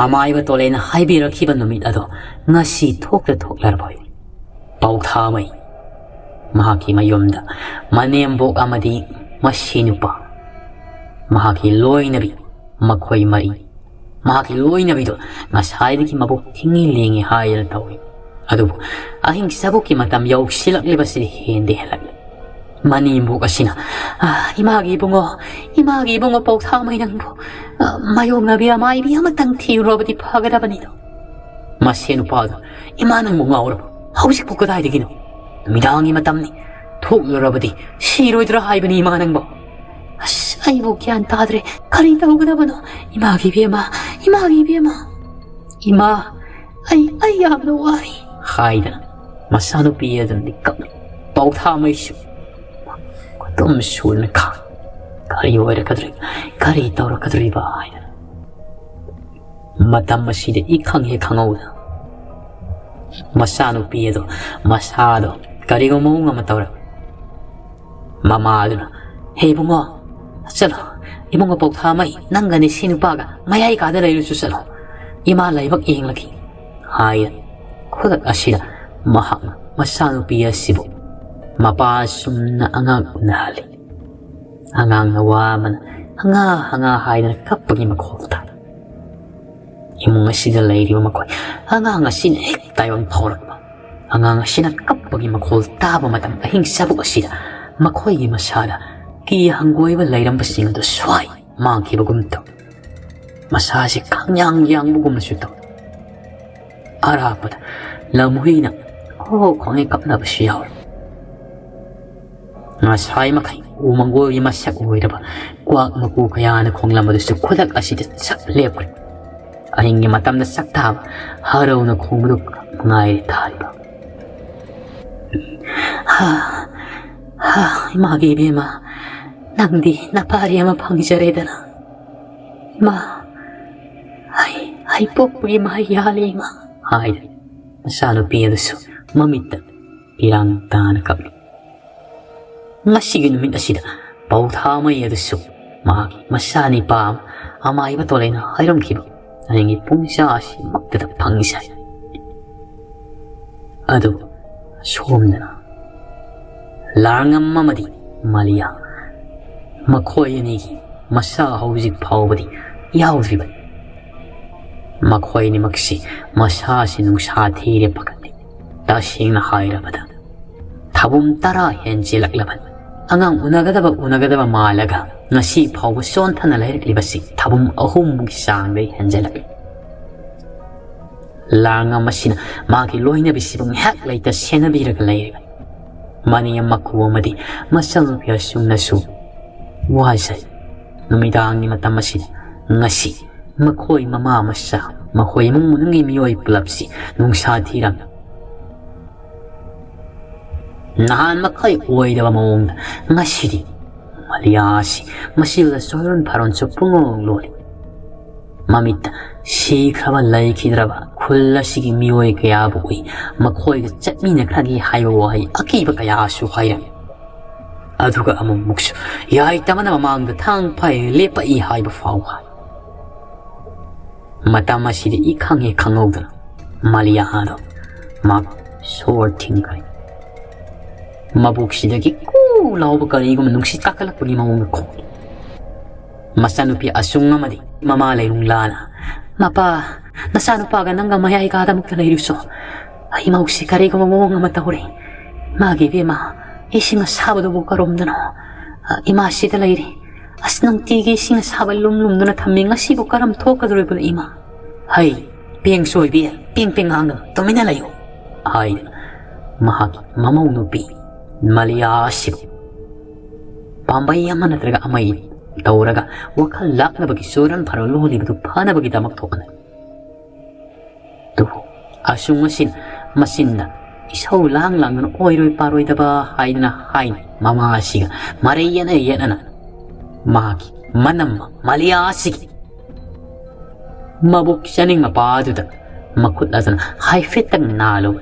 ꯑꯃꯥꯏꯕ ꯇꯣꯂꯦꯅ ꯍꯥꯏꯕꯤꯔꯛꯈꯤꯕ ꯅꯨꯃꯤꯠ ꯑꯗꯣ ꯉꯁꯤ ꯊꯣꯛꯇ ꯊꯣꯛꯂꯔꯕꯣꯏ꯫ ꯄꯥꯎꯊꯥꯃꯩ ꯃꯍꯥꯛꯀꯤ ꯃꯌꯨꯝꯗ ꯃꯅꯦꯝꯕꯣꯛ ꯑꯃꯗꯤ ꯃꯁꯤ ꯅꯨꯄꯥ, ꯃꯍꯥꯛꯀꯤ ꯂꯣꯏꯅꯕꯤ, ꯃꯈꯣꯏ ꯃꯔꯤ꯫ ꯃꯍꯥꯛꯀꯤ ꯂꯣꯏꯅꯕꯤꯗꯨ ꯉꯁꯥꯏꯗꯒꯤ ꯃꯕꯨꯛ ꯊꯤꯡꯉꯤ ꯂꯦꯡꯉꯤ ꯍꯥꯏꯗꯅ ꯇꯧꯏ꯫ ꯑꯗꯨꯕꯨ ꯑꯍꯤꯡ ꯆꯕꯨꯛꯀꯤ ꯃꯇꯝ ꯌꯧꯁꯤꯜꯂꯛꯂꯤꯕꯁꯤꯗꯤ ꯍꯦꯟꯗꯤ ꯍꯦꯜꯂꯛꯂꯤ꯫ ꯃꯅꯦꯝꯕꯣꯛ ꯑꯁꯤꯅ, "ꯑ, ꯏꯃꯥꯒꯤ ꯏꯕꯨꯡꯉꯣ, ꯏꯃꯥꯒꯤ ꯏꯕꯨꯡꯉꯣ ꯄꯥꯎꯊꯥꯃꯩ ꯅꯪꯕꯨ, ꯑ, ꯃꯥꯌꯣꯛꯅꯕꯤ ꯑꯃꯥꯏꯕꯤ ꯑꯃꯇꯪ ꯊꯤꯔꯨꯔꯕꯗꯤ ꯐꯒꯗꯕꯅꯤꯗꯣ꯫" ꯃꯁꯦ ꯅꯨꯄꯥꯗꯨ, "ꯏꯃꯥ ꯅꯪꯕꯨ ꯉꯥꯎꯔꯕꯣ? ꯍꯧꯖꯤꯛꯄꯨ ꯀꯗꯥꯏꯗꯒꯤꯅꯣ? ꯅꯨꯃꯤꯗꯥꯡꯒꯤ ꯃꯇꯝꯅꯤ꯫ ꯊꯣꯛꯂꯨꯔꯕꯗꯤ ꯁꯤꯔꯣꯏꯗ꯭ꯔꯥ ꯍꯥꯏꯕꯅꯤ ꯏꯃꯥ ꯅꯪꯕꯣ꯫" "ꯑꯁ, ꯑꯩꯕꯨ ꯒ꯭ꯌꯥꯟ ꯇꯥꯗ꯭ꯔꯦ꯫ ꯀꯔꯤ ꯇꯧꯒꯗꯕꯅꯣ? ꯏꯃꯥꯒꯤ ꯏꯕꯦꯝꯃ, ꯏꯃꯥꯒꯤ ꯏꯕꯦꯝꯃ꯫ ꯏꯃꯥ, ꯑꯩ, ꯑꯩ ꯌꯥꯝꯅ ꯋꯥꯔꯦ," ꯍꯥꯏꯗꯅ ꯃꯆꯥꯅꯨꯄꯤ ꯑꯗꯨꯅꯗꯤ ꯀꯞꯂꯤ꯫ ꯄꯥꯎꯊꯥꯃꯩꯁꯨ ꯈꯨꯇꯨꯝ ꯁꯨꯗꯅ ꯈꯥꯡ꯫ ꯀꯔꯤ ꯑꯣꯏꯔꯛꯀꯗꯧꯔꯤꯕ? ꯀꯔꯤ ꯇꯧꯔꯛꯀꯗꯧꯔꯤꯕ ꯍꯥꯏꯗꯅ꯫ ꯃꯇꯝ ꯑꯁꯤꯗ ꯏꯈꯪ ꯍꯦꯛ ꯈꯪꯍꯧꯗ ꯃꯆꯥꯅꯨꯄꯤ ꯑꯗꯣ ꯃꯁꯥꯗꯣ ꯀꯔꯤꯒꯨꯝꯕ ꯃꯑꯣꯡ ꯑꯃ ꯇꯧꯔꯦ꯫ ꯃꯃꯥ ꯑꯗꯨꯅ, "ꯍꯦ ꯏꯕꯨꯡꯉꯣ, ꯆꯠꯂꯣ, ꯏꯕꯨꯡꯉꯣ ꯄꯥꯎꯊꯥꯃꯩ, ꯅꯪꯒꯅꯤ ꯁꯤ ꯅꯨꯄꯥꯒ ꯃꯌꯥꯏ ꯀꯥꯗ ꯂꯩꯔꯨꯁꯨ ꯆꯠꯂꯣ, ꯏꯃꯥ ꯂꯥꯏꯕꯛ ꯌꯦꯡꯂꯒꯦ," ꯍꯥꯏ꯫ ꯈꯨꯗꯛ ꯑꯁꯤꯗ ꯃꯍꯥꯛꯅ ꯃꯆꯥꯅꯨꯄꯤ ꯑꯁꯤꯕꯨ ꯃꯄꯥ ꯑꯁꯨꯝꯅ ꯑꯉꯥꯡ ꯎꯅꯍꯜꯂꯤ꯫ ꯑꯉꯥꯡꯅ ꯋꯥ ꯑꯃꯅ "ꯍꯉꯥ ꯍꯉꯥ" ꯍꯥꯏꯗꯅ ꯀꯞꯄꯒꯤ ꯃꯈꯣꯜ ꯇꯥꯏ꯫ ꯏꯃꯨꯡ ꯑꯁꯤꯗ ꯂꯩꯔꯤꯕ ꯃꯈꯣꯏ ꯑꯉꯥꯡ ꯑꯁꯤꯅ ꯍꯦꯛ ꯇꯥꯏꯕꯪ ꯐꯥꯎꯔꯛꯄ꯫ ꯑꯉꯥꯡ ꯑꯁꯤꯅ ꯀꯞꯄꯒꯤ ꯃꯈꯣꯜ ꯇꯥꯕ ꯃꯇꯝ ꯑꯍꯤꯡ ꯆꯕꯨꯛ ꯑꯁꯤꯗ ꯃꯈꯣꯏꯒꯤ ꯃꯁꯥꯗ ꯀꯤ ꯍꯪꯒꯣꯏꯕ ꯂꯩꯔꯝꯕꯁꯤꯡ ꯑꯗꯨ ꯁ꯭ꯋꯥꯏ ꯃꯥꯡꯈꯤꯕꯒꯨꯝ ꯇꯧ꯫ ꯃꯁꯥꯁꯤ ꯈꯪꯌꯥꯡ ꯌꯥꯡꯕꯒꯨꯝꯅꯁꯨ ꯇꯧ꯫ ꯑꯔꯥꯞꯄꯗ ꯂꯝꯍꯨꯏꯅ ꯍꯣ ꯈꯣꯡꯉꯩ ꯀꯞꯅꯕꯁꯨ ꯌꯥꯎꯔꯤ꯫ ꯉꯁꯥꯏ ꯃꯈꯩ ꯎ ꯃꯪꯒꯣꯜꯒꯤ ꯃꯁꯛ ꯑꯣꯏꯔꯕ ꯀ꯭ꯋꯥꯛ ꯃꯀꯨ ꯀꯌꯥꯅ ꯈꯣꯡꯂꯝꯕꯗꯨꯁꯨ ꯈꯨꯗꯛ ꯑꯁꯤꯗ ꯆꯞ ꯂꯦꯞꯈ꯭ꯔꯦ꯫ ꯑꯍꯤꯡꯒꯤ ꯃꯇꯝꯗ ꯁꯛ ꯊꯥꯕ ꯍꯔꯧꯅ ꯈꯣꯡꯕꯗꯨ ꯉꯥꯏꯔꯦ ꯊꯥꯔꯤꯕ꯫ "ꯍꯥ, ꯍꯥ, ꯏꯃꯥꯒꯤ ꯏꯕꯦꯝꯃ, ꯅꯪꯗꯤ ꯅꯄꯥꯔꯤ ꯑꯃ ꯐꯪꯖꯔꯦꯗꯅ꯫ ꯏꯃꯥ, ꯑꯩ, ꯑꯩ ꯄꯣꯛꯄꯒꯤ ꯃꯍꯩ ꯌꯥꯜꯂꯦ ꯏꯃꯥ," ꯍꯥꯏꯗꯅ ꯃꯆꯥꯅꯨꯄꯤ ꯑꯗꯨꯁꯨ ꯃꯃꯤꯠꯇ ꯄꯤꯔꯥꯡ ꯇꯥꯅ ꯀꯞꯂꯤ꯫ ꯉꯁꯤꯒꯤ ꯅꯨꯃꯤꯠ ꯑꯁꯤꯗ ꯄꯥꯎꯊꯥꯃꯩ ꯑꯗꯨꯁꯨ ꯃꯍꯥꯛꯀꯤ ꯃꯆꯥꯅꯤꯄꯥ ꯑꯃꯥꯏꯕ ꯇꯣꯂꯩꯅ ꯍꯥꯏꯔꯝꯈꯤꯕ ꯍꯌꯦꯡꯒꯤ ꯄꯨꯡ ꯆꯥ ꯑꯁꯤꯃꯛꯇꯗ ꯐꯪꯉꯤ ꯁꯥꯏ꯫ ꯑꯗꯨ ꯁꯣꯝꯗꯅ ꯂꯥꯔꯉꯝ ꯑꯃꯗꯤ ꯃꯥꯂꯤꯌꯥ, ꯃꯈꯣꯏ ꯑꯅꯤꯒꯤ ꯃꯆꯥ ꯍꯧꯖꯤꯛ ꯐꯥꯎꯕꯗꯤ ꯌꯥꯎꯗ꯭ꯔꯤꯕꯅꯤ꯫ ꯃꯈꯣꯏ ꯑꯅꯤꯃꯛꯁꯤ ꯃꯁꯥꯁꯤ ꯅꯨꯡꯁꯥ ꯊꯤꯔꯦ ꯄꯥꯈꯠꯂꯤ꯫ ꯇꯁꯦꯡꯅ ꯍꯥꯏꯔꯕꯗ ꯊꯥꯕꯨꯝ ꯇꯔꯥ ꯍꯦꯟꯖꯤꯜꯂꯛꯂꯕꯅꯤ꯫ ꯑꯉꯥꯡ ꯎꯅꯒꯗꯕ ꯎꯅꯒꯗꯕ ꯃꯥꯜꯂꯒ ꯉꯁꯤ ꯐꯥꯎꯕ ꯆꯣꯟꯊꯅ ꯂꯩꯔꯛꯂꯤꯕꯁꯤ ꯊꯥꯕꯨꯝ ꯑꯍꯨꯝꯒꯤ ꯆꯥꯡꯗꯩ ꯍꯦꯟꯖꯤꯜꯂꯛꯂꯤ꯫ ꯂꯥꯔꯉꯝ ꯑꯁꯤꯅ ꯃꯥꯒꯤ ꯂꯣꯏꯅꯕꯤꯁꯤꯕꯨ ꯉꯥꯏꯍꯥꯛ ꯂꯩꯇ ꯁꯦꯟꯅꯕꯤꯔꯒ ꯂꯩꯔꯤꯕꯅꯤ꯫ ꯃꯅꯦ ꯃꯀꯨ ꯑꯃꯗꯤ ꯃꯆꯜ ꯄꯤꯌꯥꯁꯨꯡꯅꯁꯨ ꯋꯥꯖꯩ꯫ ꯅꯨꯃꯤꯗꯥꯡꯒꯤ ꯃꯇꯝ ꯑꯁꯤꯗ ꯉꯁꯤ ꯃꯈꯣꯏ ꯃꯃꯥ ꯃꯆꯥ, ꯃꯈꯣꯏ ꯏꯃꯨꯡ ꯃꯅꯨꯡꯒꯤ ꯃꯤꯑꯣꯏ ꯄꯨꯂꯞꯁꯤ ꯅꯨꯡꯁꯥ ꯊꯤꯔꯝꯃꯤ꯫ ꯅꯍꯥꯟ ꯃꯈꯩ ꯑꯣꯏꯗꯕ ꯃꯑꯣꯡꯗ ꯉꯁꯤꯗꯤ ꯃꯥꯂꯤꯌꯥ ꯑꯁꯤ ꯃꯁꯤꯗ ꯆꯣꯏꯔꯣꯟ ꯐꯥꯔꯣꯟꯁꯨ ꯄꯨꯡꯂꯣꯡ ꯂꯣꯜꯂꯤ꯫ ꯃꯃꯤꯠꯇ ꯁꯤꯈ꯭ꯔꯕ ꯂꯩꯈꯤꯗ꯭ꯔꯕ ꯈꯨꯜ ꯑꯁꯤꯒꯤ ꯃꯤꯑꯣꯏ ꯀꯌꯥꯕꯨ ꯎꯏ꯫ ꯃꯈꯣꯏꯒ ꯆꯠꯃꯤꯟꯅꯈ꯭ꯔꯒꯦ ꯍꯥꯏꯕ ꯋꯥꯍꯩ ꯑꯀꯤꯕ ꯀꯌꯥꯁꯨ ꯍꯥꯏꯔꯝꯃꯤ꯫ ꯑꯗꯨꯒ ꯑꯃꯨꯛꯃꯨꯛꯁꯨ ꯌꯥꯏꯇꯕꯅ ꯃꯃꯥꯡꯗ ꯊꯥꯡ ꯄꯥꯏ ꯂꯦꯞꯄꯛꯏ ꯍꯥꯏꯕ ꯐꯥꯎ ꯍꯥꯏ꯫ ꯃꯇꯝ ꯑꯁꯤꯗ ꯏꯈꯪ ꯍꯦꯛ ꯈꯪꯍꯧꯗꯅ ꯃꯥꯂꯤꯌꯥꯗꯣ ꯃꯍꯥꯛ ꯁꯣꯔ ꯊꯤꯡꯈ꯭ꯔꯦ꯫ ꯃꯕꯨꯛꯁꯤꯗꯒꯤ ꯀꯨ ꯂꯥꯎꯕ ꯀꯔꯤꯒꯨꯝꯕ ꯅꯨꯡꯁꯤꯠ ꯀꯥꯈꯠꯂꯛꯄꯒꯤ ꯃꯑꯣꯡꯗ ꯈꯣꯡꯏ꯫ ꯃꯆꯥꯅꯨꯄꯤ ꯑꯁꯨꯡ ꯑꯃꯗꯤ ꯃꯃꯥ ꯂꯩꯔꯨꯡꯂꯥꯅ, "ꯃꯄꯥ, ꯅꯆꯥꯅꯨꯄꯥꯒ ꯅꯪꯒ ꯃꯌꯥꯏ ꯀꯥꯗ ꯑꯃꯨꯛꯇ ꯂꯩꯔꯨꯁꯣ꯫ ꯏꯃꯧꯁꯤ ꯀꯔꯤꯒꯨꯝꯕ ꯃꯑꯣꯡ ꯑꯃ ꯇꯧꯔꯦ꯫ ꯃꯥꯒꯤ ꯏꯕꯦꯝꯃ, ꯏꯁꯤꯡ ꯑꯁꯥꯕꯗꯨꯕꯨ ꯀꯔꯣꯝꯗꯅꯣ? ꯏꯃꯥ ꯁꯤꯗ ꯂꯩꯔꯤ꯫ ꯑꯁ, ꯅꯨꯡꯇꯤꯒꯤ ꯏꯁꯤꯡ ꯑꯁꯥꯕ ꯂꯨꯝ ꯂꯨꯝꯗꯨꯅ ꯊꯝꯃꯤ꯫ ꯉꯁꯤꯕꯨ ꯀꯔꯝ ꯊꯣꯛꯀꯗꯧꯔꯤꯕꯅꯣ ꯏꯃꯥ?" "ꯍꯩ, ꯄꯦꯡ ꯁꯣꯏꯕꯤ, ꯄꯦꯡ ꯄꯦꯡ ꯉꯥꯡꯒꯅꯨ, ꯇꯨꯃꯤꯟꯅ ꯂꯩꯌꯨ," ꯍꯥꯏꯗꯅ ꯃꯍꯥꯛꯀꯤ ꯃꯃꯧ ꯅꯨꯄꯤ ꯃꯥꯂꯤꯌꯥ ꯑꯁꯤꯕꯨ ꯄꯥꯝꯕꯩ ꯑꯃ ꯅꯠꯇ꯭ꯔꯒ ꯑꯃ ꯇꯧꯔꯒ ꯋꯥꯈꯜ ꯂꯥꯛꯅꯕꯒꯤ ꯆꯨꯔꯟ ꯐꯔꯣ ꯂꯣꯜꯂꯤꯕꯗꯨ ꯐꯅꯕꯒꯤꯗꯃꯛ ꯊꯣꯛꯅꯩ꯫ ꯑꯗꯨꯕꯨ ꯑꯁꯨꯝ ꯑꯁꯤꯅ ꯃꯆꯤꯟꯗ ꯏꯁꯧ ꯂꯥꯡ ꯂꯥꯡꯗꯨꯅ ꯑꯣꯏꯔꯣꯏ ꯄꯥꯔꯣꯏꯗꯕ ꯍꯥꯏꯗꯅ ꯍꯥꯏꯅ ꯃꯃꯥ ꯑꯁꯤꯒ ꯃꯔꯩ ꯌꯦꯠꯅ ꯌꯦꯠꯅꯅ ꯃꯍꯥꯛꯀꯤ ꯃꯅꯝ ꯃꯥꯂꯤꯌꯥ ꯑꯁꯤꯒꯤ ꯃꯕꯨꯛ ꯆꯥꯅꯤꯡ ꯃꯄꯥꯗꯨꯗ ꯃꯈꯨꯠ ꯑꯗꯨꯅ ꯍꯥꯏꯐꯦꯠꯇꯪ ꯅꯥꯜꯂꯨ꯫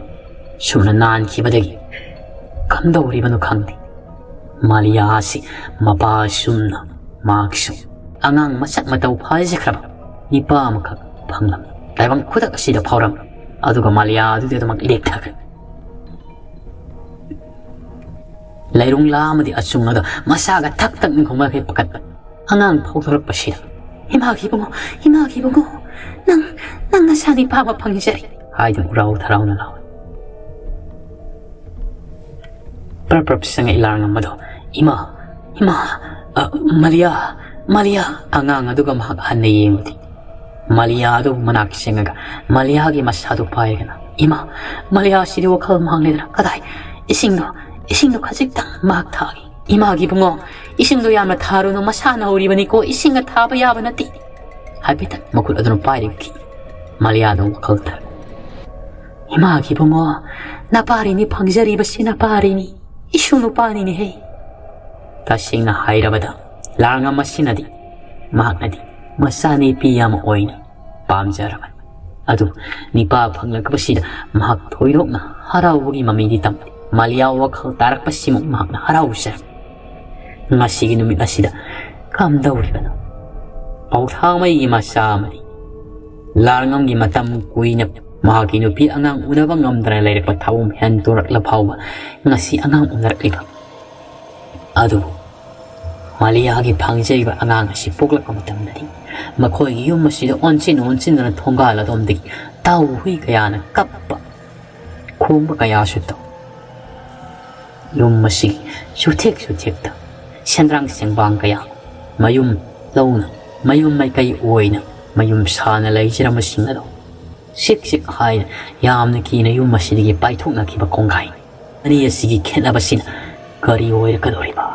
ꯁꯨꯝꯅ ꯅꯥꯟꯈꯤꯕꯗꯒꯤ ꯀꯝꯗꯧꯔꯤꯕꯅꯣ ꯈꯪꯗꯦ, ꯃꯥꯂꯤꯌꯥ ꯑꯁꯤ ꯃꯄꯥ ꯑꯁꯨꯝꯅ ꯃꯍꯥꯛꯁꯨ ꯑꯉꯥꯡ ꯃꯁꯛ ꯃꯇꯧ ꯐꯖꯈ꯭ꯔꯕ ꯅꯤꯄꯥ ꯑꯃꯈꯛ ꯐꯪꯂꯝꯃꯤ꯫ ꯇꯥꯏꯕꯪ ꯈꯨꯗꯛ ꯑꯁꯤꯗ ꯐꯥꯎꯔꯝꯃꯤ꯫ ꯑꯗꯨꯒ ꯃꯥꯂꯤꯌꯥ ꯑꯗꯨꯗꯤ ꯑꯗꯨꯃꯛ ꯂꯦꯛꯊꯈ꯭ꯔꯦ꯫ ꯂꯩꯔꯨꯡꯂꯥ ꯑꯃꯗꯤ ꯑꯆꯨꯡ ꯑꯗꯣ ꯃꯁꯥꯒ ꯊꯛ ꯊꯛ ꯅꯤꯡꯈꯣꯡ ꯃꯈꯩ ꯄꯥꯈꯠꯄ ꯑꯉꯥꯡ ꯐꯥꯎꯊꯣꯔꯛꯄꯁꯤꯗ, "ꯏꯃꯥꯒꯤ ꯏꯕꯨꯡꯉꯣ, ꯏꯃꯥꯒꯤ ꯏꯕꯨꯡꯉꯣ, ꯅꯪ, ꯅꯪ ꯅꯁꯥ ꯅꯤꯄꯥ ꯑꯃ ꯐꯪꯖꯔꯦ" ꯍꯥꯏꯗꯨꯅ ꯎꯔꯥꯎ ꯊꯔꯥꯎꯅ ꯂꯥꯎꯏ꯫ ꯄ꯭ꯔꯞ ꯄ꯭ꯔꯞ ꯆꯪꯉꯛꯏ ꯂꯥꯔꯉꯝ ꯑꯗꯣ, "ꯏꯃꯥ, ꯏꯃꯥ, ꯑ, ꯃꯥꯂꯤꯌꯥ, ꯃꯥꯂꯤꯌꯥ!" ꯑꯉꯥꯡ ꯑꯗꯨꯒ ꯃꯍꯥꯛ ꯍꯟꯅ ꯌꯦꯡꯂꯨꯗꯦ꯫ ꯃꯥꯂꯤꯌꯥ ꯑꯗꯨ ꯃꯅꯥꯛ ꯆꯪꯉꯒ ꯃꯥꯂꯤꯌꯥꯒꯤ ꯃꯁꯥꯗꯨ ꯄꯥꯏꯔꯒꯅ, "ꯏꯃꯥ, ꯃꯥꯂꯤꯌꯥꯁꯤꯗꯤ ꯋꯥꯈꯜ ꯃꯥꯡꯂꯦꯗꯅ꯫ ꯀꯗꯥꯏ? ꯏꯁꯤꯡꯗꯣ, ꯏꯁꯤꯡꯗꯣ ꯈꯖꯤꯛꯇꯪ ꯃꯍꯥꯛ ꯊꯥꯒꯦ꯫ ꯏꯃꯥꯒꯤ ꯏꯕꯨꯡꯉꯣ, ꯏꯁꯤꯡꯗꯣ ꯌꯥꯝꯅ ꯊꯥꯔꯨꯅꯨ, ꯃꯁꯥ ꯅꯧꯔꯤꯕꯅꯤꯀꯣ, ꯏꯁꯤꯡꯒ ꯊꯥꯕ ꯌꯥꯕ ꯅꯠꯇꯦ" ꯍꯥꯏꯐꯦꯠꯇꯪ ꯃꯈꯨꯠ ꯑꯗꯨꯅ ꯄꯥꯏꯔꯤꯕꯒꯤ ꯃꯥꯂꯤꯌꯥꯗꯣ ꯋꯥꯈꯜ ꯊꯥꯔꯦ꯫ "ꯏꯃꯥꯒꯤ ꯏꯕꯨꯡꯉꯣ, ꯅꯄꯥꯔꯤꯅꯤ ꯐꯪꯖꯔꯤꯕꯁꯤ, ꯅꯄꯥꯔꯤꯅꯤ, ꯏꯁꯨ ꯅꯨꯄꯥꯅꯤꯅꯦꯍꯦ" ꯇꯁꯦꯡꯅ ꯍꯥꯏꯔꯕꯗ, ꯂꯥꯔꯉꯝ ꯑꯁꯤꯅꯗꯤ, ꯃꯍꯥꯛꯅꯗꯤ ꯃꯆꯥꯅꯨꯄꯤ ꯑꯃ ꯑꯣꯏꯅ ꯄꯥꯝꯖꯔꯕꯅꯤ꯫ ꯑꯗꯨ ꯅꯤꯄꯥ ꯐꯪꯂꯛꯄꯁꯤꯗ ꯃꯍꯥꯛ ꯊꯣꯏꯗꯣꯛꯅ ꯍꯔꯥꯎꯕꯒꯤ ꯃꯃꯤꯗꯤ ꯇꯝꯗꯦ꯫ ꯃꯥꯂꯤꯌꯥ ꯋꯥꯈꯜ ꯇꯥꯔꯛꯄꯁꯤꯃꯨꯛ ꯃꯍꯥꯛꯅ ꯍꯔꯥꯎꯖꯔꯝꯃꯤ꯫ ꯉꯁꯤꯒꯤ ꯅꯨꯃꯤꯠ ꯑꯁꯤꯗ ꯀꯝꯗꯧꯔꯤꯕꯅꯣ? ꯄꯥꯎꯊꯥꯡꯃꯩꯒꯤ ꯃꯆꯥ ꯑꯃꯗꯤ ꯂꯥꯔꯉꯝꯒꯤ ꯃꯇꯝ ꯀꯨꯏꯅ ꯃꯍꯥꯛꯀꯤ ꯅꯨꯄꯤ ꯑꯉꯥꯡ ꯎꯅꯕ ꯉꯝꯗꯅ ꯂꯩꯔꯛꯄ ꯊꯥꯕꯨꯝ ꯍꯦꯟꯗꯣꯔꯛꯂ ꯐꯥꯎꯕ ꯉꯁꯤ ꯑꯉꯥꯡ ꯎꯅꯔꯛꯂꯤꯕ ꯑꯗꯨꯕꯨ ꯃꯥꯂꯤꯌꯥꯒꯤ ꯐꯪꯖꯔꯤꯕ ꯑꯉꯥꯡ ꯑꯁꯤ ꯄꯣꯛꯂꯛꯄ ꯃꯇꯝꯗꯗꯤ ꯃꯈꯣꯏꯒꯤ ꯌꯨꯝ ꯑꯁꯤꯗ ꯑꯣꯟꯁꯤꯟ ꯑꯣꯟꯁꯤꯟꯗꯨꯅ ꯊꯣꯡꯒꯥꯜ ꯑꯗꯣꯝꯗꯒꯤ ꯇꯥꯎ ꯍꯨꯏ ꯀꯌꯥꯅ ꯀꯞꯄ, ꯈꯣꯡꯕ ꯀꯌꯥꯁꯨ ꯇꯧ꯫ ꯌꯨꯝ ꯑꯁꯤꯒꯤ ꯆꯨꯊꯦꯛ ꯆꯨꯊꯦꯛꯇ ꯁꯦꯟꯗ꯭ꯔꯥꯡ ꯁꯦꯡꯕꯥꯡ ꯀꯌꯥ ꯃꯌꯨꯝ ꯂꯧꯅ, ꯃꯌꯨꯝ ꯃꯥꯏꯀꯩ ꯑꯣꯏꯅ ꯃꯌꯨꯝ ꯁꯥꯅ ꯂꯩꯖꯔꯝꯕꯁꯤꯡ ꯑꯗꯨ ꯆꯤꯛ ꯆꯤꯛ ꯍꯥꯏꯅ ꯌꯥꯝꯅ ꯀꯤꯅ ꯌꯨꯝ ꯑꯁꯤꯗꯒꯤ ꯄꯥꯏꯊꯣꯛꯅꯈꯤꯕ ꯀꯣꯡꯒꯥꯏꯅꯤ꯫ ꯑꯅꯤ ꯑꯁꯤꯒꯤ ꯈꯦꯠꯅꯕꯁꯤꯅ ꯀꯔꯤ ꯑꯣꯏꯔꯛꯀꯗꯧꯔꯤꯕ?